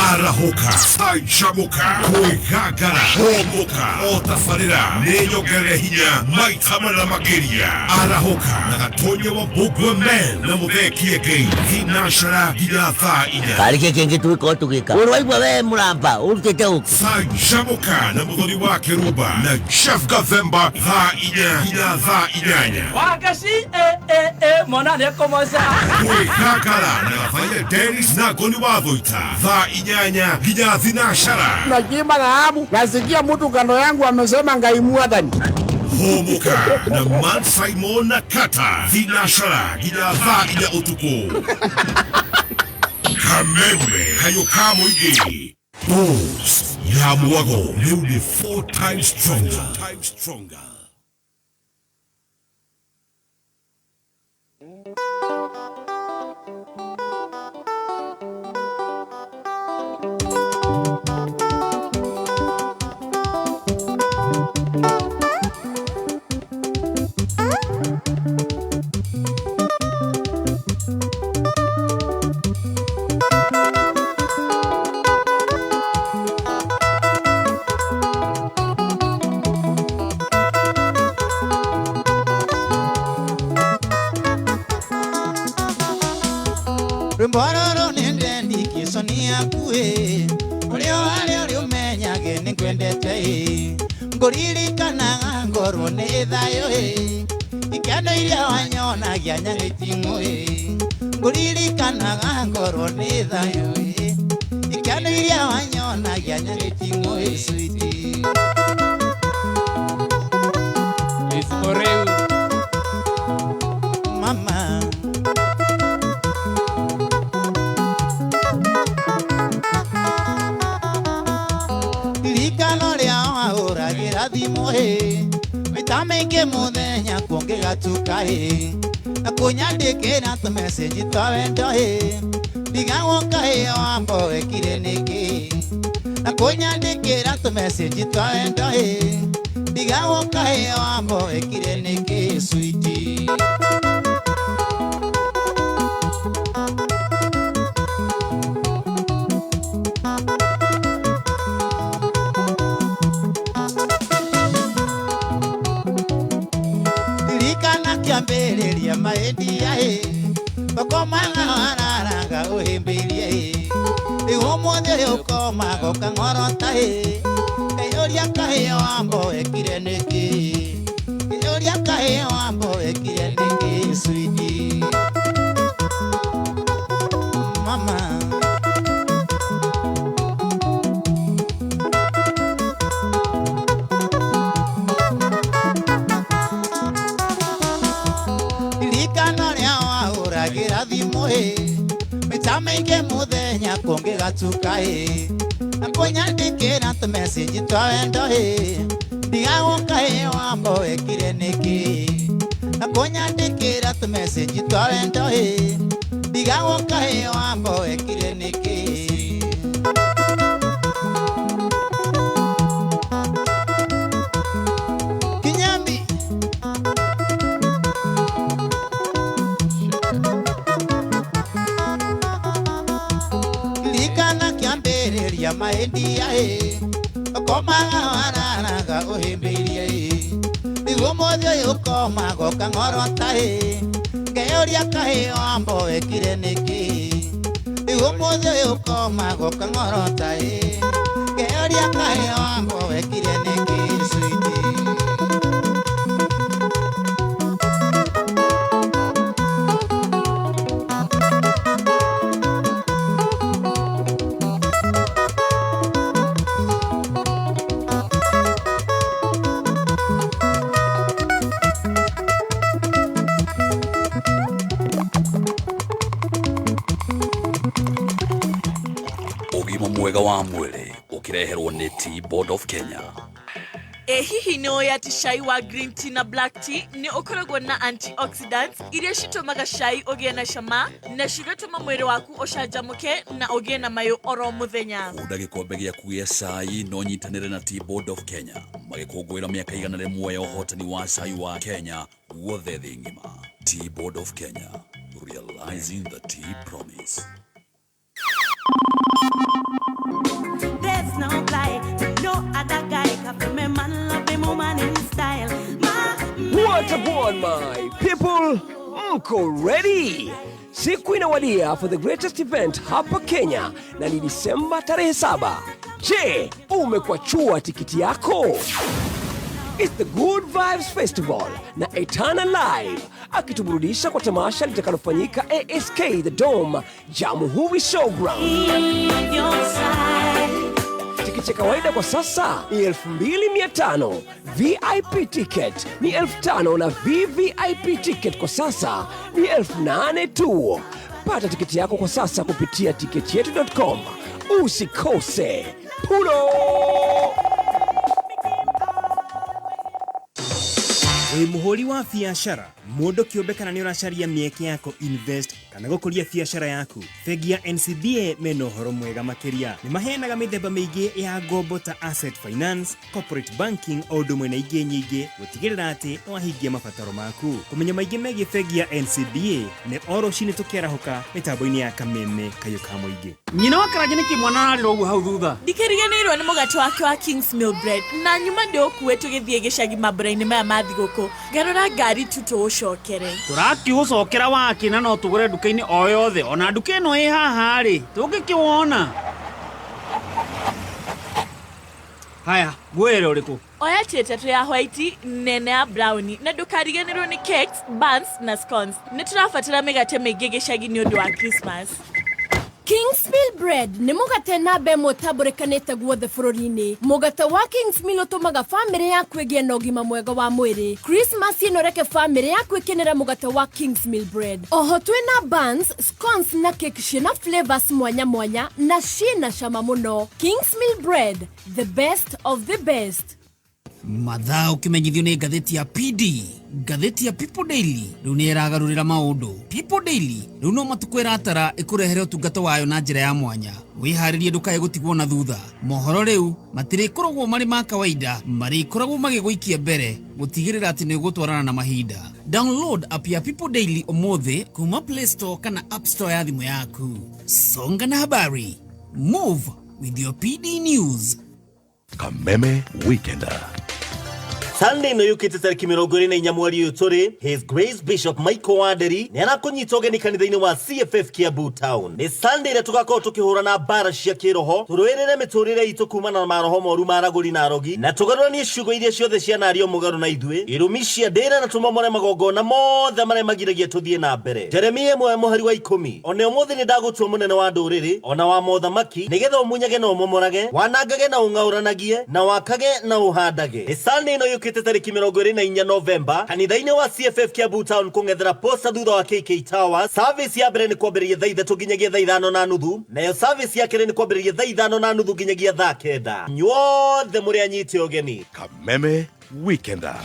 Arahũka, canjamũka, kwĩgangara, hũmũka, o tabarĩra nĩ nyongerere hinya maita mana makĩria. Arahũka na Gatonya wa Mbũngwe Men na Mũthee Kĩengei thinacara nginya thaa inya. Karä kä kä ngä twä korwo tå gä ka å rwaigua we må ramba å rutä te å Canjamũka na Mũthoni wa Kĩrumba na Jeff Gathemba thaa 4 nginya thaa 8. Wagaci e e e mwana nĩ ekũmoca. Kwĩgangara na Gabaia Dennis na Ngoni wa Thũita thaa 8 nginya thinacara. Nachimba dhahabu, nasikia mtu kando yangu amesema Ngai mwathani. Hũmũka na Man Simon na Kata thinacara nginya thaa 4 ũtukũ. Kameme kayũ ka mũingĩ. Bulls ya mwago rĩu nĩ 4 times stronger. Rwĩmbo rũrũ nĩ ndendikĩco nĩ yaku ĩ, ũrĩa warĩ ũrĩa ũmenyage nĩ ngwendete ĩ, ngũririkanaga ngorwo nĩ thayũ ĩ, ikeno iria wanyonagia nyagĩting'ũ ĩ, ngũririkanaga ngorwo nĩ thayũ ĩ, ikeno iria wanyonagia nyagĩting'ũ ĩ, sweetie. Mama. Ririkano rĩa wahũragĩra thimũ ĩ, maita maingĩ mũthenya kũngĩgatuka ĩ, na kũnyandĩkĩra tũmecĩnji twa wendo ĩ, ndigagwo kaĩ wambo wekire nĩkĩ, na kũnyandĩkĩra tũmecĩnji twa wendo ĩ, ndigagwo kaĩ wambo wekire nĩkĩ, sweetie. Ririkana kĩambĩrĩria maendia ĩ, ũkomaga wararaga ũhĩmbĩirie ĩ, rĩu ũmũthĩ ũyũ ũkomaga ũkang'orota ĩ, kĩũria kaĩ wambo wekire nĩkĩ, kĩũria kaĩ wambo wekire nĩkĩ, sweetie. Mama. Ririkano rĩa wahũragĩra thimũ ĩ, maita maingĩ mũthenya kũngĩgatuka ĩ, na kũnyandĩkĩra tũmecĩnji twa wendo ĩ, ndigagwo kaĩ wambo wekire nĩkĩ, na kũnyandĩkĩra tũmecĩnji twa wendo ĩ, ndigagwo kaĩ wambo wekire nĩkĩ. Kinyambi. Ririkana kĩambĩrĩria maendia ĩ, ũkomaga wararaga ũhĩmbĩirie ĩ, rĩu ũmũthĩ ũyũ ũkomaga ũkang'orota ĩ, ngeyũria kaĩ wambo wekire nĩkĩ, rĩu ũmũthĩ ũyũ ũkomaga ũkang'orota ĩ, ngeyũria kaĩ wambo wekire nĩkĩ, sweetie. Ũgima mwega wa mwĩrĩ ũkĩreherwo nĩ Tea Board of Kenya. Ĩ hihi nĩ ũĩ atĩ cai wa green tea na black tea nĩ ũkoragwo na antioxidants iria citũmaga cai ũgĩe na cama na cigatũma mwĩrĩ waku ũcanjamũke na ũgĩe na mayũ oro mũthenya. Hũnda gĩkombe gĩaku gĩa cai na ũnyitanĩre na Tea Board of Kenya magĩkũngũĩra mĩaka 101 ya ũhotani wa cai wa Kenya guothe thĩ ng'ima. Tea Board of Kenya, Realizing the tea promise. There's no lie, no other guy can feel me man love me woman in style. What upon my people, mko ready? Siku inawadia for the greatest event hapa Kenya na ni Disemba tarehe 7. Je, umekwachua tikiti yako? It's the Good Vibes Festival na Etana Live akituburudisha kwa tamasha litakalofanyika ASK The Dome, Jamhuri Showground. Tikiti ya kawaida kwa sasa ni 2500, VIP ticket ni 5000 na VVIP ticket kwa sasa ni 8000 tu. Pata tiketi yako kwa sasa kupitia ticketyetu.com. Usikose. Pulo! Wĩ mũhũri wa biacara mũndũ kĩũmbe kana nĩ ũracaria mĩeke ya kũ invest kana gũkũria biacara yaku, bengi ya NCBA mena ũhoro mwega makĩria. Nĩ maheanaga mĩthemba mĩingĩ ya ngombo ta asset finance, corporate banking o ũndũ ũmwe na ingĩ nyingĩ gũtigĩrĩra atĩ nĩ wahingia mabataro maku. Kũmenya maingĩ megiĩ bengi ya NCBA nĩ o rũcinĩ tũkĩarahũka mĩtambo-inĩ ya Kameme Kayũ ka Mũingĩ. Nyina wa Karanja nĩkĩ mwana ararĩra ũguo hau thutha? Ndikĩriganĩirwo nĩ mũgate wake wa Kings Mill Bread na nyuma ndĩũkue tũgĩthiĩ gĩcagi mambura-inĩ maya ma thigũkũ. Ngarũra ngari tu tũũcokere. Tũrakiũcokera waki na no tũgũre nduka-inĩ o yothe, ona nduka ĩno ĩ haha rĩ, tũngĩkĩwona. Haya, ngwĩre ũrĩkũ? Oya tia ĩtatũ ya white, nene ya brown na ndũkariganĩrwo nĩ cakes, buns na scones. Nĩ tũrabatara mĩgate mĩingĩ gĩcagi nĩ ũndũ wa Christmas. Kingsmill Bread nĩ mũgate namba ĩmwe ũtambũrĩkanĩte guothe bũrũri-inĩ. Mũgate wa Kingsmill ũtũmaga bamĩrĩ yaku ĩgĩe na ũgima mwega wa mwĩrĩ. Christmas ĩno reke bamĩrĩ yaku ĩkenere mũgate wa Kingsmill Bread. Oho twĩna buns, scones na cake ciĩna flavors mwanya mwanya na ciĩna cama mũno. Kingsmill Bread, the best of the best. Mathaa ũkĩmenyithio nĩ ngathĩti ya PD, ngathĩti ya People Daily rĩu nĩ ĩragarũrĩra maũndũ. People Daily rĩu no matukũ ĩratara ĩkũrehere ũtungata wayo na njĩra ya mwanya. Wĩharĩrie ndũkae gũtigwo na thutha. Mohoro rĩu matirĩkoragwo marĩ ma kawaida, marĩkoragwo magĩgũikia mbere gũtigĩrĩra atĩ nĩ ũgũtwarana na mahinda. Download app ya People Daily ũmũthĩ kuma Play Store kana App Store ya thimũ yaku. Songa na habari. Move with your PD News. Kameme Weekender. Sunday ĩno yũkĩte tarĩki 24 mweri ũyũ tũrĩ, His Grace Bishop Michael Wanderi nĩ arakũnyita ũgeni kanitha-inĩ wa CFF Kiambu Town. Nĩ Sunday ĩrĩa tũgakorwo tũkĩhũrana mbara cia kĩroho, tũrũĩrĩre mĩtũrĩre itũ kumana na maroho moru ma aragũri na arogi, na tũgarũranie ciugo iria ciothe cianario mũgarũ na ithuĩ, irumi cia ndĩra na tũmomore magongona mothe marĩa magiragia tũthiĩ na mbere. Jeremia 1:10, one ũmũthĩ nĩ ndagũtua mũnene wa ndũrĩrĩ ona wa mothamaki, nĩgetha ũmunyage na ũmomorage, wanangage na ũng'aũranagie, na wakage na ũhandage. Nĩ Sunday ĩno yũkĩte tarĩki 24 Novemba kanitha-inĩ wa CFF Kiambu Town kũng'ethera posta thutha wa KK Tower. Service ya mbere nĩ kwambĩrĩria thaa 3 nginyagia thaa 5:30, nayo service ya kerĩ nĩ kwambĩrĩria thaa 5:30 nginyagia thaa 9. Inyuothe mũrĩ anyite ũgeni. Kameme Weekender.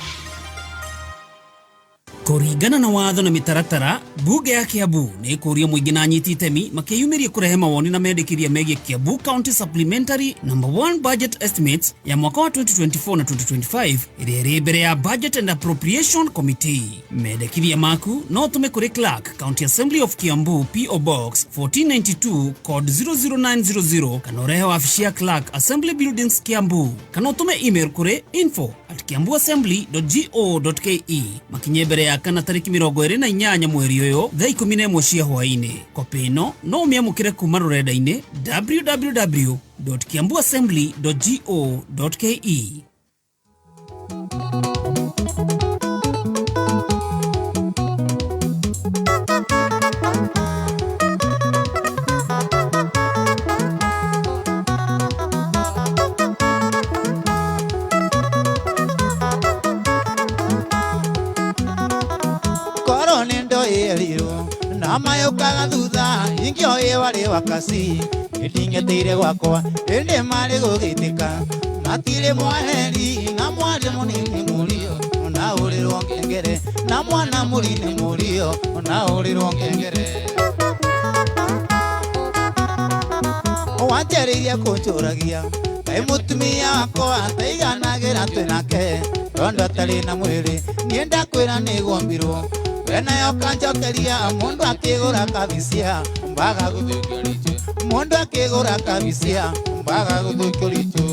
Kũringana na watho na mĩtaratara, bunge ya Kiambu nĩ ĩkũria mũingĩ na anyiti itemi makĩyumĩria kũrehe mawoni na mendekithia megiĩ Kiambu County Supplementary Number 1 Budget Estimates ya mwaka wa 2024 na 2025 ĩrĩa ĩrĩ mbere ya Budget and Appropriation Committee. Mendekithia maku no ũtũme kũrĩ Clerk, County Assembly of Kiambu, PO Box 1492 code 00900, kana ũrehe wabici ya Clerk, Assembly Buildings, Kiambu, kana ũtũme email kũrĩ info@kiambuassembly.go.ke. Makinye mbere ya kana tarĩki 28 mweri ũyũ thaa 11 cia hwaĩ-inĩ. Kopĩ ĩno no ũmĩamũkĩre kuma rũrenda-inĩ www.kiambuassembly.go.ke. Na mayũkaga thutha ingĩoĩ warĩ wakasi nding'eteire gwakwa ĩndĩ marĩ gũgĩtĩka matirĩ mwaheri na mwarĩ mũnini mũrio na ũrĩrwo ngengere na mwana mũrini mũrio na ũrĩrwo ngengere wanjĩrĩirie kũnjũragia kaĩ mũtumia wakwa ataiganagĩra twĩ nake tondũ atarĩ na mwĩrĩ niĩ ndakwĩra nĩgwombirwo. We nayo kanjokeria mundu akigura kabisia mbaga guthukio richo mundu akigura kabisia mbaga guthukio richo.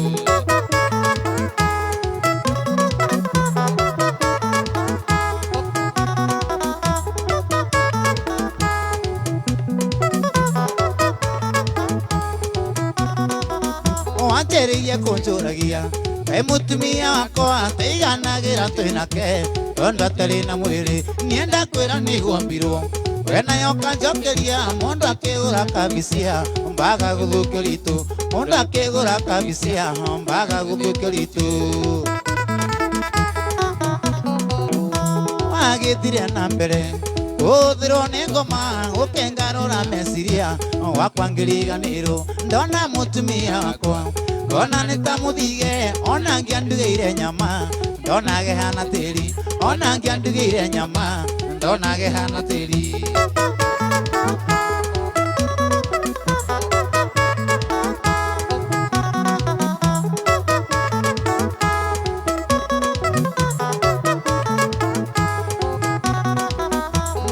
Wanjĩrĩirie kũnjũragia kaĩ mũtumia wakwa ataiganagĩra twĩnake tondũ atarĩ na mwĩrĩ nienda kwĩra nĩguombirwo we nayo kanjokeria mũndũ akĩgũra kabisia mbaga gũthũkio ritũ mũndũ akĩgũra kabisia mbaga gũthũkio ritũ. Wagĩthire na mbere gũthirwo nĩ ngoma ũkĩngarũra meciria wakwa ngĩriganĩrwo ndona mũtumia wakwa ngona nĩ ta mũthige ona ngĩandugĩire nyama ndona gehana tĩri ona ngĩandugĩire nyama ndona gehana tĩri.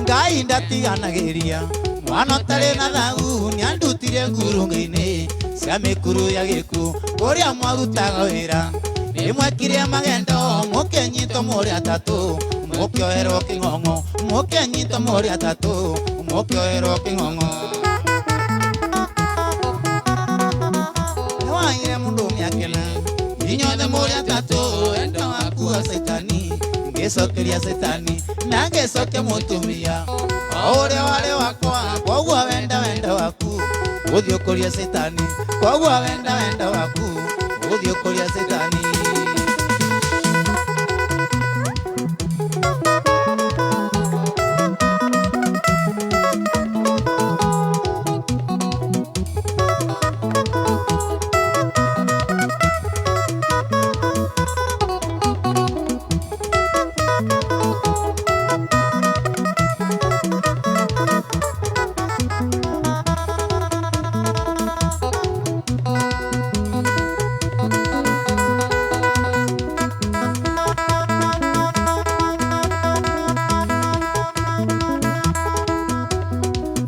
Ngai ndatiganagĩria mwana ũtarĩ na thau nĩandutire ngurunga-inĩ cia mĩkuru ya gĩkuũ kũrĩa mwarutaga wĩra nĩmwekire magendo mũkĩnyitwo mũrĩ atatũ mũkĩoherwo kĩng'ong'o mũkĩnyitwo mũrĩ atatũ mũkĩoherwo kĩng'ong'o. Nĩwaire mũndũ mĩakena inyuothe mũrĩ atatũ endo waku wa caitani ngĩcokeria caitani na ngĩcokia mũtumia o ũrĩa warĩ wakwa koguo wenda wenda waku gũthiĩ ũkũria caitani koguo wenda wenda waku gũthiĩ ũkũria caitani.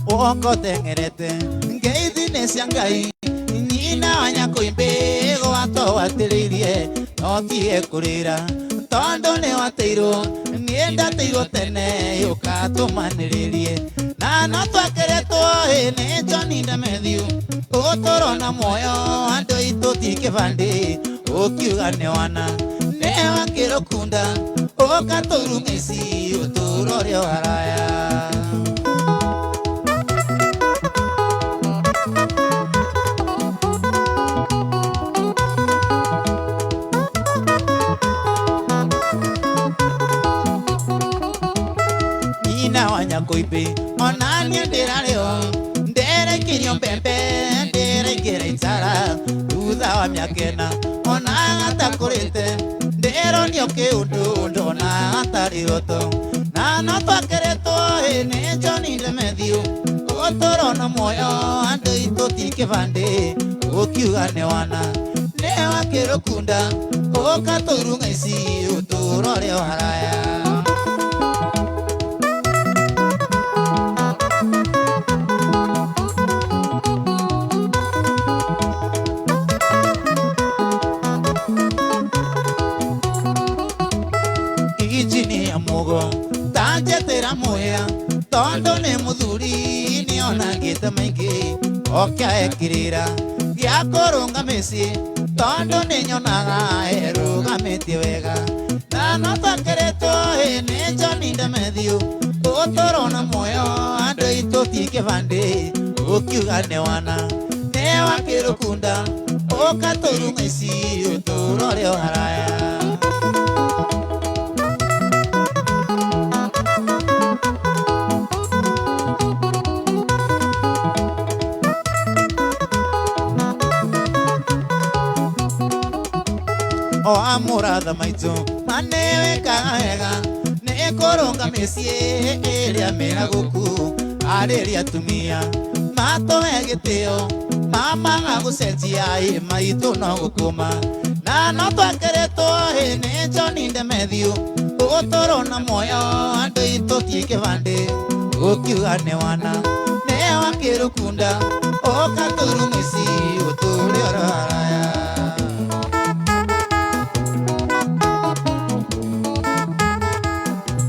Okotengerete ngeithi-inĩ cia Ngai nyina wa Nyakũimbĩ gwatwo watĩrĩirie no tige kũrĩra tondũ nĩwateirwo niĩ ndateirwo tene ũkatũmanĩrĩrie na no twekeretwo ĩ nĩ John Demethiu ũtũrona muoyo andũ aitũ ti kĩbandĩ ũkiuga nĩ wana nĩ wakĩrũkunda ũkatũruma ici ũtũũro ũrĩa waraya. Nyakũimbĩ ona niĩ ndĩrarĩo nderekirio mbembe ndĩraingĩra itara thutha wa mĩaka ĩna ona gatakũrĩte ndĩronio kĩũndũ ndona gatarĩ roto na no twakeretwo ĩ nĩ John Demethiu ũtũrona muoyo andũ aitũ ti kĩbandĩ ũkiuga nĩ wana nĩ wakĩrũkunda ũkatũrung'a ici ũtũũro ũrĩa waraya. Tanjetera muya tondu ni muthuri nionangite maingi okia ekirira gia kurunga mĩciĩ tondu nĩ nyonaga erũgamĩtie wega na no twakeretwo ĩ nĩ John Demethiu ũtũrona muoyo andũ aitũ ti kĩbandĩ ũkiuga nĩ wana nĩ wakĩrũkunda ũkatũrung'a ici ũtũũro ũrĩa haraya. O amuratha maitũ manewekaga wega nĩ kũrũnga mĩciĩ ĩrĩa mĩragũku arĩria atumia matũhe gĩtĩo mamaga gũcenjia ĩ maitũ no gũkũma na no twekeretwo ĩ nĩ John Demethiu Gũtũrwo na muoyo andũ aitũ ti kĩbandĩ gũkiuga nĩ wana nĩ wakĩrũkunda ũka tũrumĩci ũtũre oro haraya.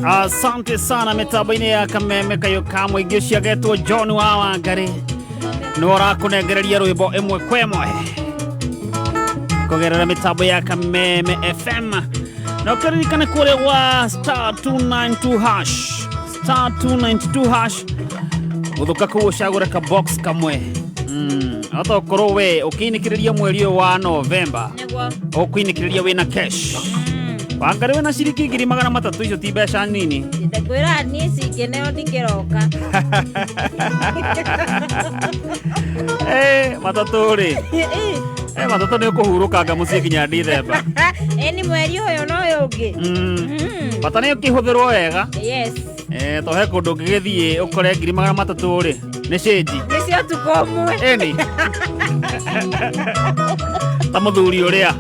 Asante sana mitambo-inĩ ya kameme kayo ka mũingĩ ũcio agetwo John wa Wangari nĩ ũrakũnengereria rwĩmbo ĩmwe kwa ĩmwe kũgerera mĩtambo ya Kameme FM na ũkĩririkane kũrĩa gwa star 292 hash, star 292 hash, gũthũka kũu ũcagũre ka box kamwe. Ota ũkorwo we ũkĩinĩkĩrĩria mweri ũyũ wa Novemba Nĩguo. Ũkũinĩkĩrĩria wĩna cash Wangari wĩna ciringi 300,000, icio ti mbeca nini. Ndakwĩra niĩ cingeneo ndingĩroka. Eh, matatũ rĩ, eh, matatũ nĩ ũkũhurũkanga mũciĩ nginya Dithemba. Ĩ nĩ mweri ũyũ na ũyũ ũngĩ. Bata nĩ ũkĩhũthĩrwo wega. Yes. Eh, to he kũndũ ũngĩgĩthiĩ ũkore 300,000 rĩ nĩ cĩnji. Nĩcio ũtukũ ũmwe. Ĩni ta mũthuri ũrĩa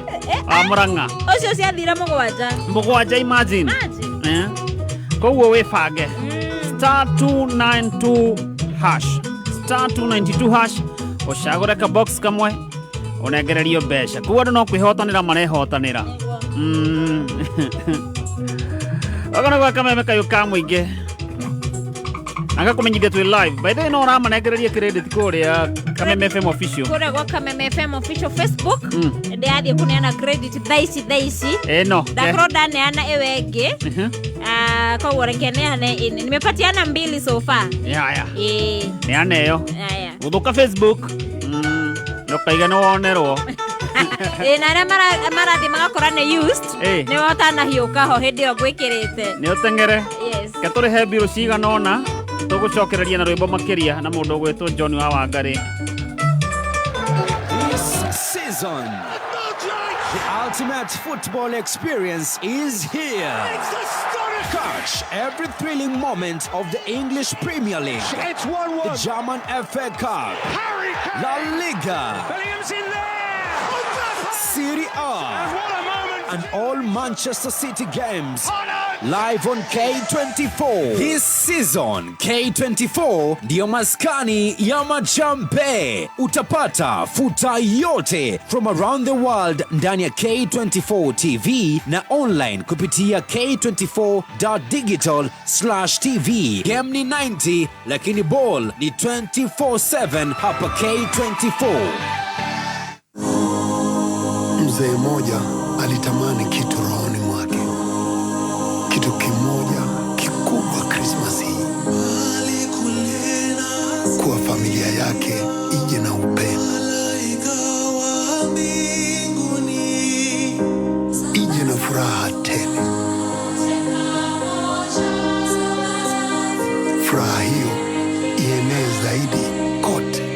wa Mũrang'a. Ũcio ciathira mũgwanja. Mũgwanja, imagine. Imagine. Eh. Koguo wĩbange star 292 hash, star 292 hash, ũcagũre ka box kamwe ũnengererio mbeca koguo andũ no kwĩhotanĩra marehotanĩra. Gaka nĩ gwa kameme kayũ ka mũingĩ agakũmenyithia twĩ live. By the way, no ũramanengereria credit kũrĩa Kameme FM official. Kũrĩa gwa Kameme FM official Facebook. Ndĩrathiĩ kũneana credit thaa ici thaa ici. Ĩno. Ndakorwo ndaneana ĩyo ĩngĩ. Ah, koguo reke neane nimepatiana mbili so far. Yaya. Ĩĩ. Neana ĩyo. Aya. Gũthũka Facebook ndũkaiga nĩ wonerwo. Ĩ na arĩa marathiĩ magakora nĩ used nĩwe ũtanahiũka ho hĩndĩ ĩyo ngwĩkĩrĩte. Nĩ ũteng'ere. Yes. Ke tũrĩhe mbirũ cigana ũna tũgũcokereria na rwĩmbo makĩria na mũndũ ũgwĩtwo John wa Wangari. This season, the ultimate football experience is here. Catch every thrilling moment of the English Premier League. It's 1-1. The German FA Cup. La Liga. Bellingham's in there! Serie A. And what a moment! And all Manchester City games. Live on K24. This season, K24 ndiyo maskani ya machampe. Utapata futa yote from around the world ndani ya K24 TV na online kupitia k24.digital/tv. Game ni 90 lakini ball ni 24/7 hapa K24. Mzee mmoja alitamani kitu rohoni mwake, kitu kimoja kikubwa Krismasi hii, kuwa familia yake ije na upendo, ije na furaha tele. Furaha hiyo ienee zaidi kote.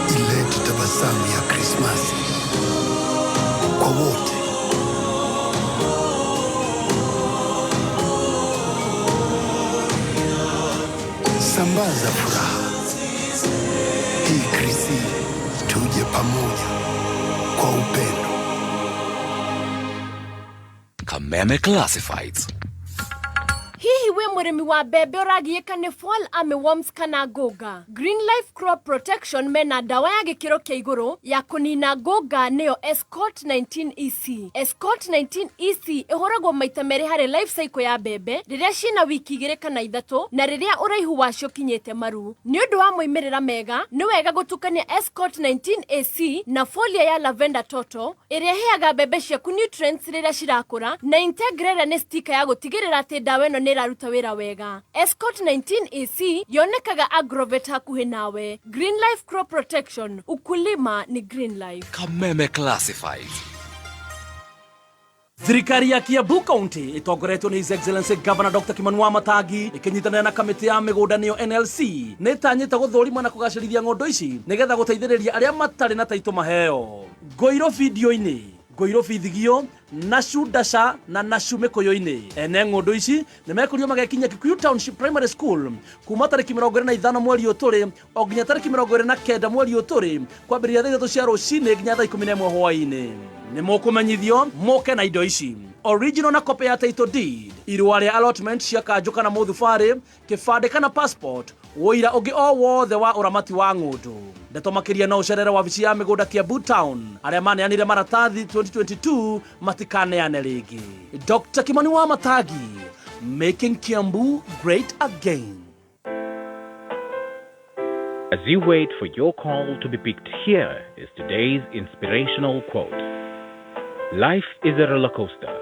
Ilete tabasamu ya Krismasi kwa wote. Sambaza furaha hii Krisi, tuje pamoja kwa upendo. Kameme Classifieds. Hihi wĩ mũrĩmi wa mbembe ũragiĩka nĩ fall armyworms kana ngũnga? Green Life Crop Protection mena ndawa ya gĩkĩro kĩa igũrũ ya kũnina ngũnga, nĩyo Escort 19 EC. Escort 19 EC ĩhũragwo maita merĩ harĩ life cycle ya mbembe, rĩrĩa ciĩna wiki 2 kana 3 na rĩrĩa ũraihu wacio ũkinyĩte maru. Nĩ ũndũ wa moimĩrĩra mega, nĩ wega gũtukania Escort 19 AC na folia ya Lavender Toto ĩrĩa ĩheaga mbembe ciaku nutrients rĩrĩa cirakũra, na Integra ĩrĩa nĩ stika ya gũtigĩrĩra atĩ ndawa ĩno nĩ ĩraruta wĩra wega. Escort 19 AC yonekaga Agrovet hakuhĩ nawe. Green Life Crop Protection, ukulima ni Green Life. Kameme Classifieds. Thirikari ya Kiambu County ĩtongoretio nĩ His Excellency Governor Dr. Kimani Wamatangi ĩkĩnyitanĩra na kamĩtĩ ya mĩgũnda nĩyo NLC nĩ ĩtanyĩte gũthũrima na kũgacĩrithia ng'ondo ici nĩgetha gũteithĩrĩria arĩa matarĩ na taitũ maheo ngũirũ bindio-inĩ ngũirũ bithigio. Nashu Dasha na Nashu Mĩkũyũ-inĩ. Ene ng'ũndũ ici nĩ mekũrio magekinyia Kikuyu Township Primary School kuma tarĩki 25 mweri ũyũ tũrĩ o nginya tarĩki 29 mweri ũyũ tũrĩ, kwambĩrĩria thaa 3 cia rũcinĩ nginya thaa 11 hwaĩ-inĩ. Nĩ mũkũmenyithio mũke na indo ici: original na copy ya title deed, irũa rĩa allotment cia kanjũ kana mũthubarĩ, kĩbandĩ kana passport, ũira ũngĩ o wothe wa ũramati wa ng'ũndũ. Ndeto makĩria no ũcerere wabici ya mĩgũnda Kiambu Town. Arĩa maneanire maratathi 2022 matikaneane rĩngĩ. Dr. Kimani wa Matangi, making Kiambu great again. As you wait for your call to be picked, here is today's inspirational quote. Life is a roller coaster,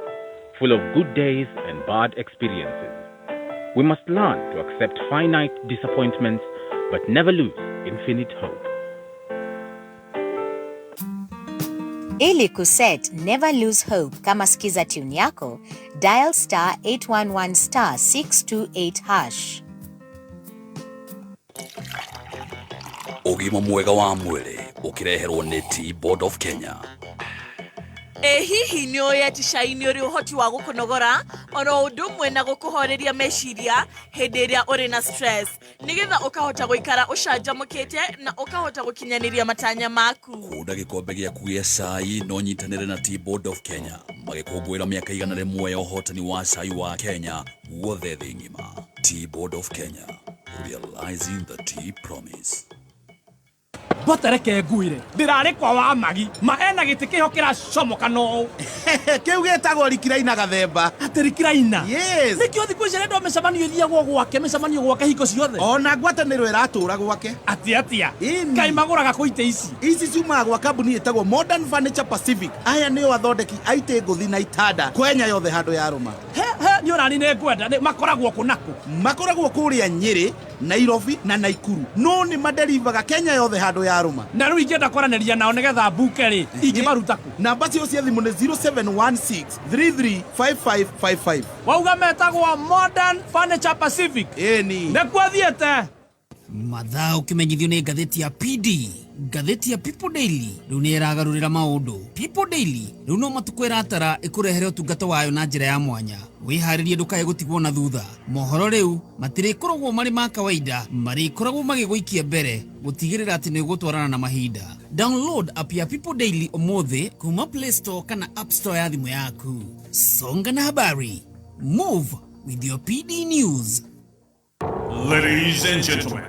full of good days and bad experiences. We must learn to accept finite disappointments, but never lose infinite hope. Ili kuset Never Lose Hope kama skiza tune yako, dial star 811 star 628 hash. Ũgima mwega wa mwĩrĩ ũkĩreherwo nĩ Tea Board of Kenya. Ĩ hihi nĩ ũĩ atĩ cai nĩ ũrĩ ũhoti wa gũkũnogora oro ũndũ ũmwe na gũkũhoreria meciria hĩndĩ ĩrĩa ũrĩ na stress, nĩgetha ũkahota gũikara ũcanjamũkĩte na ũkahota gũkinyanĩria matanya maku? Kunda gĩkombe gĩaku gĩa cai na ũnyitanĩre na Tea Board of Kenya magĩkũngũĩra mĩaka 100 ya ũhotani wa cai wa Kenya guothe thĩ ng'ima. Tea Board of Kenya, realizing the tea promise. Mbotereke nguire ndĩrarĩ kwa wa magi ma ena gĩtĩ kĩho kĩracomoka no Kĩu gĩtagwo rikiraina, gathemba. Atĩ rikiraina? Yes. Nĩkĩo thikũ ici arendwo mĩcemanio ĩthiagwo gwake, mĩcemanio gwake hingo ciothe. Ona ngwatanĩro ĩratũra gwake. Atĩ atia? Kaĩ magũraga kũ itĩ ici? Ici ciumaga gwa kambuni ĩtagwo Modern Furniture Pacific. Aya nĩo athondeki a itĩ ngũthi na itanda kwenya yothe handũ yarũma. He he, nĩ ũrani nĩ ngwenda. Makoragwo kũ nakũ? Makoragwo kũrĩa Nyĩrĩ, Nairobi na Naikuru, no nĩ maderivaga Kenya yothe handũ yarũma. Na rĩu ingĩenda kwaranĩria nao nĩgetha mbuke rĩ, ingĩmaruta kũ? Namba cio cia thimũ nĩ 0716 335555. Wauga metagwo Modern Furniture Pacific? Ĩni. Nĩkuo thiĩte. Mathaa ũkĩmenyithio nĩ ngathĩti ya PD, ngathĩti ya People Daily rĩu nĩ ĩragarũrĩra maũndũ. People Daily rĩu no matukũ ĩratara ĩkũrehere ũtungata wayo na njĩra ya mwanya. Wĩharĩrie ndũkae gũtigwo na thutha. Mohoro rĩu matirĩkoragwo marĩ ma kawaida, marĩkoragwo magĩgũikia mbere gũtigĩrĩra atĩ nĩ ũgũtwarana na mahinda. Download app ya People Daily ũmũthĩ kuma Play Store kana App Store ya thimũ yaku. Songa na habari, move with your PD News. Ladies and gentlemen,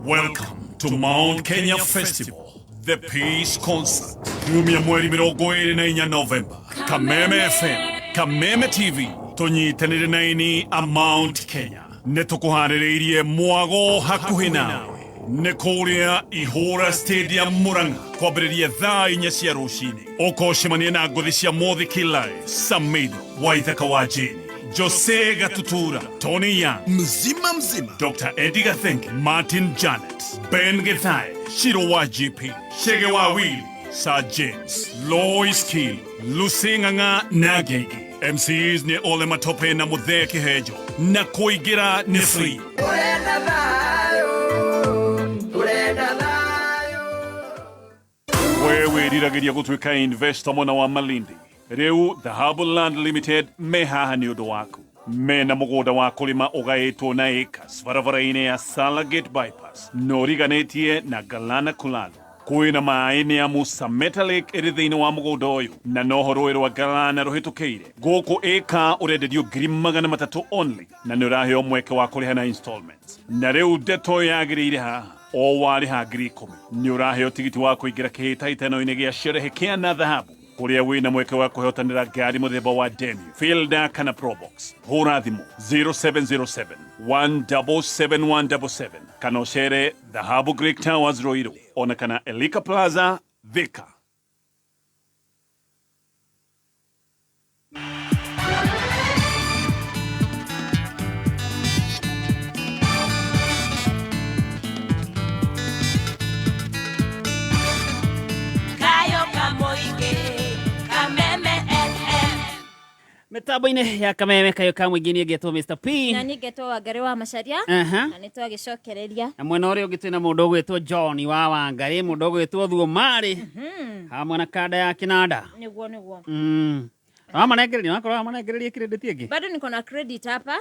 welcome to Mount Kenya Festival, the Peace Concert. Kiumia mweri 24 November, Kameme FM, Kameme TV, tũnyitanĩre na ini a Mount Kenya. Nĩ tũkũharĩrĩirie mwago hakuhĩ nawe. Nĩ kũrĩa Ihũra Stadium Murang'a, kwambĩrĩria thaa 4 cia rũcinĩ. Ũkocemania na ngũthi cia Mũthiki Live, Samido, Waithaka wa Jane, Jose Gatutura, Tony Young, Mzima mzima, Dr. Eddie Gathenge, Martin Janet, Ben Githai, Shiro wa GP, Shege wa Willy, Sir James, Lois Kiel, Lucy Ng'ang'a na Gigi. MCs ni Ole Matope na Muthee Kihejo, na kũingĩra nĩ free. Urenda thayo, urenda thayo. We wĩriragĩria gũtuĩka investor mwena wa Malindi, rĩu Dhahabu Land Limited me haha nĩ ũndũ waku. Mena mũgũnda wa kũrĩma ũgaĩtwo na acres barabara-inĩ ya Salagate Bypass na ũriganĩtie na Galana Kulalu. Kwĩna maĩ nĩ amu Sameta Lake ĩrĩ thĩinĩ wa mũgũnda ũyũ, na noho rũĩ rwa Galana rũhĩtũkĩire. Gũkũ ĩka ũrenderio 300,000 only, na nĩ ũraheo mweke wa kũrĩha na installments. Na rĩu ndeto yagĩrĩire haha, o warĩha 10,000 nĩ ũraheo tigiti wa kũingĩra kĩhĩtahĩtano-inĩ gĩa sherehe kĩa na dhahabu, kũrĩa wĩna mweke wa kũhotanĩra ngari mũthemba wa Demio, Fielder kana Probox. Hũra thimũ 0707 177177 kana ũcere Dhahabu Greek Towers Ruiru, ona kana Elika Plaza Thika. Kayo kamoige, Kameme FM. Mĩtambo-inĩ ya Kameme kayo ka mũingĩ, niĩ ngetwo Mr P. Na niĩ ngetwo Wangarĩ wa Macaria. Na nĩ twagĩcokereria. Na mwena ũrĩa ũngĩ twĩna mũndũ ũgwĩtwo John wa Wangarĩ, mũndũ ũgwĩtwo Thuomarĩ, hamwe na kanda ya kĩnanda. Nĩguo, nĩguo. Wamanengereria wakorwo wamanengereria credit ĩngĩ. Bado niko na credit hapa.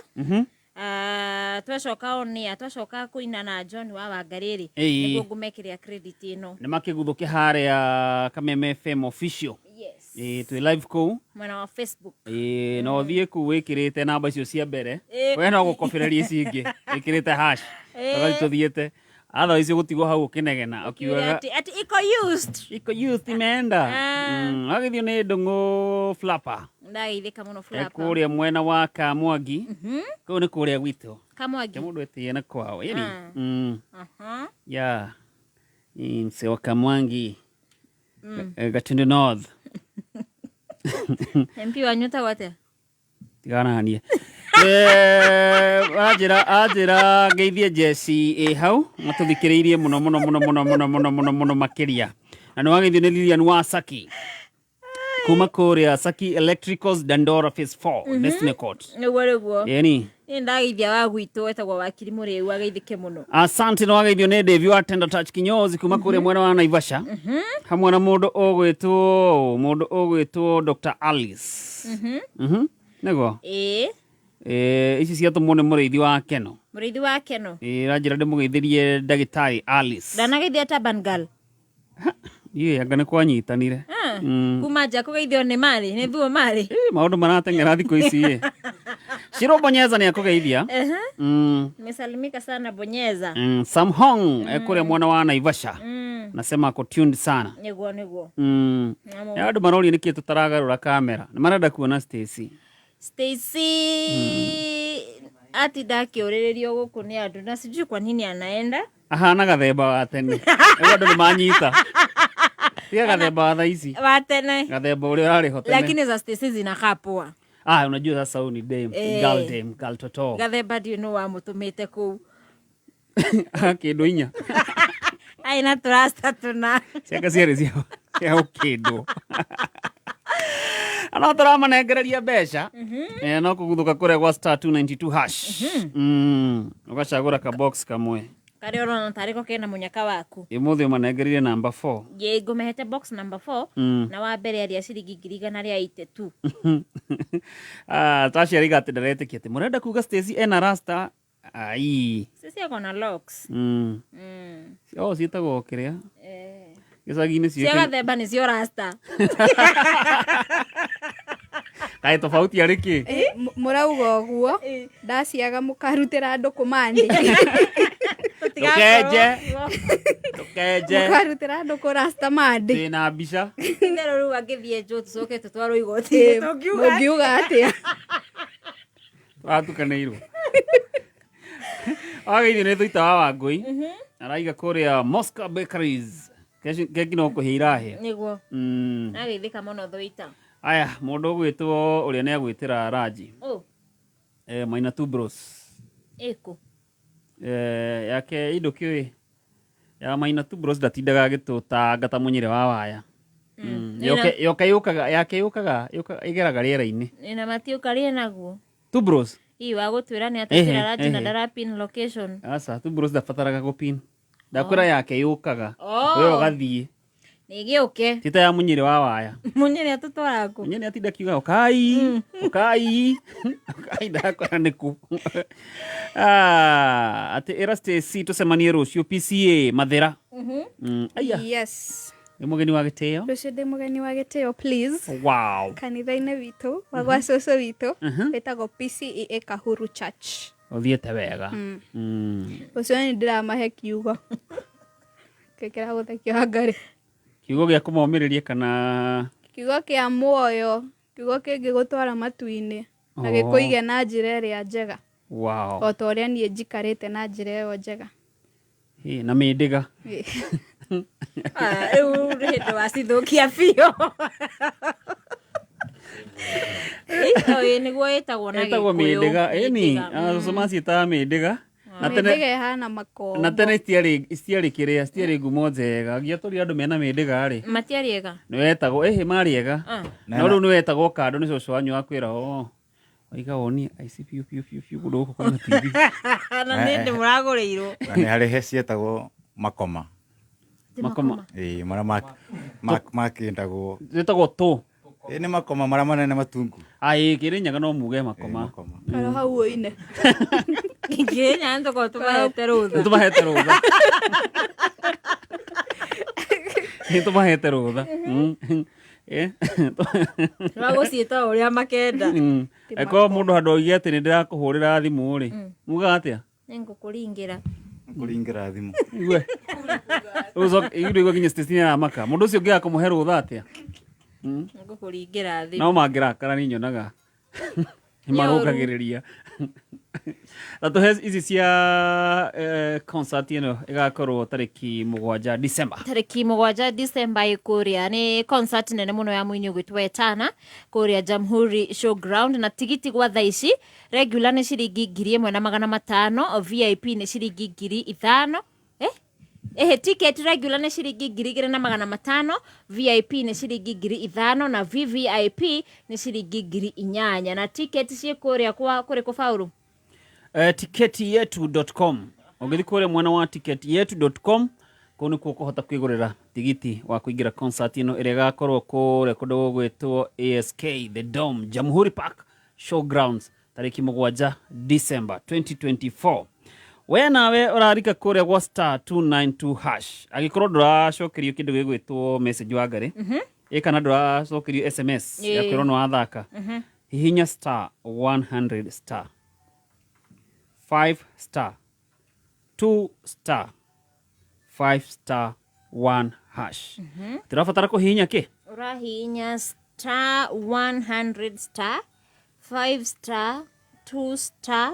Twacoka onia twacoka kuina na John wa Wangarĩrĩ Ĩĩ. nĩguo ngũmekĩria credit ĩno. Nĩ makĩguthũke harĩa Kameme FM official. Yes. Ĩĩ twĩ live kũu. Mwena wa Facebook. Ĩĩ no ũthiĩ kũu wĩkĩrĩte namba icio cia mbere. Ĩĩ. We no gũkobereria ici ingĩ wĩkĩrĩte hash. Ĩĩ. Ũgathiĩ tũthiĩte. Otherwise ũgũtigwo hau ũkĩnegena ũkiugaga Ati, ati iko used. Iko used imeenda. Wagĩthio nĩ Ndũng'ũ Flapper. Ndageithĩka mũno E Flapper. kũrĩa mwena wa Kamwangi. Kũu nĩ kũrĩa gwitũ. Kamwangi. Kĩ mũndũ etĩe na kwao. Ĩni. Ah. Aha. Yeah. Mzee wa Kamwangi. Gatundu North. MP wanyu etagwo atĩa? Tigananie. Anjĩra anjĩra ngeithie Jesse ĩ hau matũthikĩrĩirie mũno mũno mũno mũno mũno mũno mũno mũno makĩria. Na nĩ wageithio nĩ Lilian wa Saki. Kuma kũrĩa Saki Electricals Dandora Phase 4 Destiny Court. Nĩguo nĩguo. Ĩni. Niĩ ndageithia wa gwitũ etagwo wakiri Mũrĩu ageithĩke mũno. Asante nĩ wageithio nĩ Dave wa Tender Touch Kinyozi kuma kũrĩa mwena wa Naivasha. Hamwe na mũndũ ũgwĩtwo mũndũ ũgwĩtwo Dr. Alice. Nĩguo. Ĩĩ. Ici ciatũmwo nĩ mũrĩithi wa Keno. Mũrĩithi wa Keno. Ĩĩ ranjĩra ndĩmũgeithĩrie ndagĩtarĩ Alice. Ndanageithia Taban Girl. Ĩ anga nĩ kwanyitanire. Ah, Kuma nja kũgeithio nĩ marĩ nĩ thuo marĩ. Ĩ maũndũ marateng'era thikũ ici ĩ. Shiro Bonyeza nĩ akũgeithia. Nimesalimika sana Bonyeza. Sam Hong ekũrĩa mwena wa Naivasha. Nasema ako tuned sana. Nĩguo nĩguo. Namo. Nĩ andũ maroria nĩkĩ tũtaragarũra kamera. Nĩ marenda kuona Stacy. Stacy atinda akĩũrĩrĩrio gũkũ nĩ andũ na sijui kwa nini anaenda. Ahana gathemba wa tene. Rĩu andũ nĩ manyita. Tiga gathemba wa thaa ici. Wa tene. Gathemba ũrĩa ũrarĩ ho tene. Lakini za Stacy zinakaa poa. Ah, unajua sasa huyu ni dame, Eh. girl dame, girl toto. Gathemba ndiũ nũ wamũtũmĩte kũu. Kĩndũ inya. Aina tũrasta tũna. Ciake ciarĩ cia cia gũkĩndwo. No tũramanengereria mbeca. No kũguthũka kũrĩa gwa star 292 hash. Ũgacagũra ka box kamwe. Karĩa ũrona tarĩ ko kena mũnyaka waku. Ũmũthĩ ũmanengereire namba 4. Ye ngũmehete box number 4 na wa mbere arĩa ciringi 182,000. Ah, Tasha ariga atĩ ndaretĩkia atĩ mũrenda kuga Stacy ena rasta. Ai. Sisi ako na locks. Oh, ciĩtagwo kĩrĩa? Gĩcagi-inĩ Cia ciĩkaine. gathemba nĩcio rasta. Kaĩ tofauti arĩ kĩ? Mũrauga ũguo ndaciaga mũkarutĩra andũ kũmandi. Ndũkenje. Ndũkenje. Mũkarutĩra andũ kũ rasta mandi. Ndĩna mbica. Itherũ rĩu angĩthiĩ njũ tũcoke tũtwarwo igoti-inĩ tũngiuga Mũngiuga atĩa? Tũratukanĩirwo. Wageithio nĩ Thuita wa Wangũi. Araiga kũrĩa Moscow Bakeries. Keki no kũhĩa irahĩa. Nĩguo. Ageithĩka mũno Thuita. Aya, mũndũ ũgwĩtwo ũrĩa nĩ agwĩtĩra Raji. Oh, Maina Two Bros. ĩkũ. Yake indo kĩũĩ. Ya Maina Two Bros ndatindaga agĩtũtanga ta mũnyĩre wa waya. Nĩna- Yoke yũkaga yake yũkaga yũkaga ĩgeraga rĩera-inĩ. Ĩna matiũka naguo. Two Bros. Ii wa gũtwĩra nĩ Ehe, atwĩkĩra Raji na ehe. ndarapin location. Aca, Two Bros ndabataraga gũpin. Ndakwĩra yake yũkaga. Oh. We ũgathiĩ. Nĩ gĩũke. Ti ta ya mũnyĩrĩ wa waya. Mũnyĩrĩ atũtwaraga kũ? Mũnyĩrĩ atinda akiuga ũkai, ũkai, ũkai ndakwĩra nĩkũ. Ah, atĩ ĩra Stacy tũcemanie rũciũ PCA Mathĩra. Aya, Yes. nĩ mũgeni wa gĩtĩo. Rũciũ ndĩ mũgeni wa gĩtĩo please. Wow. Kanitha-inĩ witũ wa gwa cũcũ witũ wĩtagwo PCEA Kahuru Church. Ũthiĩte wega. Rũciũ nĩ ndĩramahe kiugo. Kĩkĩra gũthekio Wangarĩ. Kiugo gĩa kũmomĩrĩria kana Kiugo kĩa muoyo, kiugo kĩngĩgũtwara matu-inĩ na Oh. gĩkũige na njĩra ĩrĩa njega. Wow. O ta ũrĩa niĩ njikarĩte na njĩra ĩyo njega. Ĩ, na mĩndĩga. Ah, rĩu nĩ hĩndĩ wacithũkia biũ. Ĩ, nĩguo ĩtagwo na Ĩtagwo Gĩkũyũ. mĩndĩga. Ĩni, Mĩndĩga. cũcũ maciĩtaga mĩndĩga. Na tene Mĩndĩga ĩhana makombo. na tene citiarĩ kĩrĩa citiarĩ ngumo njega gĩatũria andũ mena mĩndĩga rĩ Matiarĩ ega. nĩ wetagwo ĩhĩ marĩ ega Ah. no rĩu nĩ wetagwo kando nĩ cũcũ wanyu wakwĩra o waiga woni aici biũ biũ biũ biũ kũndũ gũkũ kwĩna TV Na nĩ ndĩ mũragũrĩirwo. Na nĩ harĩ he cietagwo makoma. Makoma. Ĩĩ, marĩa makĩndagwo. Ciĩtagwo tũ. Ĩ nĩ makoma marĩa manene matungu. Aĩ Kĩrĩnyaga no muge makoma. Karo hau ũine. Kĩrĩnyaga nĩtũkorwo tũmahete rũtha. Nĩtũmahete rũtha. Nĩtũmahete rũtha. Tũragũciĩta o ũrĩa makenda. Angĩkorwo mũndũ handũ oige atĩ nĩ ndĩrakũhũrĩra thimũ rĩ, mugaga atĩa? Nĩngũkũringĩra. Kũringĩra thimũ. Igue. Rĩu nginya Stacy nĩaramaka. Mũndũ ũcio ũngĩaga kũmũhe rũtha atĩa? Nĩngũkũringĩra thimũ. No mangĩrakara nĩ nyonaga nĩmarũngagĩrĩria. Na tũhe ici cia concert ĩno ĩgakorwo tarĩki 7 December. Tarĩki 7 December ĩ kũrĩa nĩ concert nene mũno ya mũini ũgwĩtwo Etana kũrĩa Jamhuri Showground, na tigiti gwa thaa ici regular nĩ ciringi 1500, VIP nĩ ciringi 5000. Ticket regular nĩ ciringi 2500, VIP nĩ ciringi 5000 na VVIP nĩ ciringi 8000. Na ticket ciĩ kũrĩa kwa kũrĩ kũ Paũlũ? Ticketyetu.com. Ũngĩthiĩ kũrĩa mwena wa ticketyetu.com, kũu nĩkuo ũkũhota kwĩgũrĩra tigiti wa kũingĩra concert ĩno ĩrĩa ĩgakorwo kũrĩa kũndũ gũgwĩtwo ASK The Dome, Jamhuri Park Showgrounds, tarĩki 7 December 2024. We nawe ũrarika kũrĩa gwa star 292 hash. Angĩkorwo ndũracokerio kĩndũ gĩgwĩtwo message wa ngarĩ, ĩ kana ndũracokerio SMS ya kwĩrwo nĩ wathaka, hihinya star 100 star 5 star 2 star 5 star 1 hash. Tũrabatara kũhihinya kĩ? Ũrahihinya star 100 star 5 star 2 star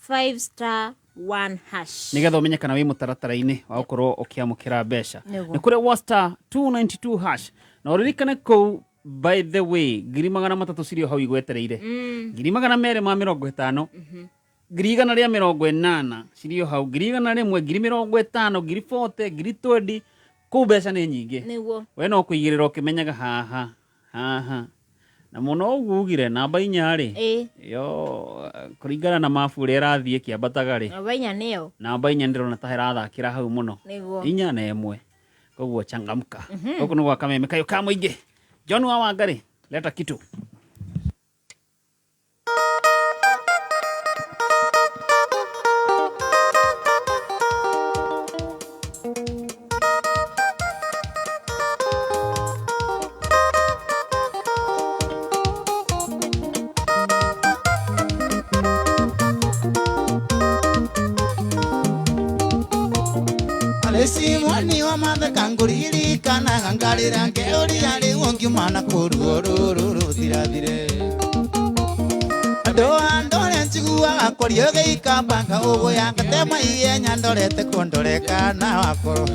5 star 1 hash. Nĩgetha ũmenye kana wĩ mũtaratara-inĩ wa gũkorwo ũkĩamũkĩra mbeca. Nĩguo. Nĩ kũrĩa gwa star 292 hash. Na ũririkane kũu, by the way, 300,000 cirĩ o hau igwetereire. 250,000, 180,000 cirĩ o hau, 100,000, 50,000, 40,000, 20,000, kũu mbeca nĩ nyingĩ. Nĩguo. We no kũigĩrĩra ũkĩmenyaga haha haha. Na mũno ũguo ugire namba 4 rĩ, yo kũringana na mabu ũrĩa ĩrathiĩ ĩkĩambataga rĩ, Namba 4 nĩyo. Namba 4 ndĩrona ta ĩrathakĩra hau mũno. Nĩguo. 4 na 1. Koguo changamka. Gũkũ nĩ gwa Kameme kayũ ka mũingĩ. John wa Wangari, leta kitu. Alesi mwani wa matheka ngũririkanaga ngarĩra ngeũria rĩu ngiuma na kũruo rũrũ rũthirathire. Andũ a ndore njiguaga kũria ũgĩikamba ũgũya ngatema ihenya ndorete kũndoreka na wakorwo.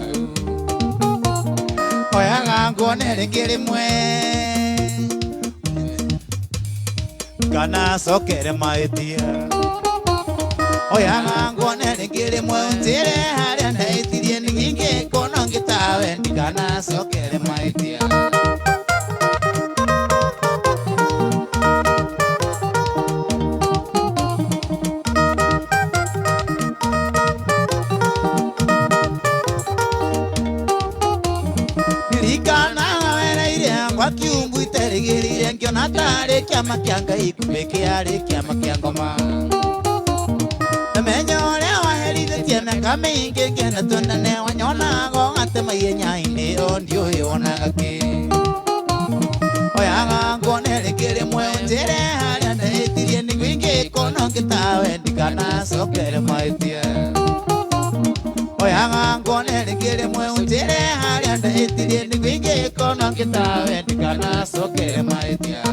Oyaga nguone rĩngĩ rĩmwe kana cokere mahĩtia. Oyaga nguone rĩngĩ rĩmwe ũnjĩre harĩa ndahĩtirie ningĩ kuona ngĩtawe ndikanacokere mahĩtia. Ririkanaga wereire kwa kiumbu iterĩgĩrĩire ngĩona tarĩ kĩama kĩa Ngai kumbe kĩarĩ kĩama kĩa ngoma. Menya ũrĩa waherithĩtie mĩaka mĩingĩ ngĩenda tuonane wanyonaga ũgatema ihenya-inĩ o ndiũĩ wonaga kĩ. Oyaga nguone rĩngĩ rĩmwe ũnjĩre harĩa ndahĩtirie nĩguo ingĩkuona ngĩtawe ndikanacokere mahĩtia. Oyaga nguone rĩngĩ rĩmwe ũnjĩre harĩa ndahĩtirie nĩguo ingĩkuona ngĩtawe ndikanacokere mahĩtia.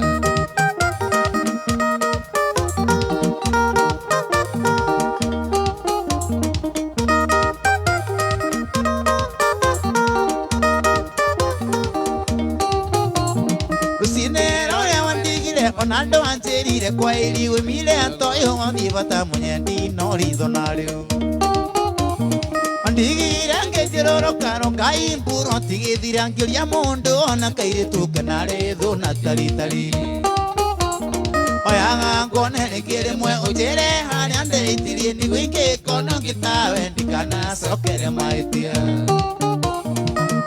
Ona andũ anjĩrire kwa iriwe mire atoyo wathiĩ bata mũnyendi no ritho na rĩu. Ndigire ngĩthiũrũrũka rũkai mburo tigĩthira ngĩũria mũndũ ona kairĩtu kenarĩ thũ na taritari. Oyaga nguone rĩngĩ rĩmwe ũnjĩre harĩa ndĩitirie nĩguo ingĩkona ngĩtawe ndikanacokere mahĩtia.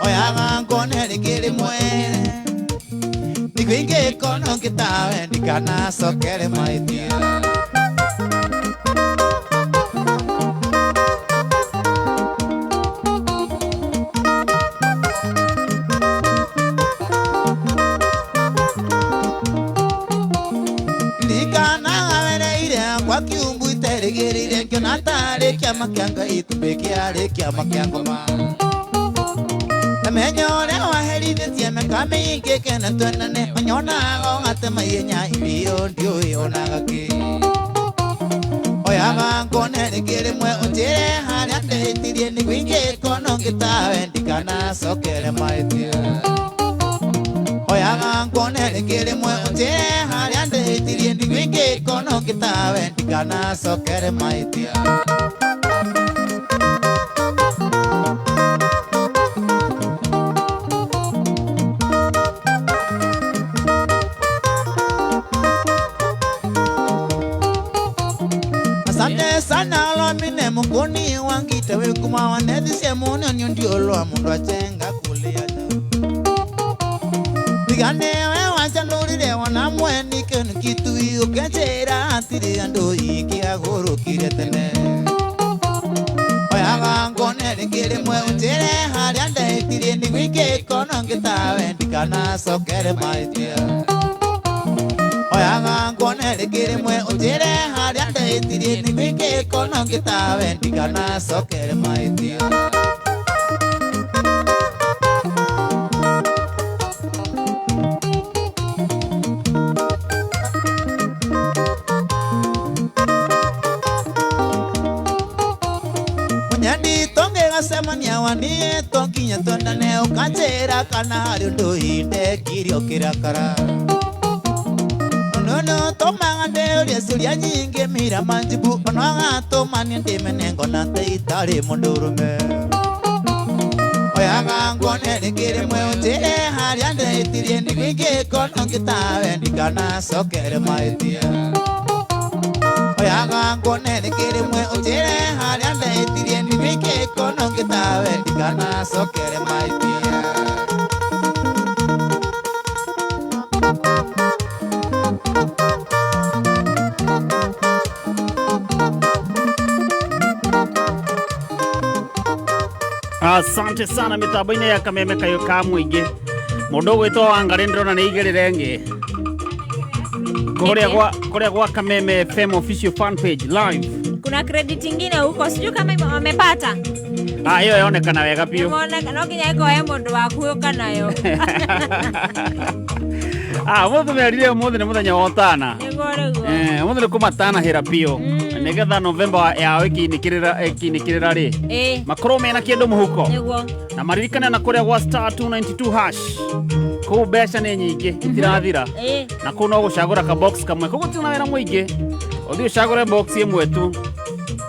Oyaga nguone rĩngĩ rĩmwe Nĩguo ingĩkona ũngĩ tawe ndikanacokere mahĩtia. Kwa kiumbu iterigirire ngiona tarĩ kĩama kĩa Ngai kumbe kĩarĩ kĩama kĩa ngoma. Namenya ũrĩa waherithĩtie mĩaka mĩingĩ kena twendane onyonaga ũgatema ihenya irio ndiũĩ onaga kĩ. Oyaga ngone rĩngĩ rĩmwe ũnjĩre harĩa ndehĩtirie nĩguo ingĩkona ũngĩ tawe ndikanacokere mahĩtia. Oyaga ngone rĩngĩ rĩmwe ũnjĩre harĩa ndehĩtirie nĩguo ingĩkona ũngĩ tawe ndikanacokere mahĩtia. Asante sana olomine mukuni wangite wikuma wanethicie munyo ndiolwa mundu achenga kulia tigane we wacanũrire wona mweni kĩnu kitui ũkĩnjĩra hatirĩ andũ ingĩagũrũkire tene. Oyaga ngone rĩngĩ rĩmwe ũnjĩre harĩa ndehĩtirie nĩguo ingĩkona ũngĩ tawe ndikanacokere mahĩtia. Oyaga ngone rĩngĩ rĩmwe ũnjĩre harĩa ndehĩtirie nĩguo ingĩkona ũngĩ tawe ndikanacokere mahĩtia. Tũngĩgacemania wanie tũnginya twendane ũkanjĩra kana harĩ ũndũ indekire ũkĩrakara. Ũndũ nĩũtũmaga ndĩũrie ciũria nyingĩ mira manjibu ona ũgatũmania ndĩmene ngona ta itarĩ mũndũrũme. Oyaga nguone rĩngĩ rĩmwe ũnjĩre harĩa ndehĩtirie nĩguo ingĩkona ũngĩ tawe ndikanacokere mahĩtia. Oyaga nguone rĩngĩ rĩmwe ũnjĩre harĩa ndehĩtirie nĩguo ingĩkona ũngĩ tawe ndikanacokere mahĩtia. Asante sana mitambo-inĩ ya Kameme Kayũ ka mũingĩ. Mũndũ ũgwĩtwo Wangarĩ ndĩrona nĩ aigĩrĩre ĩngĩ kũrĩa gwa Kameme FM official fan page live. Kuna credit ingine huko sijui kama wamepata. Ah, hiyo yaonekana wega biũ. Imeonekana no nginya ĩkoe mũndũ waku ũka nayo. Ah, mũthĩ merire ũmũthĩ nĩ mũthenya wa ũtana. Nĩguo nĩguo. Ũmũthĩ nĩ kũmatanahĩra biũ. Nĩgetha November yao ĩkiinĩkĩrĩra rĩ. Makorwo mena kĩndũ mũhuko. Nĩguo. Na maririkane na kũrĩa gwa star 292 hash. Kũu mbeca nĩ nyingĩ itirathira. Na kũu no gũcagũra ka box kamwe. Kũu gũtirĩ na wĩra mũingĩ. Ũthiĩ ũcagũre box ĩmwe tu.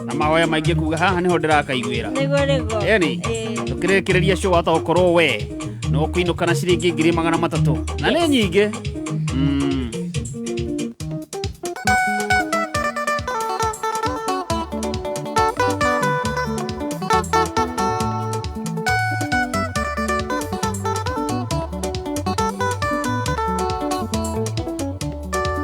Na mahoya maingĩ kuga haha nĩho ndĩrakaiguĩra. Nĩguo nĩguo. Ĩni. Tũkĩrĩkĩrĩria show wata gũkorwo we no ũkũinũka na ciringi 300,000. Na nĩ nyingĩ.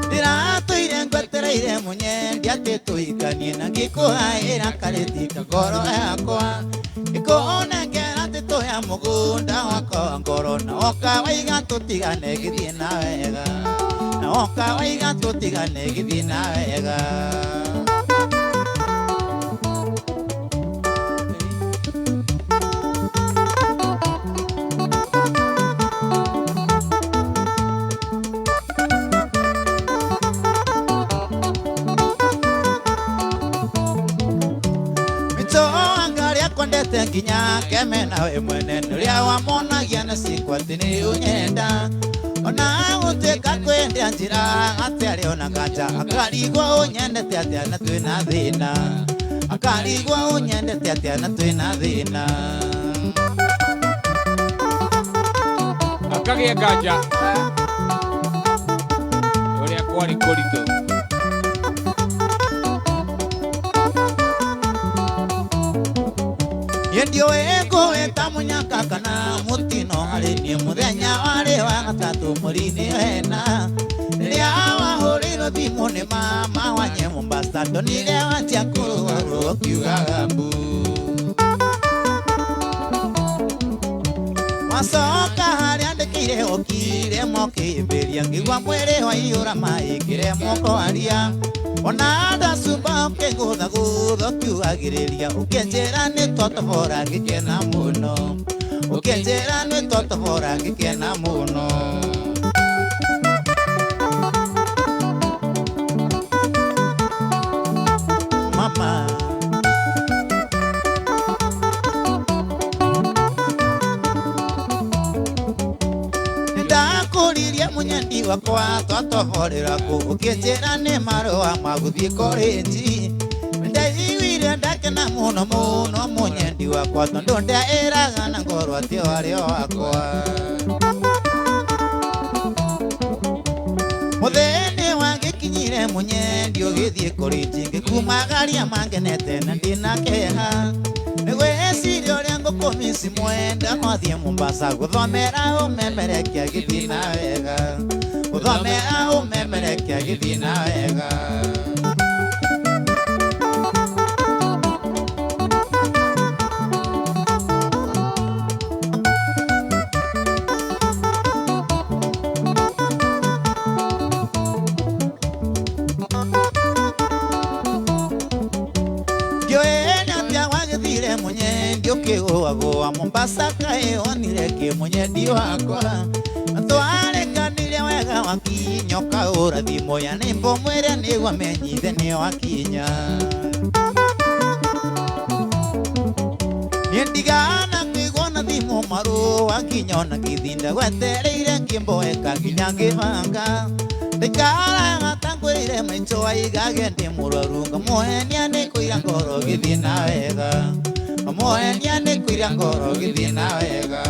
Ndĩratũire ngwetereire mũnyendi atĩ tũhikanie na ngĩkũhaĩra karĩti ngoro yakwa ngĩkũnengera atĩ tũhe mũgũnda wakwa ngoro na woka waiga tũtigane gĩthiĩ na wega na woka waiga tũtigane gĩthiĩ na wega. Kwendete nginya keme nawe mwene nĩũrĩa wamonagia na cikwa atĩ nĩ ũnyenda ona gũtuĩka kwendea njĩra atĩ arĩ ona nganja akarigwo ũnyendete atĩa na twĩna thĩna akarigwo ũnyendete atĩa na twĩna thĩna. Akagĩa nganja ũrĩa kwarĩ kũritũ. Niĩ Ndiũĩ ngũwĩta mũnyaka kana mũtino harĩ niĩ mũthenya warĩ wa gatatũ mweri-inĩ wena rĩrĩa wahũrĩirwo thimũ nĩ mama wanye Mombasa ndonire watia kũrũarwo ũkiugaga mbu wacoka harĩa ndĩkĩire ũkire mokĩmbĩria ngĩigua mwĩrĩ waiyũra maĩ ngĩremwo kwaria ona ndacumba ũkĩngũthagũtha ũkiugagĩrĩria ũkĩnjĩra nĩ twatobora ngĩkena mũno ũkĩnjĩra nĩ twatobora ngĩkena mũno. Mama ndakũririe mũnyendi wakwa twatoborera kũ ũkĩnjĩra nĩ marũa ma gũthiĩ korĩnji ndaiguire ndakena mũno mũno mũnyendi wakwa tondũ ndaĩraga na ngoro atĩ warĩ o wakwa mũthenya wangĩkinyire mũnyendi ũgĩthiĩ korĩnji ngĩkumagaria mangenete na ndĩna kĩeha nĩgwĩciria ũrĩa ngũkũmisi mwenda mwathiĩ Mombasa gũthomera ũmemerekia gĩthiĩ na wega gũthomera ũmemerekia gĩthiĩ na wega. Ũkĩgũagũa Mombasa kaĩ wonire kĩ mũnyendi wakwa twarekanire wega wakinya ũkahũra thimũ ya nĩmbo mwĩre nĩguo amenyithe nĩ wakinya niĩ ndigana kũigua na thimũ marũa nginya ona gĩthinda gwetereire ngĩmboeka nginya ngĩbanga ndikaraga ta ngwĩrĩire maitũ aigage ndĩ mũrwaru ngamũhenia nĩ kũira ngoro gĩthiĩ na wega ngamũhenia nĩ kũira ngoro gĩthiĩ na wega.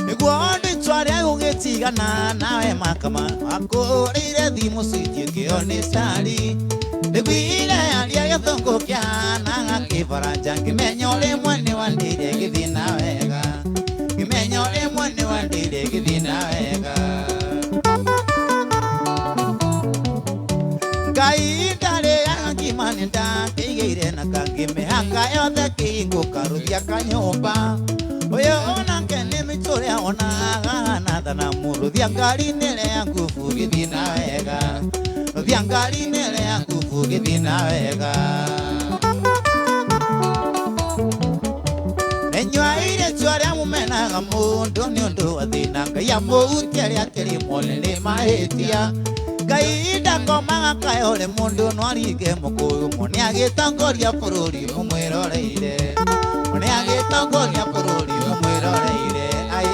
Nĩguo ndĩtware gũgĩtigana nawe makama akũrĩire thimũ citiĩkĩo nĩ cari ndĩguire aria gĩthũngũ kĩahanaga kĩbaranja ngĩmenya ũrĩ mwene wa ndĩire gĩthiĩ na wega ngĩmenya ũrĩ mwene wa ndĩire gĩthiĩ na wega. Ngai ndarĩaga ngima nĩ ndakĩigĩire na kangĩ mĩhaka yothe kĩhingũka rũthia kanyũmba ũyũ onake nĩ mĩtũrĩa onaga na thanamu rũthia ngari-inĩ rĩa ngubu gĩthiĩ na wega rũthia ngari-inĩ rĩa ngubu gĩthiĩ na wega. Enyuaire itua rĩa mũmenaga mũndũ nĩ ũndũ wa thĩna Ngai amũhutia rĩa kĩrĩmwo nĩ mahĩtia Ngai ndakomaga kaĩ ũrĩ mũndũ no aringe mũkũyũ mũne agĩtongoria bũrũri mũmwĩroreire mũne agĩtongoria bũrũri mũmwĩroreire aĩ.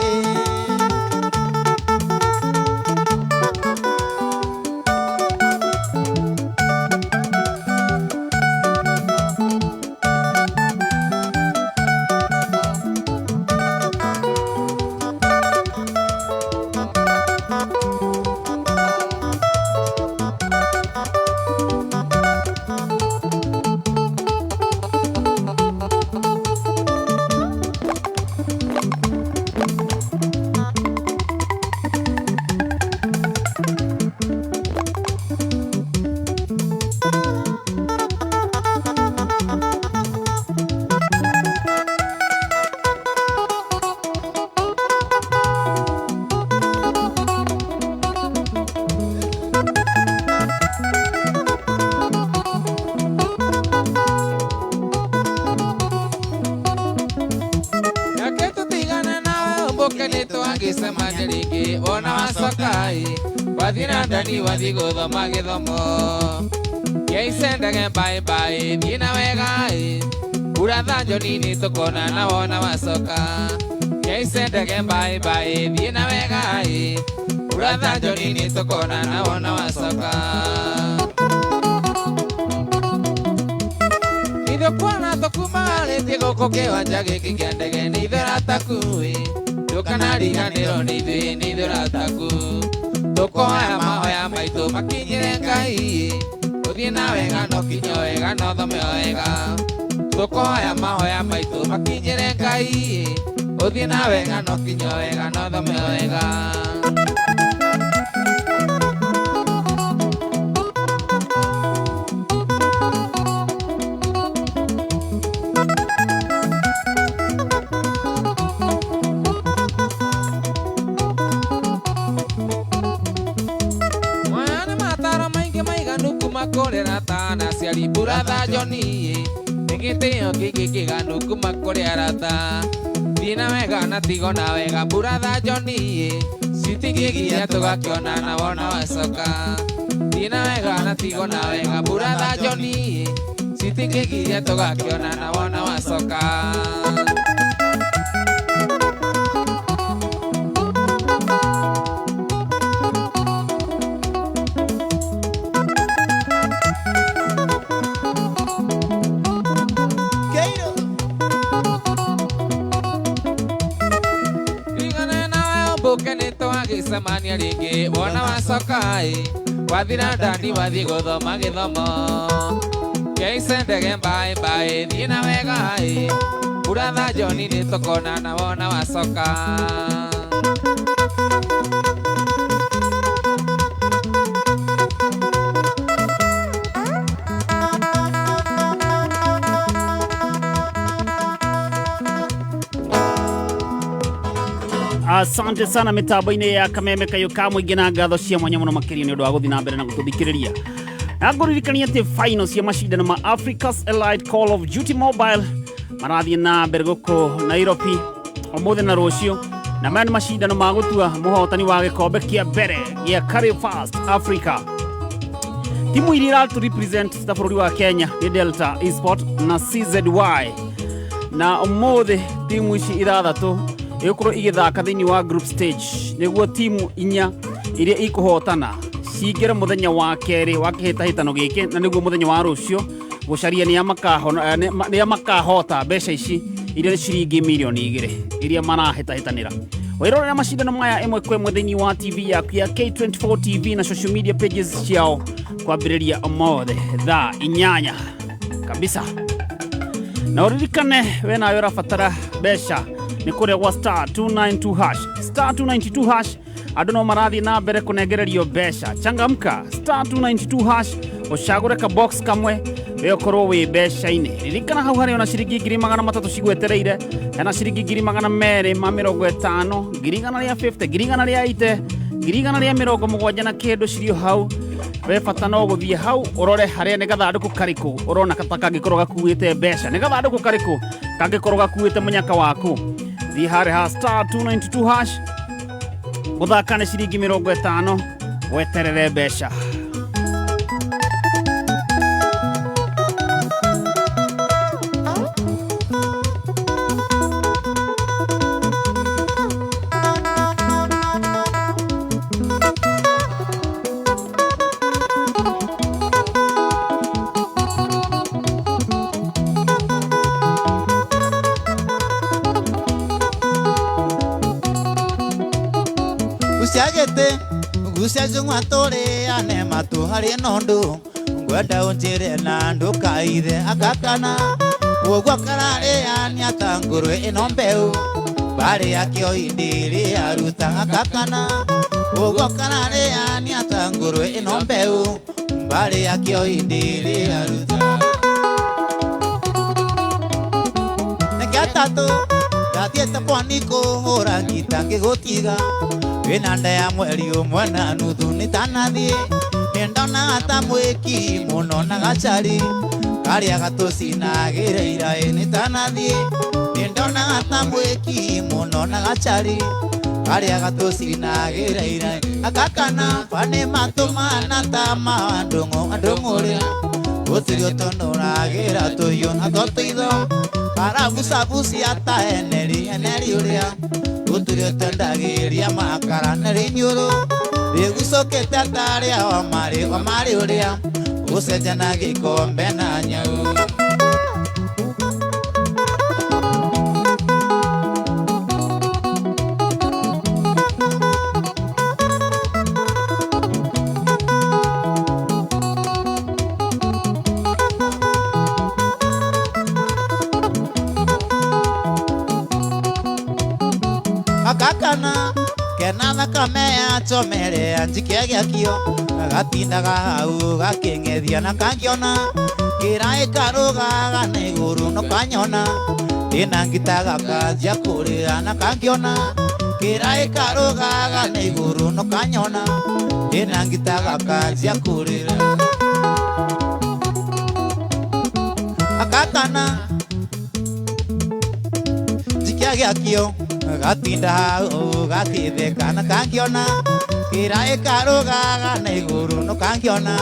Wathi wathi gũthoma gĩthomo Kĩaicendage bye bye thiĩ na wega Kura thanjo nini tũkonana wona wacoka Kĩaicendage bye bye thiĩ na wega Kura thanjo nini tũkonana wona wacoka Nĩtũkuona tũkumagarĩtie gũkũ kĩwanja gĩkĩ kĩa ndege nĩ ithuĩ arataku ndũkanariganĩrwo nĩ ithuĩ nĩ ithuĩ arataku tũkoya mahoya maitũ makinyĩre Ngai ũthiĩ na wega no kinyo wega no thome wega tũkoya mahoya maitũ makinyĩre Ngai ũthiĩ na wega no kinyo wega no thome wega. Aciari buratha Joni nĩ gĩtĩo kĩingĩ kĩganu kuma kũrĩ arata thiĩ na wega na tigo na wega buratha Joni citingĩgiria tũgakĩonana wona wacoka thiĩ na wega na tigo na wega buratha Joni citingĩgiria tũgakĩonana wona wacoka. Gĩcemania rĩngĩ wona wacoka wathira ndani wathiĩ gũthoma gĩthomo keice ndege mbaĩ mbaĩ thiĩ na wega buratha Joni nĩ tũkonana wona wacoka. Asante sana mitambo-inĩ ya Kameme Kayũ ka mũingĩ na ngatho cia mwanya mũno makĩria nĩ ũndũ wa gũthiĩ na mbere na gũtũthikĩrĩria. Na ngũririkania atĩ final cia macindano ma Africa's Elite Call of Duty Mobile marathiĩ na mbere gũkũ Nairobi ũmũthĩ na rũciũ, na maya nĩ macindano ma gũtua mũhotani wa gĩkombe kĩa mbere gĩa Carry Fast Africa. Timu iria iratũ represent ta bũrũri wa Kenya nĩ Delta Esport na CZY, na ũmũthĩ timu ici ithathatũ igukorwo igithaka thiini wa group stage niguo timu inya iria ikuhotana cingĩre muthenya wa keri wa kĩhĩtahĩtano gĩkĩ, na niguo muthenya wa rũciũ gũcaria nĩa makahota mbeca ici iria nĩ ciringi mirioni 2 iria marahĩtahĩtanĩra. Wĩrorera macindano maya ĩmwe kwa ĩmwe thĩinĩ wa TV yaku ya K24 TV na social media pages ciao kwambĩrĩria ũmũthĩ thaa 8 kabisa. Na ũririkane we nawe ũrabatara mbeca nĩ kũrĩa gwa star 292 hash star 292 hash andũ no marathiĩ na mbere kũnengererio mbeca. Changamka star 292 hash ũcagũre ka box kamwe we ũkorwo wĩ mbeca-inĩ. Ririkana hau harĩ ona ciringi 300 cigwetereire, hena ciringi 250, 150, 180, 170 na kĩndũ cirio hau. We bata no gũthiĩ hau ũrore harĩa nĩ gathandũkũ karĩkũ ũrona ta kangĩkorwo gakuĩte mbeca, nĩ gathandũkũ karĩkũ kangĩkorwo gakuĩte mũnyaka waku. Thiĩ harĩa ha star 292 hash gũthaka nĩ ciringi 50 weterere mbeca. Gucia tũrĩ ane matũ harĩ nondu ngwenda ũnjĩre na ndũkaithe akakana ũguo kararĩa nĩ ata ngũrwe ĩno mbeũ mbarĩ yakĩo indĩrĩ aruta akakana ũguo kararĩa nĩ ata ngũrwe ĩno mbeũ mbarĩ yakĩo indĩrĩ aruta. Nĩgatatũ ndathiĩte pwani kũhũra ngita ngĩgũtiga wĩna nda ya mweri ũmwe na nuthu nĩtanathiĩ nĩndonaga ta mwĩki mũno na gacari karĩa gatũcinagĩre iraĩ nĩtanathiĩ nĩndonaga ta mwĩki mũno na gacari karĩa gatũcinagĩre iraĩ akakana bani matũmana ta ma andũng'ũ andũng'ũrĩa gũtirĩ ũtũnũragĩra tũhiũ na tũtũitho barabucabucia ta eneri eneri ũrĩa gũtirĩ ũtendagĩria makara na rĩniũrũ rĩgucũkĩte tarĩa omarĩ omarĩ ũrĩa gũcenjana gĩkombe na nyau. Akakana kena thakame achomere anjikia gĩakio gatindaga hau gakĩng'ethia na kangiona kĩra ĩkarũgaga na igũrũ no kanyona ndĩna ngita gakanjia kũrĩra na kangiona kĩra ĩkarũgaga na igũrũ no kanyona ndĩna ngita gakanjia kũrĩra akakana njikia gĩakio gatinda hau gakĩtheka na kangiona kĩra ĩkarũgaga na igũrũ no kangiona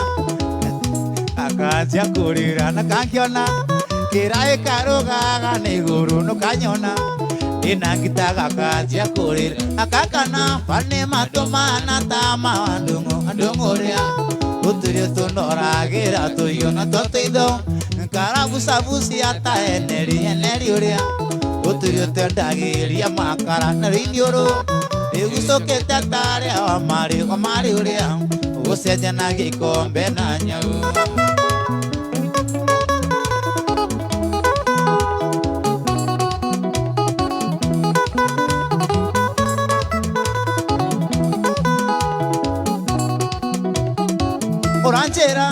akanjia kũrĩra na kangiona kĩra ĩkarũgaga na igũrũ no kanyona ndĩna ngita gakanjia kũrĩra akakana bane matũmana ta ma andũng'ũ ũrĩa gũtirĩ tũnoragĩra tũiyo na tũtũitho karabucabucia ta eneri eneri ũrĩa gũtirĩ ũtendagĩria makara na rĩiniũrũ rĩgucũkĩte tarĩa wa marĩ ũrĩa gũcenjana gĩkombe na nyau. Ũranjĩra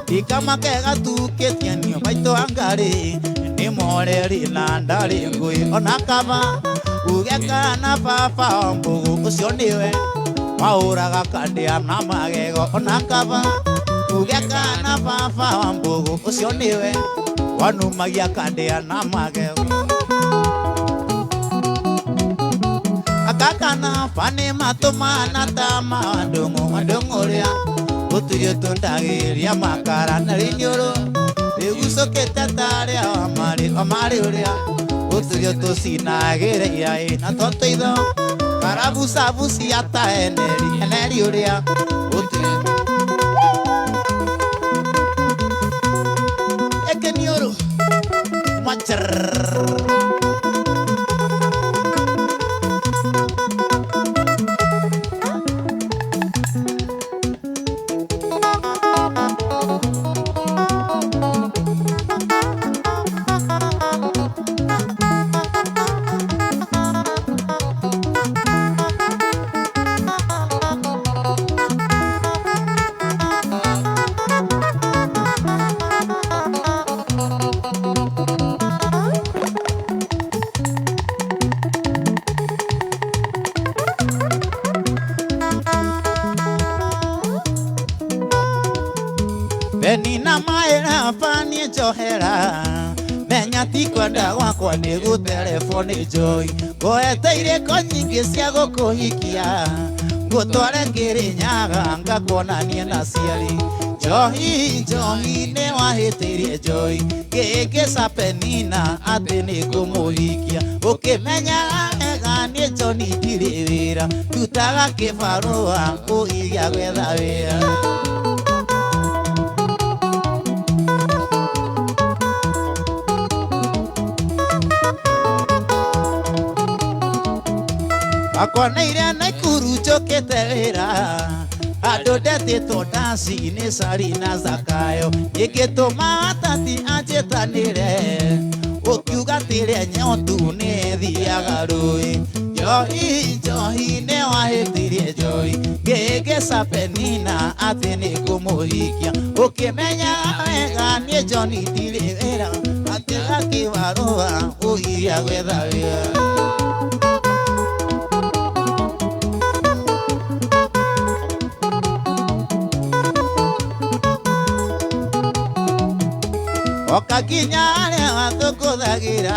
ndikamake gatukĩtie niĩ maitũ angarĩ nĩ moreri na ndarĩ ngũĩ ona kaba uge kana baba wa mbũgũ ũcio nĩwe wahũraga kandĩa na magego ona kaba uge kana baba wa mbũgũ ũcio nĩwe wanumagia kandĩa na magego. Akakana bane matũmana ta ma andũng'ũ ũrĩa gũtirĩ tũndagĩria makara na rĩiniũrũ rĩgucũkĩte tarĩa wa marĩ ũrĩa gũtirĩ tũcinagĩra iraĩ na tũtũitho karabucabucia ta eneri eneri ũrĩa gũtirĩ ekeniũrũ macher. Benina maera fani njohera menya ti kwenda gwakwa nĩ gũtelefoni njoi ngũeteire ko nyingĩ cia gũkũhikia ngũtware Kĩrĩnyaga ngakuonanie na ciari njohi njohi nĩ wahĩtĩirie njoi ngĩgĩca Penina atĩ nĩ ngũmũhikia ũkĩmenyaga wega niĩ John ndirĩ wĩra ndutaga kĩbarũa kũiga gwetha wĩra. Akwaneire Naikuru njũkĩte wĩra andũ ndetĩtwo ndaci-inĩ Cari na Zakayo ingĩtũma atati anjĩtanĩre ũkiuga atĩrĩa nyotu nĩ ĩthiaga rũĩ njohi njohi nĩ wahĩtirie njoi ngĩgĩca Penina atĩ nĩ ngũmũhikia ũkĩmenyaga wega niĩ John ndirĩ wĩra atĩ gakĩbarũa ũiria gwetha wĩra. Okakinya arĩa watũkũthagĩra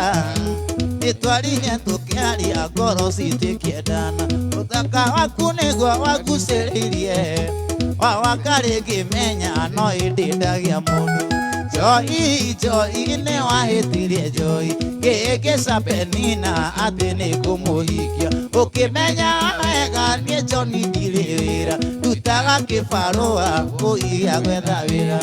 nĩtwarire tũkĩaria ngoro citikĩendana ũthaka waku nĩguo wagucĩrĩirie wawaka rĩngĩ menya no ĩndĩ ndagĩa mũndũ njohi njohi nĩ wahĩtirie njoi ngĩgĩca Penina atĩ nĩ ngũmũhikia ũkĩmenya wega niĩ John ndirĩ wĩra ndutaga kĩbarũa kũiga gwetha wĩra.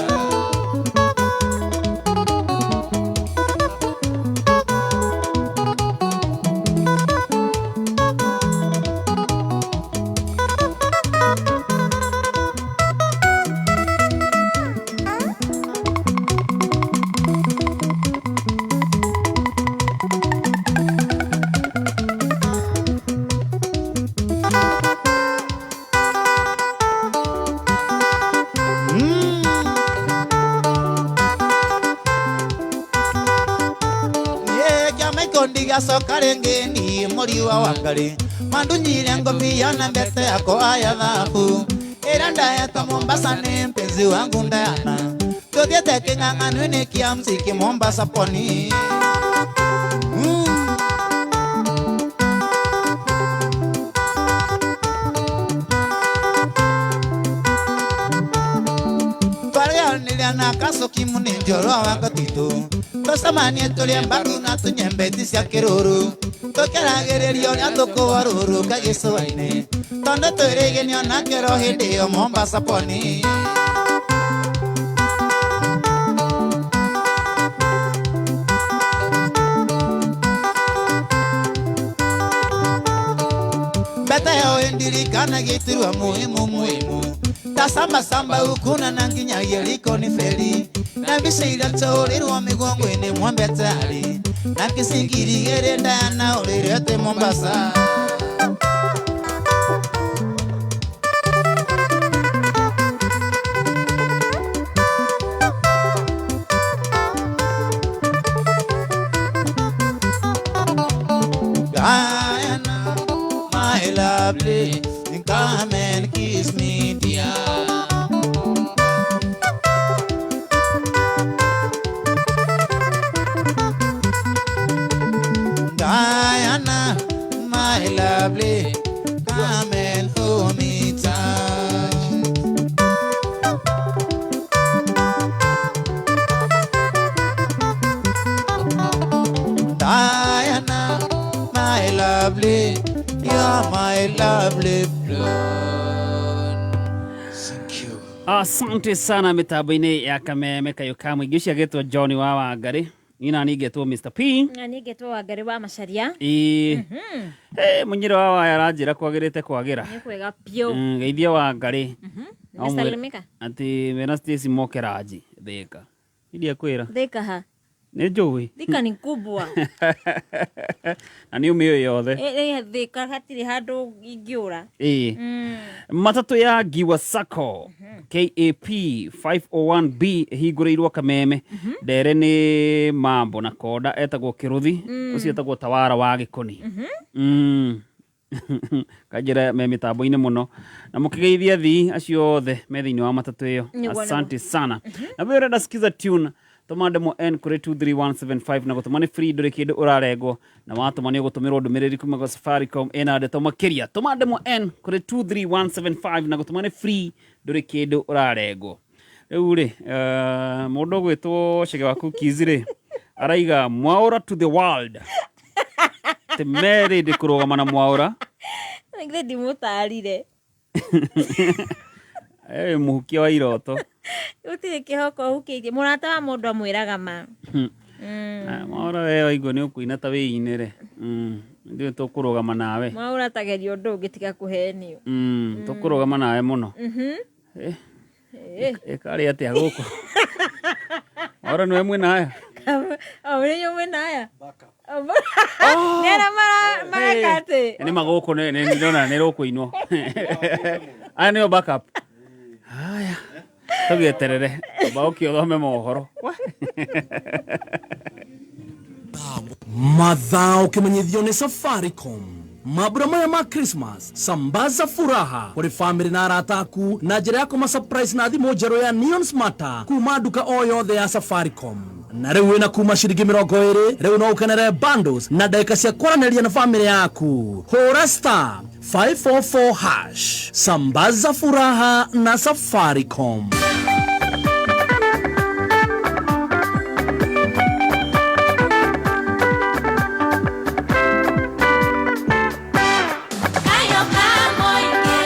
Ndigacoka rĩngĩ niĩ mũriwa wa Ngarĩ mandunyire ngobia na mbete yakwa ya thahabu ĩrĩa ndayetwo Mombasa nĩ mpenzi wangu Diana tuthiĩte kĩng'ang'ano-inĩ kĩa mziki Mombasa pwani. Na kasoki munenjoro wa gatito tũcemanie tũrĩe mbaru na tũnyembeti cia kĩrũrũ tũkĩaragĩrĩria ũrĩa tũkũgarũrũka gĩcũa-inĩ tondũ twĩrĩgĩnio na kĩro hĩndĩ ĩyo Mombasa pwani. Mbete ĩyo ĩndirikanagia iturwa muhimu muhimu tasamba samba ukuna na nginyagia riko ni feri na mbica iria tũhũrĩrwo mĩgongo-inĩ mwambe tayari na kĩcingiri gĩrĩ Diana ũrĩrĩte Mombasa. Diana, my lovely, come and kiss me, dear. Diana, my lovely, come and hold me tight. Diana, my lovely, you're my lovely blonde. Asante sana mitambo-inĩ ya Kameme Kayũ ka Mũingĩ ũcio agĩtwo John wa Wangarĩ ina niĩ ngetwo Mr P Na niĩ ngetwo Wangarĩ wa Macharia. Ĩĩ. Mũnyĩrĩ wa waya aranjĩra kwagĩrĩte kwagĩra. Nĩ kwega piũ. Geithia Wangarĩ. Nimesalimika. Atĩ mena Stacy moke ranji Thĩka. Iria kwĩra. Thika ha. Nĩ njũĩ. Thika ni kubwa. Na nĩ ũmĩũĩ yothe. Thika hatirĩ handũ ingĩũra. Ĩĩ. Matatũ ya Ngiwa Sacco KAP 501B ĩhingũrĩirwo Kameme. Ndere nĩ mambo na konda etagwo Kĩrũthi ũcio etagwo Tawara wa Gĩkoni. Kanjĩra me mĩtambo-inĩ mũno na mũkĩgeithia thii acio othe me thĩinĩ wa matatũ ĩyo. Nĩguo, Asante sana. Na wewe ũrenda sikiza tune tũma ndemwa N kũrĩ 23175 na gũtũma nĩ free ndũrĩ kĩndũ ũrarengwo na watũma nĩ ũgũtũmĩrwo ndũmĩrĩri kuma gwa Safaricom ĩna ndeto makĩria. Tũma ndemwa N kũrĩ 23175 na gũtũma nĩ free ndũrĩ kĩndũ ũrarengwo. Rĩu rĩ mũndũ ũgwĩtwo Chege wa Cookies rĩ araiga Mwaũra to the world atĩ merĩ ndĩ kũrũgama na Mwaũra. Nĩ ndimũtarire. Mũhukia wa iroto. Gũtirĩ kĩhoko ũhukĩtie. Mũrata wa mũndũ amwĩraga ma. Mwaũra we waigua nĩ ũkũina ta wĩinĩre. Ithuĩ tũkũrũgama nawe. Mwaũra tageria ũndũ ũngĩ tiga kũhenio. Tũkũrũgama nawe mũno. Ĩkarĩ atĩa gũkũ? Mwaũra nĩwe mwĩna aya? O nĩwe mwĩna aya? Nĩ arĩa mareka atĩ? Nĩ magũkũ nĩ ndĩrona nĩ rũkũinwo. Aya nĩo backup. Haya. Tũgĩeterere. Amba ũke ũthome mohoro. Mathaa ũkĩmenyithio nĩ Safaricom. Mambura maya ma Christmas sambaza furaha kũrĩ famĩlĩ na arata aku na njĩra ya kũma surprise na thimũ njerũ ya Neon Smarter kuma nduka o yothe ya Safaricom. Na rĩu wĩna kuma ciringi 20 rĩu no ũkenere bundles na ndagĩka cia kwaranĩria na famĩlĩ yaku. Hũra star 544 hash. Sambaza furaha na Safaricom. Kayo ka Mũingĩ,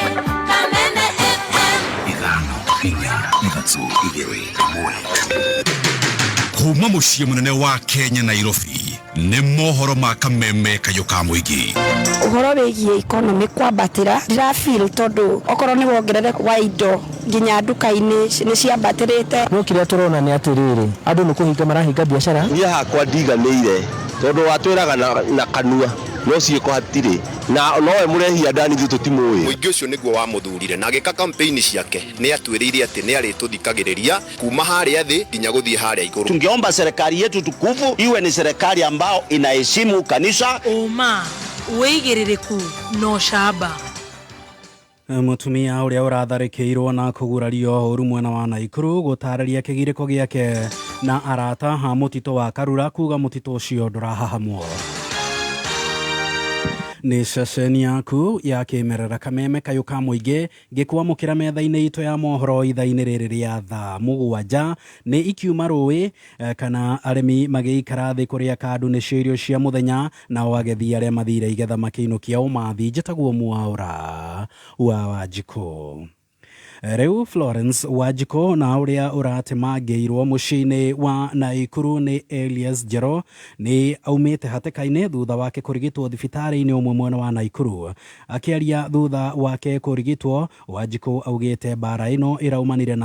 Kameme FM. Ithano inya ithatũ igĩrĩ ĩmwe. Kuma mũciĩ mũnene wa Kenya Nairobi nĩ mohoro ma Kameme Kayũ ka Mũingĩ. Ũhoro wĩgiĩ economy kwambatĩra ndĩra feel tondũ okorwo nĩ wongerereku wa indo nginya nduka-inĩ nĩ ciambatĩrĩte. No kĩrĩa tũrona nĩ atĩrĩrĩ andũ nĩ kũhinga marahinga biacara. Niĩ hakwa ndiganĩire tondũ watwĩraga na kanua No ciĩko hatirĩ na nowe mũrehi ndani, ithuĩ tũtimũĩ. Mũingĩ ũcio nĩguo wamũthurire na agĩka kampeni ciake nĩ atwĩrĩire atĩ nĩ arĩtũthikagĩrĩria kuma harĩa thĩ nginya gũthiĩ harĩa igũrũ. Tungeomba serikali yetu tukufu iwe ni serikali ambao inaheshimu kanisa. Ũma, wĩigĩrĩrĩku na ũcamba. Mũtumia ũrĩa ũratharĩkĩirwo na kũgurario ũru mwena wa Naikuru gũtarĩria kĩgirĩko gĩake na arata a mũtitũ wa Karura kuga mũtitũ ũcio ndũrahahamwo. Nĩ ceceni yaku ya kĩmerera Kameme kayũ ka mũingĩ ngĩkwamũkĩra metha-inĩ itũ ya mohoro ithaa-inĩ rĩrĩ rĩa thaa 7 nĩ ikiuma rũĩ kana arĩmi magĩikara thĩ kũrĩa kandu nĩcio irio cia mũthenya, nao agethi arĩa mathire igetha makĩinũkia ũmathi. Njĩtagwo Mwaũra wa Wanjikũ. Rĩu Florence Wanjikũ na ũrĩa ũratemangĩirwo mũciĩ-inĩ wa Naikuru nĩ Elias Njero nĩ aumĩte hatĩka-inĩ thutha wake kũrigitwo thibitarĩ-inĩ ũmwe mwena wa Naikuru. Akĩaria thutha wake kũrigitwo, Wanjikũ augĩte mbara ĩno ĩraumanire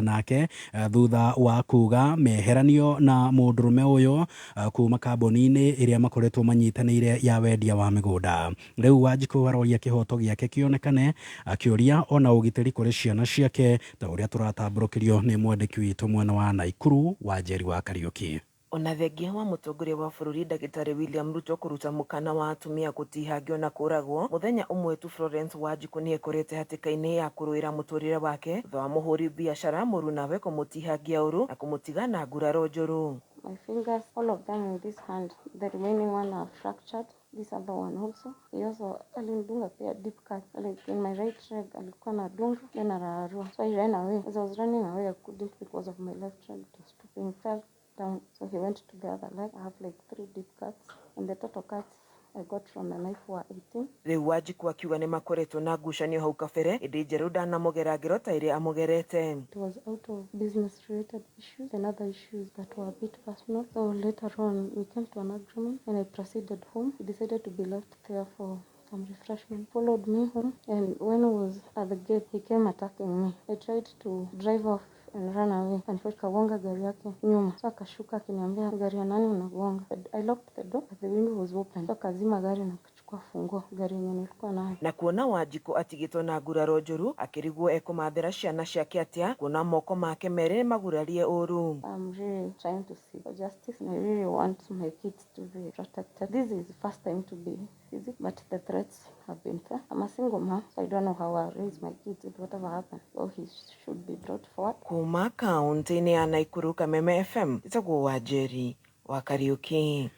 nake thutha wa kuga meheranio na mũndũrũme ũyũ kuma kambuni-inĩ ĩrĩa makoretwo manyitanĩire ya wendia wa mĩgũnda. Rĩu Wanjikũ aroria kĩhoto gĩake kĩonekane, akĩũria ona ũgitĩri kũrĩ ciana ciake ta ũrĩa tũratambũrũkĩrio nĩ mwandĩki witũ mwena wa Naikuru Wanjeri wa Kariũki. Ona thengia wa mũtongoria wa bũrũri ndagĩtarĩ William Ruto kũruta mũkana wa atumia gũtihangio na kũragwo mũthenya ũmwe tu, Florence Wanjikũ nĩekorete hatĩka-inĩ ya kũrũĩra mũtũrĩre wake thutha wa mũhũri biacara mũrunawe kũmũtihangia ũru na kũmũtiga na nguraro njũru. My fingers, all of them in this hand, the remaining one are fractured. This other one also. He also alinidunga pia deep cut. Like in my right leg alikuwa anadunga then ararua. So I ran away. As I was running away I couldn't because of my left leg. It was too painful. Fell down. So he went to the other leg. I have like 3 deep cuts, and the total cuts I got from the knife were 18. Rĩu Wanjikũ akiuga nĩ makoretwo na ngucanio hau kabere ĩndĩ Njerũ ndanamũgera ngero ta ĩrĩa amũgerete. It was out of business related issues and other issues that were a bit personal. So later on we came to an agreement and I proceeded home. He decided to be left there for some refreshment. Followed me home, and when I was at the gate he came attacking me. I tried to drive off and run away. Unfortunately, kagonga gari yake nyuma. So akashuka akiniambia, gari ya nani unagonga? I locked the door, but the window was open. So akazima gari na akachukua funguo gari yenye nilikuwa nayo. Na kuona Wanjikũ atigĩtwo na nguraro njũru akĩrigwo ekũmathĩra ciana ciake atĩa kuona moko make merĩ magurarie ũru. I'm really trying to seek for justice and I really want my kids to be protected. This is the first time to be physical, but the threats have been there. I'm a single mom, so I don't know how I'll raise my kids if whatever happens. So he should be brought forward. Kuma kaunti-inĩ ya Naikuru, Kameme FM, njĩtagwo Wanjeri wa Kariũki.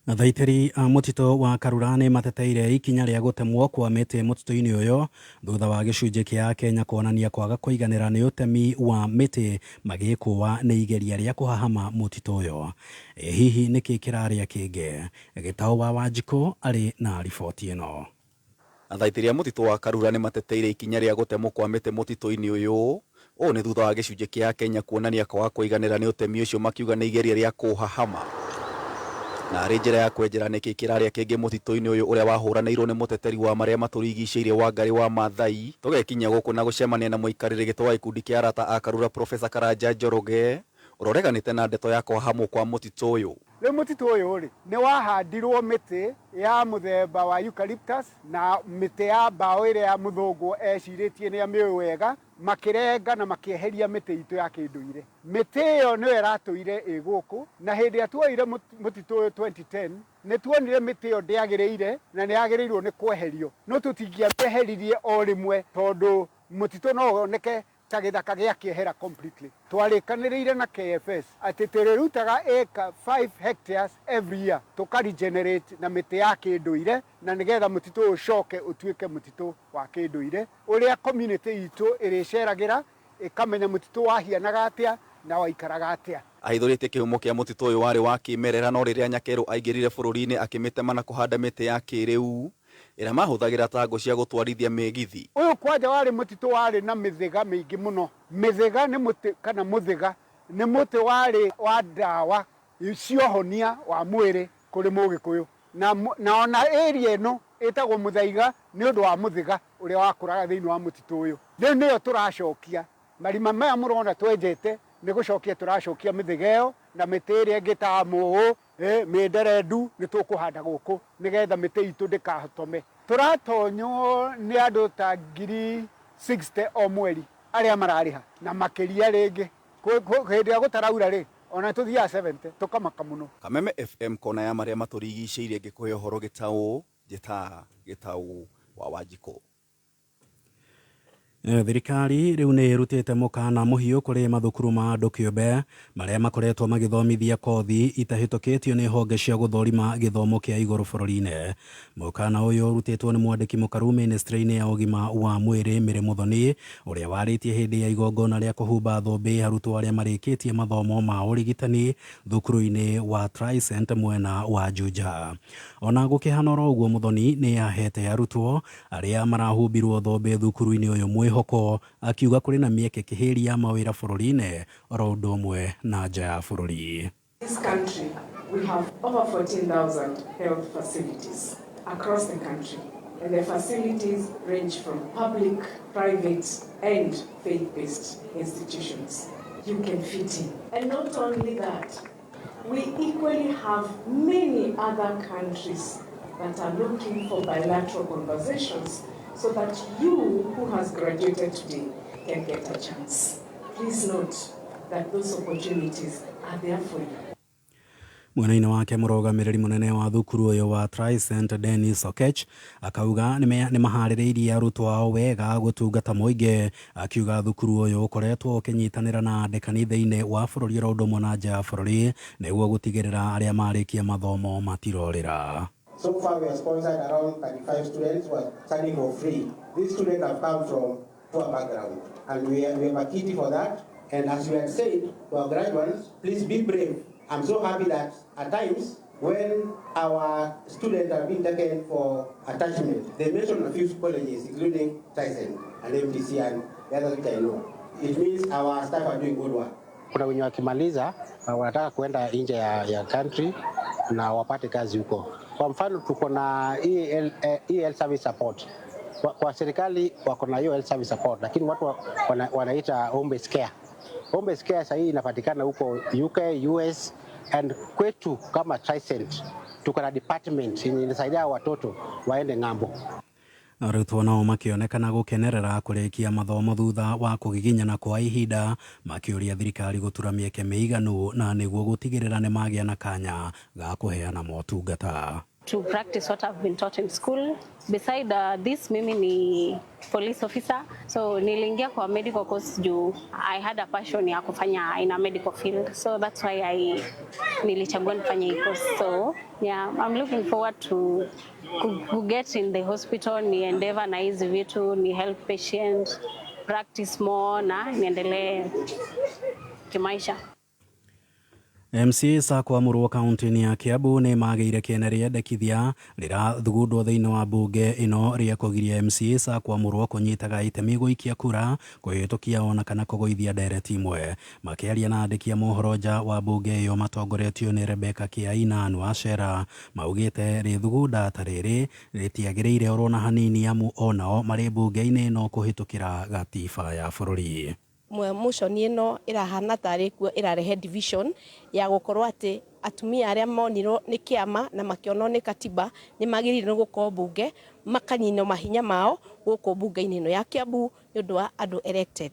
Athaitĩri a mũtitũ wa Karura nĩ mateteire ikinya rĩa gũtemwo kwa mĩtĩ mũtitũ-inĩ ũyũ thutha wa gĩcunjĩ kĩa Kenya kuonania kwaga kũiganĩra nĩ ũtemi wa mĩtĩ magĩkũa nĩ igeria rĩa kũhahama mũtitũ ũyũ. Hihi nĩkĩ kĩrarĩa kĩngĩ? Gĩtaũ wa Wanjikũ arĩ na riboti ĩno. Athaitĩri a mũtitũ wa Karura nĩ mateteire ikinya rĩa gũtemwo kwa mĩtĩ mũtitũ-inĩ ũyũ. Ũũ nĩ thutha wa gĩcunjĩ kĩa Kenya kuonania kwaga kũiganĩra nĩ ũtemi ũcio makiuga nĩ igeria rĩa kũhahama. Na arĩ njĩra ya kwenjera nĩkĩ kĩrarĩa kĩngĩ mũtitũ-inĩ ũyũ ũrĩa wahũranĩirwo nĩ mũteteri wa marĩa matũrigicĩirie Wangari wa Maathai. Tũgekinya gũkũ na gũcemania na mũikarĩri gĩtĩ wa gĩkundi kĩa arata a Karura Profesa Karanja Njoroge ũroreganĩte na ndeto ya kũhahamwo kwa mũtitũ ũyũ. Rĩu mũtitũ ũyũ rĩ nĩ wahandirwo mĩtĩ ya mũthemba wa eucalyptus na mĩtĩ ya mbaũ ĩrĩa mũthũngũ ecirĩtie nĩ amĩũĩ wega, makĩrenga na makĩeheria mĩtĩ itũ ya kĩndũire. Mĩtĩ ĩyo nĩyo ĩratũire ĩ gũkũ, na hĩndĩ ĩrĩa tuoire mũtitũ ũyũ 2010 nĩ tuonire mĩtĩ ĩyo ndĩagĩrĩire na nĩ yagĩrĩirwo nĩ kweherio, no tũtingĩamĩeheririe o rĩmwe tondũ mũtitũ no woneke ta gĩthaka gĩakĩehera completely. Twarĩkanĩrĩire na KFS atĩ tũrĩrutaga acre 5 hectares every year tũka regenerate na mĩtĩ ya kĩndũire na nĩgetha mũtitũ ũyũ ũcoke ũtuĩke mũtitũ wa kĩndũire ũrĩa community itũ ĩrĩceragĩra ĩkamenya mũtitũ wahianaga atĩa na waikaraga atĩa. Ahithũrĩtie kĩhumo kĩa mũtitũ ũyũ warĩ wa kĩmerera, no rĩrĩa Nyakerũ aingĩrire bũrũri-inĩ akĩmĩtema na kũhanda mĩtĩ ya kĩrĩu ĩrĩa mahũthagĩra ta ngũ cia gũtwarithia mĩgithi. Ũyũ kwanja warĩ mũtitũ warĩ na mĩthĩga mĩingĩ mũno. Mĩthĩga nĩ mũtĩ kana mũthĩga nĩ mũtĩ warĩ wa ndawa ciohonia wa mwĩrĩ kũrĩ mũgĩkũyũ, na ona area ĩno ĩtagwo mũthaiga nĩ ũndũ wa mũthĩga ũrĩa wakũraga thĩinĩ wa mũtitũ ũyũ. Rĩu nĩyo tũracokia marima maya mũrona twenjete, nĩ gũcokia tũracokia mĩthĩga ĩyo Na mĩtĩ ĩrĩa ĩngĩ ta mũũ, mĩnderendu nĩ tũkũhanda gũkũ nĩgetha mĩtĩ itũ ndĩkahotome. Tũratonywo nĩ andũ ta 60,000 o mweri arĩa mararĩha na makĩria rĩngĩ. Hĩndĩ ĩrĩa gũtaraura rĩ, ona tũthiaga 70 tũkamaka mũno. Kameme FM kona ya marĩa matũrigicĩirie ngĩkũhe ũhoro gĩtaũ njĩta gĩtaũ wa Wanjikũ. Thirikari rĩu nĩ ĩrutĩte mũkana mũhiũ kũrĩ mathukuru ma andũ kĩũmbe marĩa makoretwo magĩthomithia kothi itahĩtũkĩtio nĩ honge cia gũthũrima gĩthomo kĩa igũrũ bũrũri-inĩ. Mũkana ũyũ ũrutĩtwo nĩ mwandĩki mũkaru ministry-inĩ ya ũgima wa mwĩrĩ Mary Muthoni, ũrĩa warĩtie hĩndĩ ya igongona rĩa kũhumba thũmbĩ arutwo arĩa marĩkĩtie mathomo ma ũrigitani thukuru-inĩ wa Tricent mwena wa Juja. Ona gũkĩhana oro ũguo, Muthoni nĩ ahete arutwo arĩa marahumbirwo thũmbĩ thukuru-inĩ ũyũ mwĩhoko, akiuga kũrĩ na mĩeke kĩhĩri ya mawĩra bũrũri-inĩ oro ũndũ ũmwe na nja ya bũrũri. This country, we have over 14,000 health facilities across the country. And the facilities range from public, private, and faith-based institutions. You can fit in. And not only that, we equally have many other countries that are looking for bilateral conversations so that you who has graduated today can get a chance. Please note that those opportunities are there for you. Mwena-inĩ wake, mũrũgamĩrĩri mũnene wa thukuru ũyũ wa Tricent Dennis Okech akauga nĩ maharĩrĩirie arutwo ao wega gũtungata mũingĩ, akiuga thukuru ũyũ ũkoretwo ũkĩnyitanĩra na andĩkani thĩinĩ wa bũrũri oro ũndũ ũmwe na nja ya bũrũri nĩguo gũtigĩrĩra arĩa marĩkia mathomo matirorĩra. So far, we have sponsored around 35 students who are studying for free. These students have come from poor background, and we have a kitty for that. And as we had said to our graduates, please be brave. I'm so happy that at times when our students have been taken for attachment, they mention a few colleges, including Tyson and MTC and the others which I know. It means our staff are doing good work. Kuna wenye wakimaliza wanataka kuenda nje ya country na wapate kazi huko. Kwa mfano tuko na EL service support. Kwa serikali wako na hiyo health service support, lakini watu wanaita home based care. Home based care sasa hii inapatikana huko UK, US, and kwetu kama Tricent tuko na department yenye inasaidia watoto waende ng'ambo. Arutwo nao makĩonekana gũkenerera kũrĩkia mathomo thutha wa kũgiginyana kwa ihinda, makĩũria thirikari gũtura mĩeke mĩiganu na nĩguo gũtigĩrĩra nĩ magĩa na kanya ga kũheana motungata. To practice what I've been taught in school. Beside this, mimi ni police officer, so niliingia kwa medical course juu I had a passion ya kufanya in a medical field, so that's why I nilichagua nifanye hii course. So yeah, I'm looking forward to get in the hospital, ni endeavor na hizi vitu, ni help patient, practice more na niendelee kimaisha. MCAs a kwamũrwo kaunti-inĩ ya Kiambu nĩ magĩire kĩene rĩendekithia rĩrathugundwo thĩinĩ wa mbunge ĩno rĩa kũgiria MCAs a kwamũrwo kũnyitaga itemi gũikia kura, kũhĩtũkia ona kana kũgũithia ndereti imwe. Makĩaria na andĩki a mohoro nja wa mbunge ĩyo matongoretio nĩ Rebecca Kiai na Anne Wacera, maugĩte rĩthugunda ta rĩrĩ rĩtiagĩrĩire oro na hanini, amu onao marĩ mbunge-inĩ ĩno kũhĩtũkĩra gatiba ya bũrũri. Motion ĩno ĩrahana tarĩ kuo ĩrarehe division ya gũkorwo atĩ atumia arĩa monirwo nĩ kĩama na makĩonwo nĩ katiba nĩ magĩrĩirwo nĩ gũkorwo mbunge makanyinwo mahinya mao gũkũ mbunge-inĩ ĩno ya Kiambu nĩ ũndũ wa andũ elected.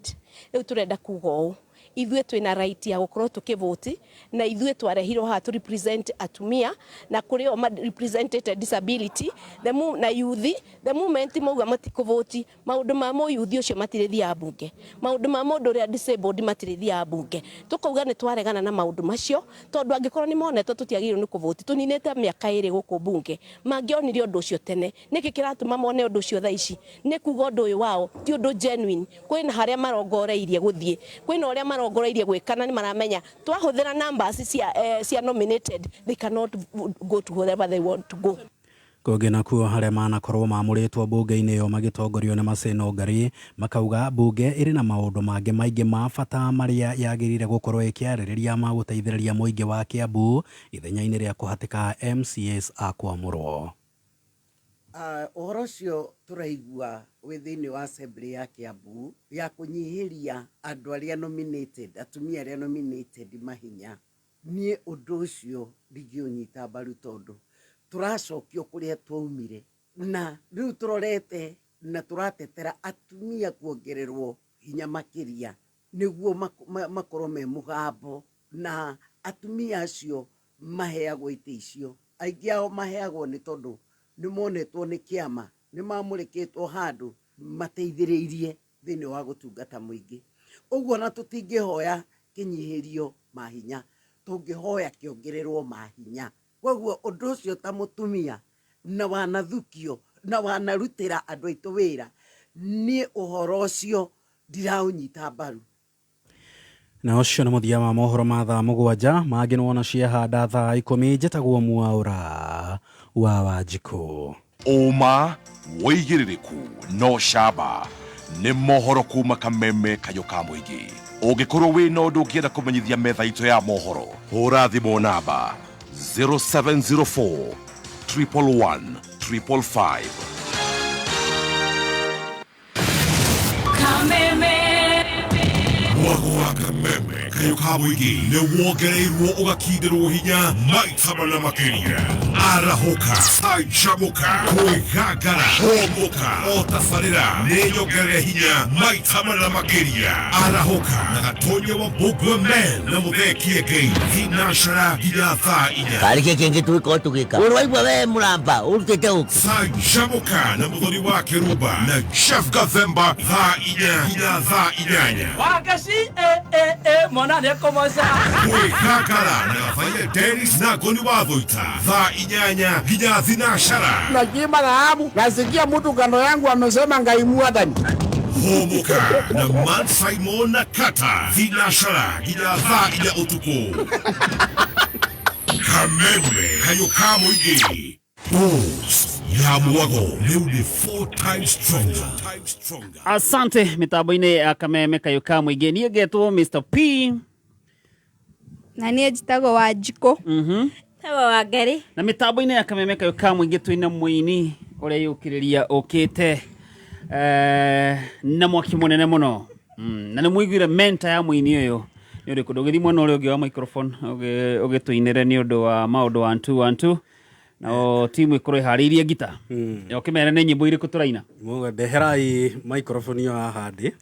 Rĩu tũrenda kuga ũũ, ithuĩ twĩna right ya gũkorwo tũkĩvoti na ithuĩ twarehirwo haha tũ represent atumia na kũrĩ o represented disability the na youth. The moment mauga matikũvoti, maũndũ ma mũyuthi ũcio matirĩthiaga mbunge, maũndũ ma mũndũ ũrĩa disabled matirĩthiaga mbunge. Tũkauga nĩ twaregana na maũndũ macio tondũ angĩkorwo nĩ monetwo tũtiagĩrĩirwo nĩ kũvoti, tũninĩte mĩaka 2 gũkũ mbunge, mangĩonire ũndũ ũcio tene, nĩkĩ kĩratũma mone ũndũ ũcio thaa ici? Nĩ kuga ũndũ ũyũ wao ti ũndũ genuine. Kwĩna harĩa marongoreirie gũthiĩ, kwĩna ũrĩa marongoreirie gwĩka, na nĩ maramenya twahũthĩra numbers cia nominated, they cannot go to wherever they want to go. Kũngĩ nakuo, harĩa manakorwo mamũrĩtwo mbunge-inĩ ĩyo magĩtongorio nĩ Maseno Ngari makauga mbunge ĩrĩ na maũndũ mangĩ maingĩ ma bata marĩa yagĩrĩire gũkorwo ĩkĩarĩrĩria ma gũteithĩrĩria mũingĩ wa Kiambu ithenya-inĩ rĩa kũhatĩka MCAs a kwamũrwo. Ũhoro ũcio tũraigua wĩ thĩinĩ wa assembly ya Kiambu ya kũnyihĩria andũ arĩa nominated, atumia arĩa nominated mahinya. Niĩ ũndũ ũcio ndingĩũnyita mbaru tondũ tũracokio kũrĩa twaumire na rĩu tũrorete na tũratetera atumia kuongererwo hinya makĩria nĩguo makorwo me mũgambo na atumia acio maheagwo itĩ icio. Aingĩ ao maheagwo nĩ tondũ nĩ monetwo nĩ kĩama, nĩ mamũrĩkĩtwo handũ mateithĩrĩirie thĩinĩ wa gũtungata mũingĩ. Ũguo ona tũtingĩhoya kĩnyihĩrio mahinya, tũngĩhoya kĩongererwo mahinya. Kwoguo ũndũ ũcio ta mũtumia na wanathukio na wanarutĩra andũ aitũ wĩra, niĩ ũhoro ũcio ndiraũnyita mbaru. Na ũcio nĩ mũthia wa mohoro ma thaa 7, mangĩ nĩ wona ciehanda thaa 10. Njĩtagwo Mwaũra wa Wanjikũ. Ũma, wũigĩrĩrĩku na ũcamba nĩ mohoro kuma Kameme Kayũ ka Mũingĩ. Ũngĩkorwo wĩna ũndũ ũngĩenda kũmenyithia metha itũ ya mohoro, hũra thimũ namba 0704 111 555. Kameme. Mwago wa Kameme kayũ ka mũingĩ nĩ wongereirwo ũgakindĩrwo hinya maita mana makĩria. Arahũka, canjamũka, kwĩgangara, hũmũka, o tabarĩra nĩ nyongerere hinya maita mana makĩria. Arahũka na Gatonya wa Mbũngua Men na Mũthee Kĩengei thinacara nginya thaa 4. Karĩ kĩ kĩngĩ tũgĩkorwo tũgĩka? Ũrĩ waigua we mũramba ũrutĩte ũkĩ? Canjamũka na Mũthoni wa Kĩrumba na Jeff Gathemba thaa 4 nginya thaa 8. Wagaci eh eh eh mwana nĩekũmoca. Kwĩgangara na Gabaia Dennis na Ngoni wa Thũita thaa 8 nginya thinacara. Nakiimba dhahabu, nasikia mtu kando yangu amesema Ngai mwathani. Hũmũka na Man Simon na Kata thinacara nginya thaa 4 ũtukũ. Kameme kayũ ka mũingĩ. Boost ya mwago rĩu nĩ 4 times stronger. Asante mitambo-inĩ ya Kameme kayũ ka mũingĩ. Niĩ ngetwo Mr P. Na niĩ njĩtagwo Wanjikũ. Tawa wa Ngarĩ. Na mitambo-inĩ ya Kameme kayũ ka mũingĩ twĩna mũini ũrĩa yũkĩrĩria ũkĩte na mwaki mũnene mũno. Na nĩ mũiguire mentor ya mũini ũyũ nĩ ũrĩkũ? Ndũgĩthiĩ mwena ũrĩa ũngĩ wa microphone ũgĩtũinĩre nĩ ũndũ wa maũndũ 1 2 1 2. Nao timu ĩkorwo ĩharĩirie ngita. Ũkĩmere nĩ nyĩmbo irĩkũ tũraina? Mũgwe ndeherai microphone ĩyo haha ndĩ.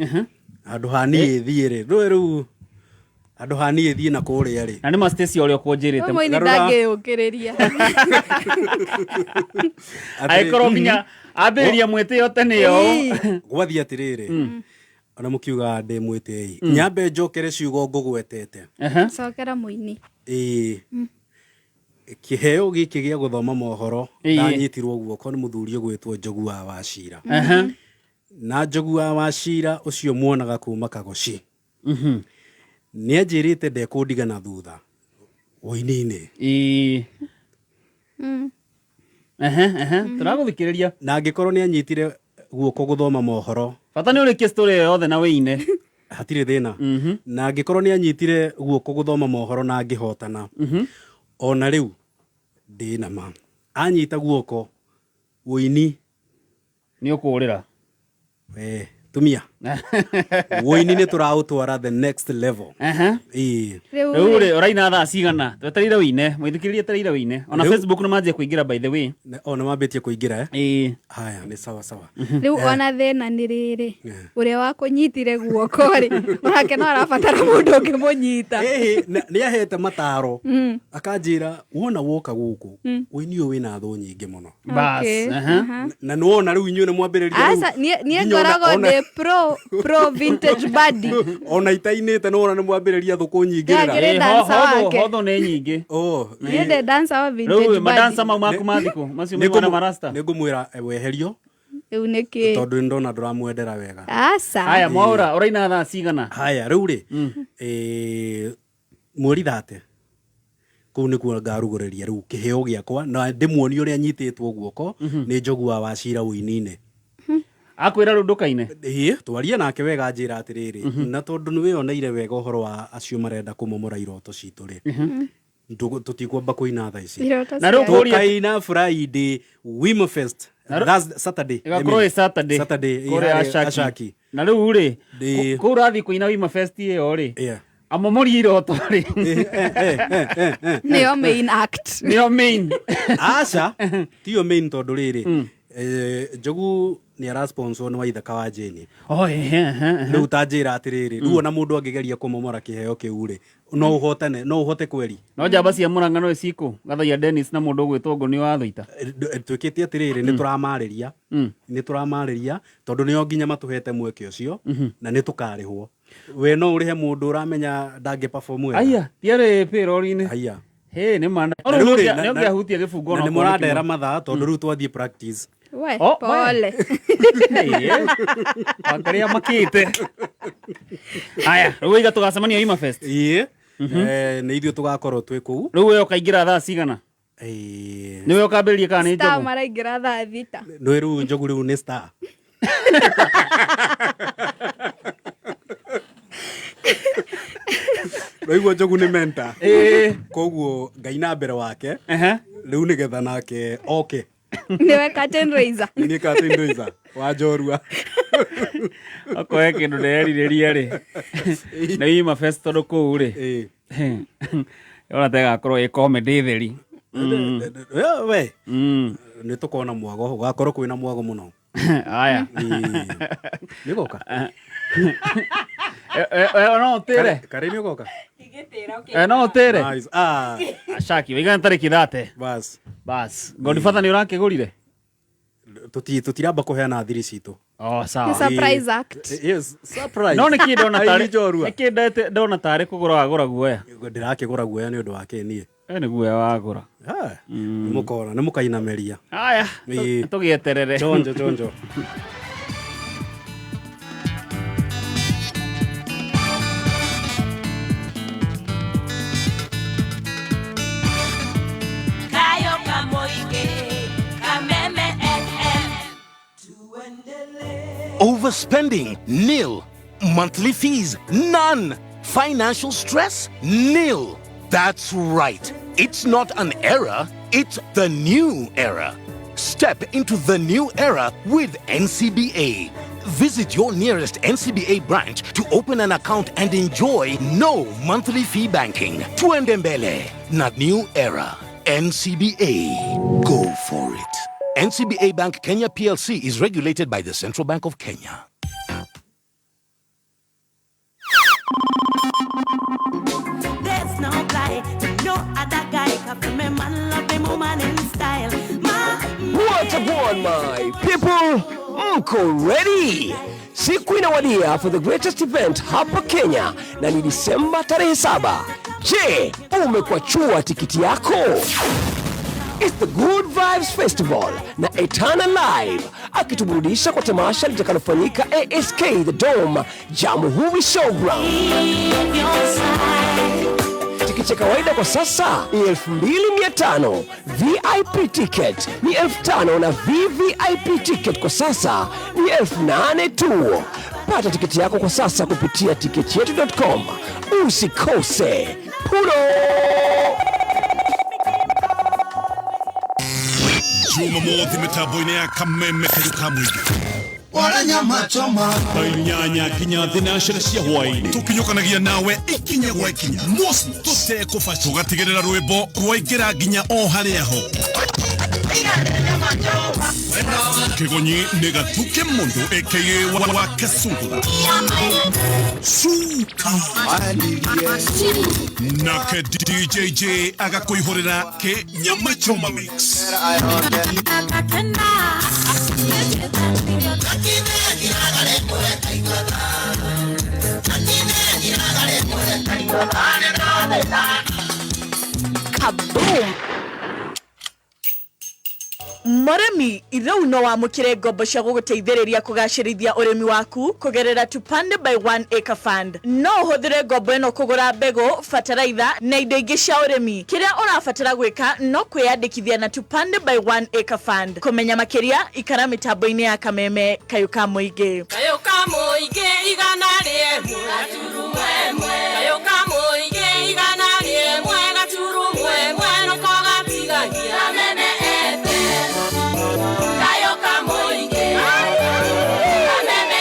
Handũ ha niĩ thiĩ rĩ, ndũĩ rĩu handũ ha niĩ thiĩ na kũrĩa rĩ. Na nĩ ma Stacy ũrĩa ũkũnjĩrĩte. Ũyũ mũini ndangĩyũkĩrĩria. Angĩkorwo nginya ambĩrĩria mwĩtĩo tene ĩyo. Gwathiĩ atĩrĩrĩ, ona mũkiuga ndĩ mwĩtĩi, nyambe njokere ciugo ngũgwetete. Cokera mũini. Ĩĩ. Kĩheo gĩkĩ gĩa gũthoma mohoro ndanyitirwo guoko nĩ mũthuri ũgwĩtwo Njogu wa Wachira. Na Njogu wa Wachira ũcio muonaga kuma Kagoci. Nĩ anjĩrĩte ndekũndiga na thutha ũini-inĩ. Tũragũthikĩrĩria. Na angĩkorwo nĩ anyitire guoko gũthoma mohoro. Bata nĩ ũrĩkie story ĩyo yothe na wĩine. Hatirĩ thĩna. Na angĩkorwo nĩ anyitire guoko gũthoma mohoro na angĩhotana. Ona rĩu ndĩna ma. Anyita guoko ũini nĩ ũkũrĩra. Tumia. Ũini nĩ tũraũtwara the next level. Ĩĩ. Rĩu rĩ ũraina thaa cigana? Twetereire wĩine, mwĩthikĩrĩria etereire wĩine. Ona Facebook nĩ manjia kũingĩra by the way. O nĩ mambĩtie kũingĩra eh? Ĩĩ. Haya, nĩ sawa sawa. Rĩu ona thĩna nĩ rĩrĩ, ũrĩa wakũnyitire guoko rĩ, onake no arabatara mũndũ ũngĩmũnyita. Nĩ ahete mataro. Akanjĩra wona woka gũkũ, ũini ũyũ wĩna thũ nyingĩ mũno. Bas, Okay, aha. Na nĩ wona rĩu inyuĩ nĩ mwambĩrĩria rĩu. Aca, niĩ Nginya ngoragwo ndĩ pro vintage buddy. Ona itainĩte nĩ wona nĩ mwambĩrĩria thũ kũnyingĩrĩra. Nĩ angĩrĩ dancer wake. Hotho nĩ nyingĩ. Niĩ ndĩ dancer wa vintage Rĩu buddy. madansa mau maku ma thikũ macio mauma na marasta. Nĩ ngũmwĩra weherio Rĩu nĩ kĩ? tondũ nĩ ndona ndũramwendera wega. Aca. Haya Mwaũra ũraina thaa cigana? Haya rĩu rĩ, mweri 30 kũu nĩkuo ngarugũrĩria rĩu kĩheo gĩakwa na ndĩmuonie ũrĩa nyitĩtwo guoko nĩ Njogu wa Wachira ũini-inĩ. Akwĩra rĩu ndũkaine? Ĩĩ, twarie nake wega anjĩra atĩrĩrĩ, na tondũ nĩ wĩyoneire wega ũhoro wa acio marenda kũmomora iroto citũ rĩ, tũtikwamba kũina thaa ici. Iroto Na rĩu kũria Tũkaina Friday Wima Fest. Thursday, Saturday. Ĩgakorwo ĩ Saturday. Saturday, Kũrĩa ĩ harĩa Ashaki. Ashaki. Na rĩu rĩ, kũu ũrathiĩ kũina Wima Fest ĩyo rĩ, Amomori iroto rĩ. Nĩyo main act. Nĩyo main. Aca, tiyo main tondũ rĩrĩ, Njogu nĩ arasponsor nĩ Waithaka wa Jane. Oh, ehe, ehe, ehe. Rĩu ta njĩra atĩrĩrĩ, rĩu ona mũndũ angĩgeria kũmomora kĩheo kĩu rĩ, no ũhotane, no ũhote kweri. No njamba cia Murang'a no icikũ Gathaia Dennis na mũndũ ũgwĩtwo Ngũni wa Thũita. Twĩkĩte atĩrĩrĩ, nĩ tũramarĩria, nĩ tũramarĩria tondũ nĩo nginya matũhete mweke ũcio na nĩ tũkarĩhwo. We no ũrĩhe mũndũ ũramenya ndangĩ perform wega. Aya, tiarĩ payroll-inĩ. Aya. Hĩ, nĩ ma. Na rĩu rĩ, Nĩ ũngĩahutia gĩbungo na ona nĩ okorwo nĩ mũrandera kĩmwe. mathaa tondũ rĩu twathiĩ practice. We, Oh, we. pole. Wangaria makĩte. Aya, rĩu waiga tũgacemania Ima Fest. Ĩĩ. Nĩ ithuĩ tũgakorwo twĩ kũu. Rĩu we ũkaingĩra thaa cigana? Nĩwe ũkambĩrĩria kana nĩ Star Njogu? maraingĩra thaa 6. Nĩ rĩu Njogu rĩu nĩ star. Rĩu Njogu nĩ mentor. Koguo Ngai na mbere wake. Rĩu nĩgetha nake oke. Nĩwe curtain raiser. Nĩ curtain raiser wa njorua. Okorwo he kĩndũ ndĩrerirĩria rĩ, nĩ Ima Fest tondũ kũu rĩ, ona ta ĩgakorwo ĩ comedy theri. We nĩ tũkona mwago, gũgakorwo kwĩna mwago mũno. Aya. Nĩ ũgoka? No ũtĩre? Karĩ nĩ ũgoka? No ũtĩre? Nice. Ah. Ashaki, wĩigana tarĩki 30. Bas. Bas. Godfather nĩ ũrakĩgũrire? Tũtiramba kũheana thiri citũ. Oh, sawa. Nĩ surprise act. Yes, surprise. No nĩkĩ ndona Ai, tarĩ njorua. nĩkĩ ndona tarĩ kũgũra wagũra guoya? Ndĩrakĩgũra guoya nĩ ũndũ wa kĩ niĩ? Nĩ guoya wagũra. Nĩ mũkona, nĩ mũkainameria. Aya, Ĩĩ. tũgĩeterere. Chonjo, chonjo. Kayo Kamoige, Kameme FM. Overspending, nil. Monthly fees, none. Financial stress, nil. That's right. It's not an error, it's the new era. Step into the new era with NCBA. Visit your nearest NCBA branch to open an account and enjoy no monthly fee banking. Tuendembele, not new era. NCBA. Go for it. NCBA Bank Kenya PLC is regulated by the Central Bank of Kenya. There's no lie, no other guy. Cause me man love him woman in style. What a one, my people! Mko ready? Siku inawadia for the greatest event hapa Kenya na ni Disemba tarehe 7. Je, umekwachua tikiti yako? It's the Good Vibes Festival na Etana Live akituburudisha kwa tamasha litakalofanyika ASK The Dome, Jamhuri Showground. Tikiti ya kawaida kwa sasa ni 2500, VIP ticket ni 5000 na VVIP ticket kwa sasa ni 8000 tu. Pata tiketi yako kwa sasa kupitia ticketyetu.com. Usikose. Pulo! Jumamothi mitambo-inĩ ya Kameme kayũ ka mũingĩ Wala nyama choma. Thaa 8 nginya 9 cia hwaĩ-inĩ tũkinyũkanagia nawe ikinya gwa ikinya mosmos tũtekũbaca tũgatigĩrĩra rwĩmbo rwaingĩra nginya o harĩa ho kĩgonyi nĩ gatuke mũndũ aka wa kasungura Suka nake DJJ agakũihũrĩra kĩ nyama choma mix. Kaboom! Mũrĩmi rĩu no wamũkĩre ngombo cia gũgũteithĩrĩria kũgacĩrithia ũrĩmi waku kũgerera Tupande by One Acre Fund. No ũhũthĩre ngombo ĩno kũgũra mbegũ, bataraitha na indo ingĩ cia ũrĩmi. Kĩrĩa ũrabatara gwĩka no kwĩyandĩkithia na Tupande by One Acre Fund. Kũmenya makĩria ikara mĩtambo-inĩ ya Kameme kayũ ka mũingĩ. Kayo kamoige igana rĩmwe gaturumwemwe. Kayo kamoige igana rĩmwe gaturumwemwe noko gatigagia Kameme FM. Kayo kamoige Kameme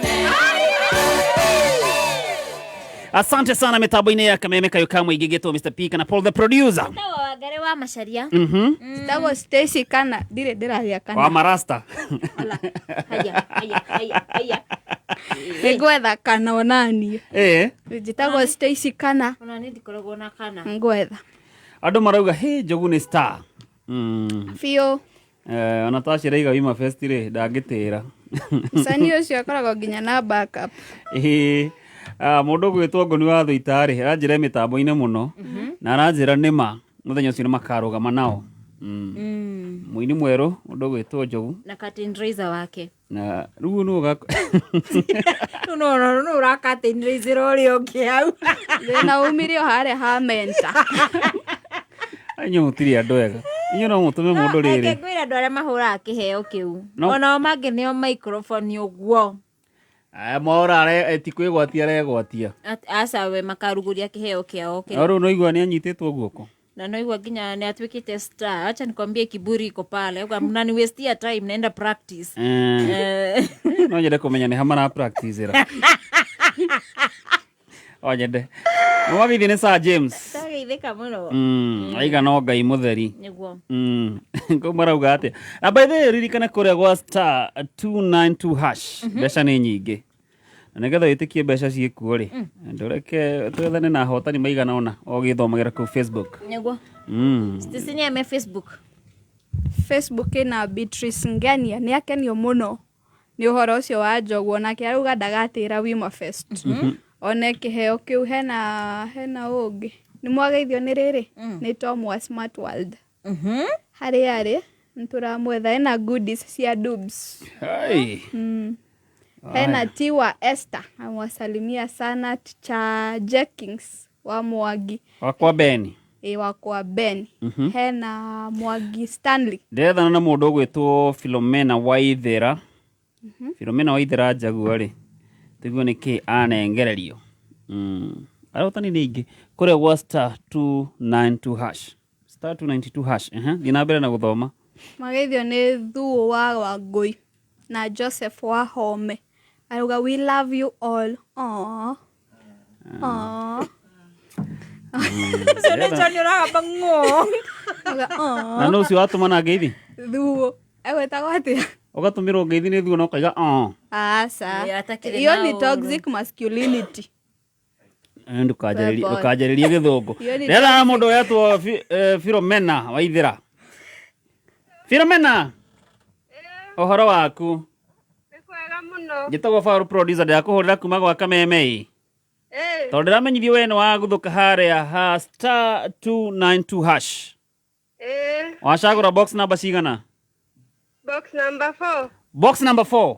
FM. Asante sana mitambo-inĩ ya kameme kayo ka mũingĩ gĩtwo Mr P kana Paul the producer. Tawa wangari wa macaria. Njĩtagwo Stacy kana ndirĩ ndĩrarĩa kana. Wa marasta. Haya, haya, haya, haya. Nĩngwetha kana onaniĩ. Njĩtagwo Stacy kana. Ona niĩ ndikoragwo na kana. Ngwetha. Andũ marauga hĩ Njogu nĩ star. Biũ. Ona taciraiga wima fest rĩ ndangĩtĩra. Msanii ũcio akoragwo nginya na backup. Ĩĩ. Mũndũ ũgwĩtwo Ngũni wa Thũita rĩ aranjĩra mĩtambo-inĩ mũno na aranjĩra nĩma mũthenya ũcio nĩ makarũgama nao. Mũini mwerũ mũndũ ũgwĩtwo Njogu Na curtain raiser wake. Na rĩu nũ ũga No no no ura curtain raiser ũrĩa ũngĩ hau. Thĩna umire o harĩa ha mentor. Inyuĩ mũtirĩ andũ ega. Inyuĩ no mũtũme mũndũ Reke rĩrĩ. ngwĩre andũ arĩa mahũraga kĩheo kĩu. No. Onao mangĩneo microphone ũguo. Mwaura ti kwĩgwatia aregwatia. Aca we makarugũria kĩheo kĩao kĩrĩa. No rĩu no igua nĩ anyitĩtwo guoko. Na noigua nginya nĩ atuĩkĩte star. Acha nikwambie kiburi iko pale. Uga mnaniwestia time naenda practice. No nyende kũmenya nĩ ha mara practice-ĩra. O nyende. Nĩwageithio nĩ Sir James. Ndageithĩka mũno. Aiga no Ngai mũtheri. Nĩguo. Kũu marauga atĩa? Na by the way ririkana kũrĩa gwa star 292 hash mbeca nĩ nyingĩ. Na nĩgetha wĩtĩkie mbeca ciĩkuo rĩ, ndũreke twethane na ahotani maigana ũna o ũgĩthomagĩra kũu Facebook. Nĩguo. Stacy nĩ ame Facebook. Facebook ĩna Beatrice Ngenia nĩ akenio mũno nĩ ũhoro ũcio wa Njogu onake arauga ndagatĩra Wima Fest. One kĩheo kĩu hena ũngĩ. Nĩ mwageithio nĩ rĩrĩ nĩ Tom wa Smart World. Harĩa arĩ nĩtũramwetha ena goodies cia Dubs. Hai. Hena T wa Esther amwasalimia sana Teacher Jenkins wa Mwangi. Wakwa Beni. Ĩ wakwa Ben. Hena Mwangi Stanley. Ndĩrethana na mũndũ ũgwĩtwo Philomena Waithera. Philomena Waithera Njagua rĩ tũigue nĩkĩ anengererio. Arahotani nĩ aingĩ kũrĩa gwa star 292 hash. Star 292 hash. Thiĩ na mbere na gũthoma. Mageithio nĩ Thuo wa Wangũi na Joseph wa Home. Arauga we love you all. Aww. Aww. Ũcio nĩ John ũragamba ng'o. Auga aww. Na nũ ũcio watũmana ngeithi? Thuo. Egwĩtagwo atĩa? Ũgatũmĩrwo ngeithi nĩ Thuo na ũkaiga oh. Aca. Atakĩrĩ Iyo na ni ũũru. toxic masculinity. Ndũkanjarĩrie Bye-bye. ndũkanjarĩrie gĩthũngũ. Iyo ni Ndĩrethana na mũndũ wetwo Philomena Waithera. Philomena. Ũhoro waku? Njĩtagwo Faru producer ndĩrakũhũrĩra kuma gwa Kameme ĩ. Tondũ ndĩramenyithio we nĩ waguthũka harĩa ha star 292 hash. Wacagũra box number cigana? Box number 4. Box number 4.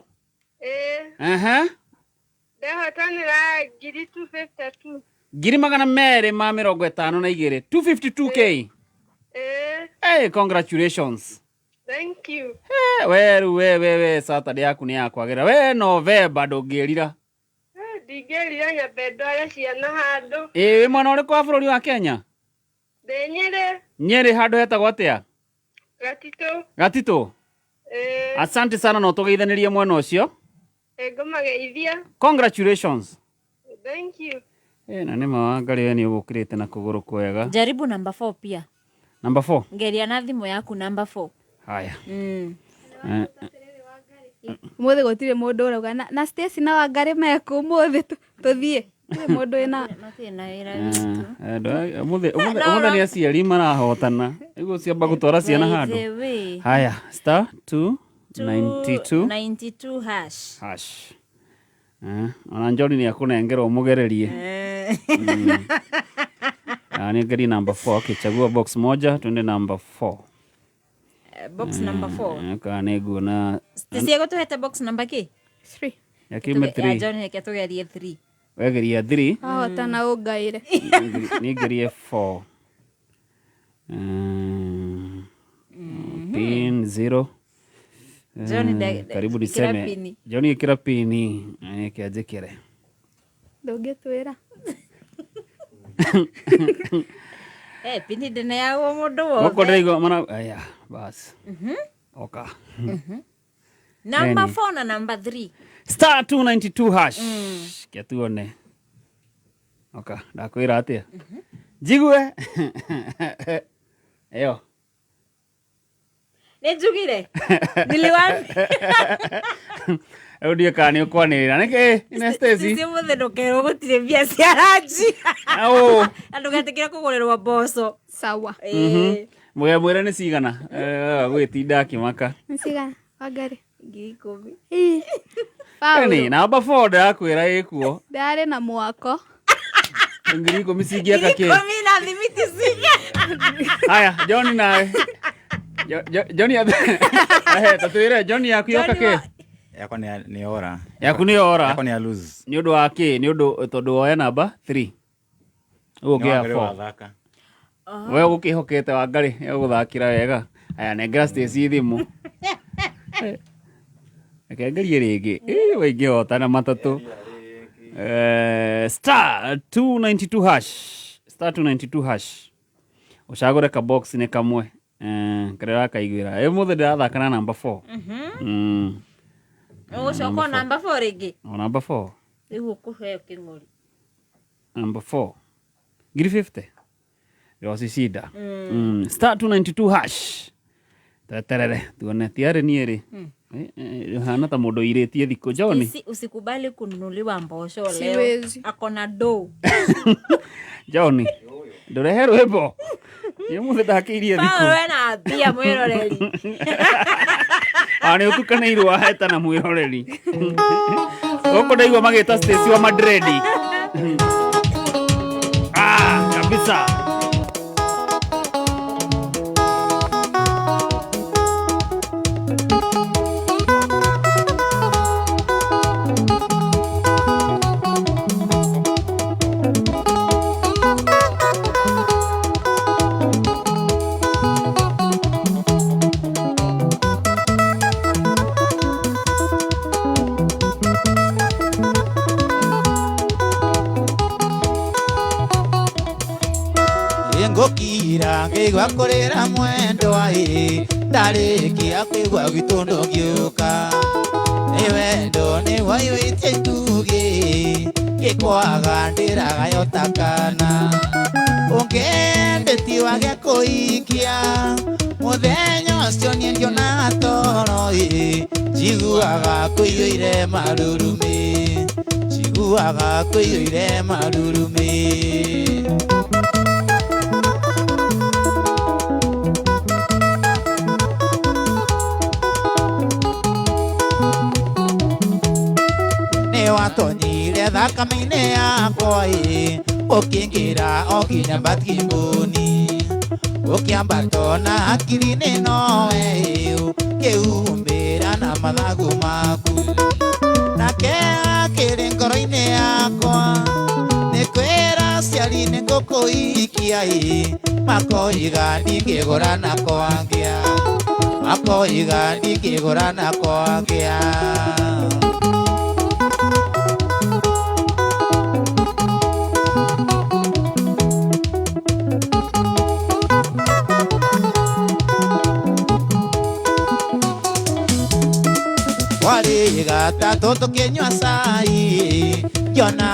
Aha. Ndahotanĩra ngiri 252. 252,000 252K. Hey, congratulations. Thank you. We rĩu we we we Saturday yaku nĩ yakwagĩra. We November ndũngĩrira. Ndingĩrira nyambe ndware ciana handũ. Ĩ wĩ mwena ũrĩkũ wa bũrũri wa Kenya? Ndĩ Nyĩrĩ. Nyĩrĩ handũ hetagwo atĩa? Gatitũ. Gatitũ. Asante sana na ũtũgeithanĩrie mwena ũcio. Ngũmageithia. Congratulations. Thank you. Na nĩ ma Wangari we nĩ ũgũkĩrĩte na kũgũrũ kwega. Jaribu namba 4 pia. Number 4. Ngeria na thimũ yaku namba 4. Haya. Ũmũthĩ gũtirĩ mũndũ ũrauga na Stacy na Wangari mekũ ũmũthĩ tũthiĩ. Gũtirĩ mũndũ wĩna Matirĩ na wĩra. Ũmũthĩ ũmũthĩ nĩ aciari marahotana. Nĩguo ciamba gũtwara ciana By handũ. the way. Haya, star 292 92 hash. hash. Ona Njori nĩ akũnengera ũmũgererie. Niangalie number 4. Okay, chagua box moja tuende number 4. Box number 4. Kana nĩ nguona Stacy egũtũhete box number kĩ? 3. Yakiume Ya 3. John reke tũgerie 3. Wegeria 3. Wahotana ũngaĩre. Nigerie 4. Pin 0. John, Karibu ĩkĩra niseme pini. John ĩkĩra pini kĩanjĩkĩre. Ndũngĩtwĩra. Pini ndĩneagwo mũndũ Gũkũ wothe. ndĩraigua mana aya bas. Oka. Number Eni. 4 na number 3. Star 292 hash. Kia tuone. Oka ndakwĩra atĩa njigue ĩyo. Nĩ njugire niliwambia. Rĩu ndiũĩ kana nĩ ũkwanĩrĩra nĩkĩ ine Stacy. Sisi mũthĩ ndũkerwo gũtirĩ mbia cia ranji. Au. Na ndũgetĩkĩre kũgũrĩrwo mboco. Sawa. Mwĩre nĩ cigana gwĩtinda akĩmaka. Nĩ cigana Wangari? 10,000. Ĩni namba 4 ndĩrakwĩra ĩkuo. Ndarĩ na mwako. 10,000 cingĩaka kĩ? 10,000 na thimiti ciga. Haya, John nawe. John ya Ehe, tatwĩre John yaku yoka kĩ? Yakwa nĩ ora. Yaku nĩ ora. Yakwa nĩ ya lose. Nĩ ũndũ wa kĩ? Nĩ ũndũ tondũ woya namba 3. Ũguo Nĩ ũngĩoya Wangari 4. wathaka. We ũgũkĩhokete Wangari egũthakĩra wega. Aya nengera Stacy thimũ. Reke ngerie rĩngĩ. Ĩ we ingĩhotana matatũ. Star 292 hash. Star 292 hash. Ũcagũre ka box nĩ kamwe. Karĩa ũrakaiguĩra. Ĩ mũthĩ ndĩrathaka na namba 4. Ũgũcoka o namba 4 rĩngĩ. O namba 4. Rĩu ũkũheo kĩng'ori. Number 4. 50,000. Ndĩrocicida. Star 292 hash. Tweterere tuone tiarĩ niĩ rĩ. Hana ta mũndũ ũirĩtie thikũ John. Usikubali kununuliwa mboco leo. Siwezi. Akona do. John. Ndũrehe rwĩmbo. Nĩ ũmũthĩ ndakĩirie Paul thikũ. wena mbia mwĩroreri. Ah, nĩ ũtukanĩirwo waheta na mwĩroreri. Gũkũ ndaigua magĩta Stacy wa Madrid. Ah, kabisa. Ngũkira ngĩigua kũrĩra mwendwa ĩ ndarĩkia kũigua gĩtũndũ ngĩũka nĩ wendo nĩ waiyũitie itugĩ gĩkwaga ndĩragayo ta kana ũngĩendeti wage kũikia mũthenya ũcio niĩ ndionaga toro ĩ njiguaga kũiyũire marurumĩ njiguaga kũiyũire marurumĩ. Watonyire thakame-inĩ yakwa ĩ ũkĩingĩra o nginya mbatimuni ũkĩambata na hakiri-inĩ nowe ĩ ũkĩhumbĩra na mathagu maku nake akĩrĩ ngoro-inĩ yakwa nĩ kwĩra aciari nĩ ngũkũhikia ĩ makoiga ndingĩgũra na kwangĩa makoiga ndingĩgũra na kwangĩa. Wari gatatũ tũkĩnyua cai ngĩona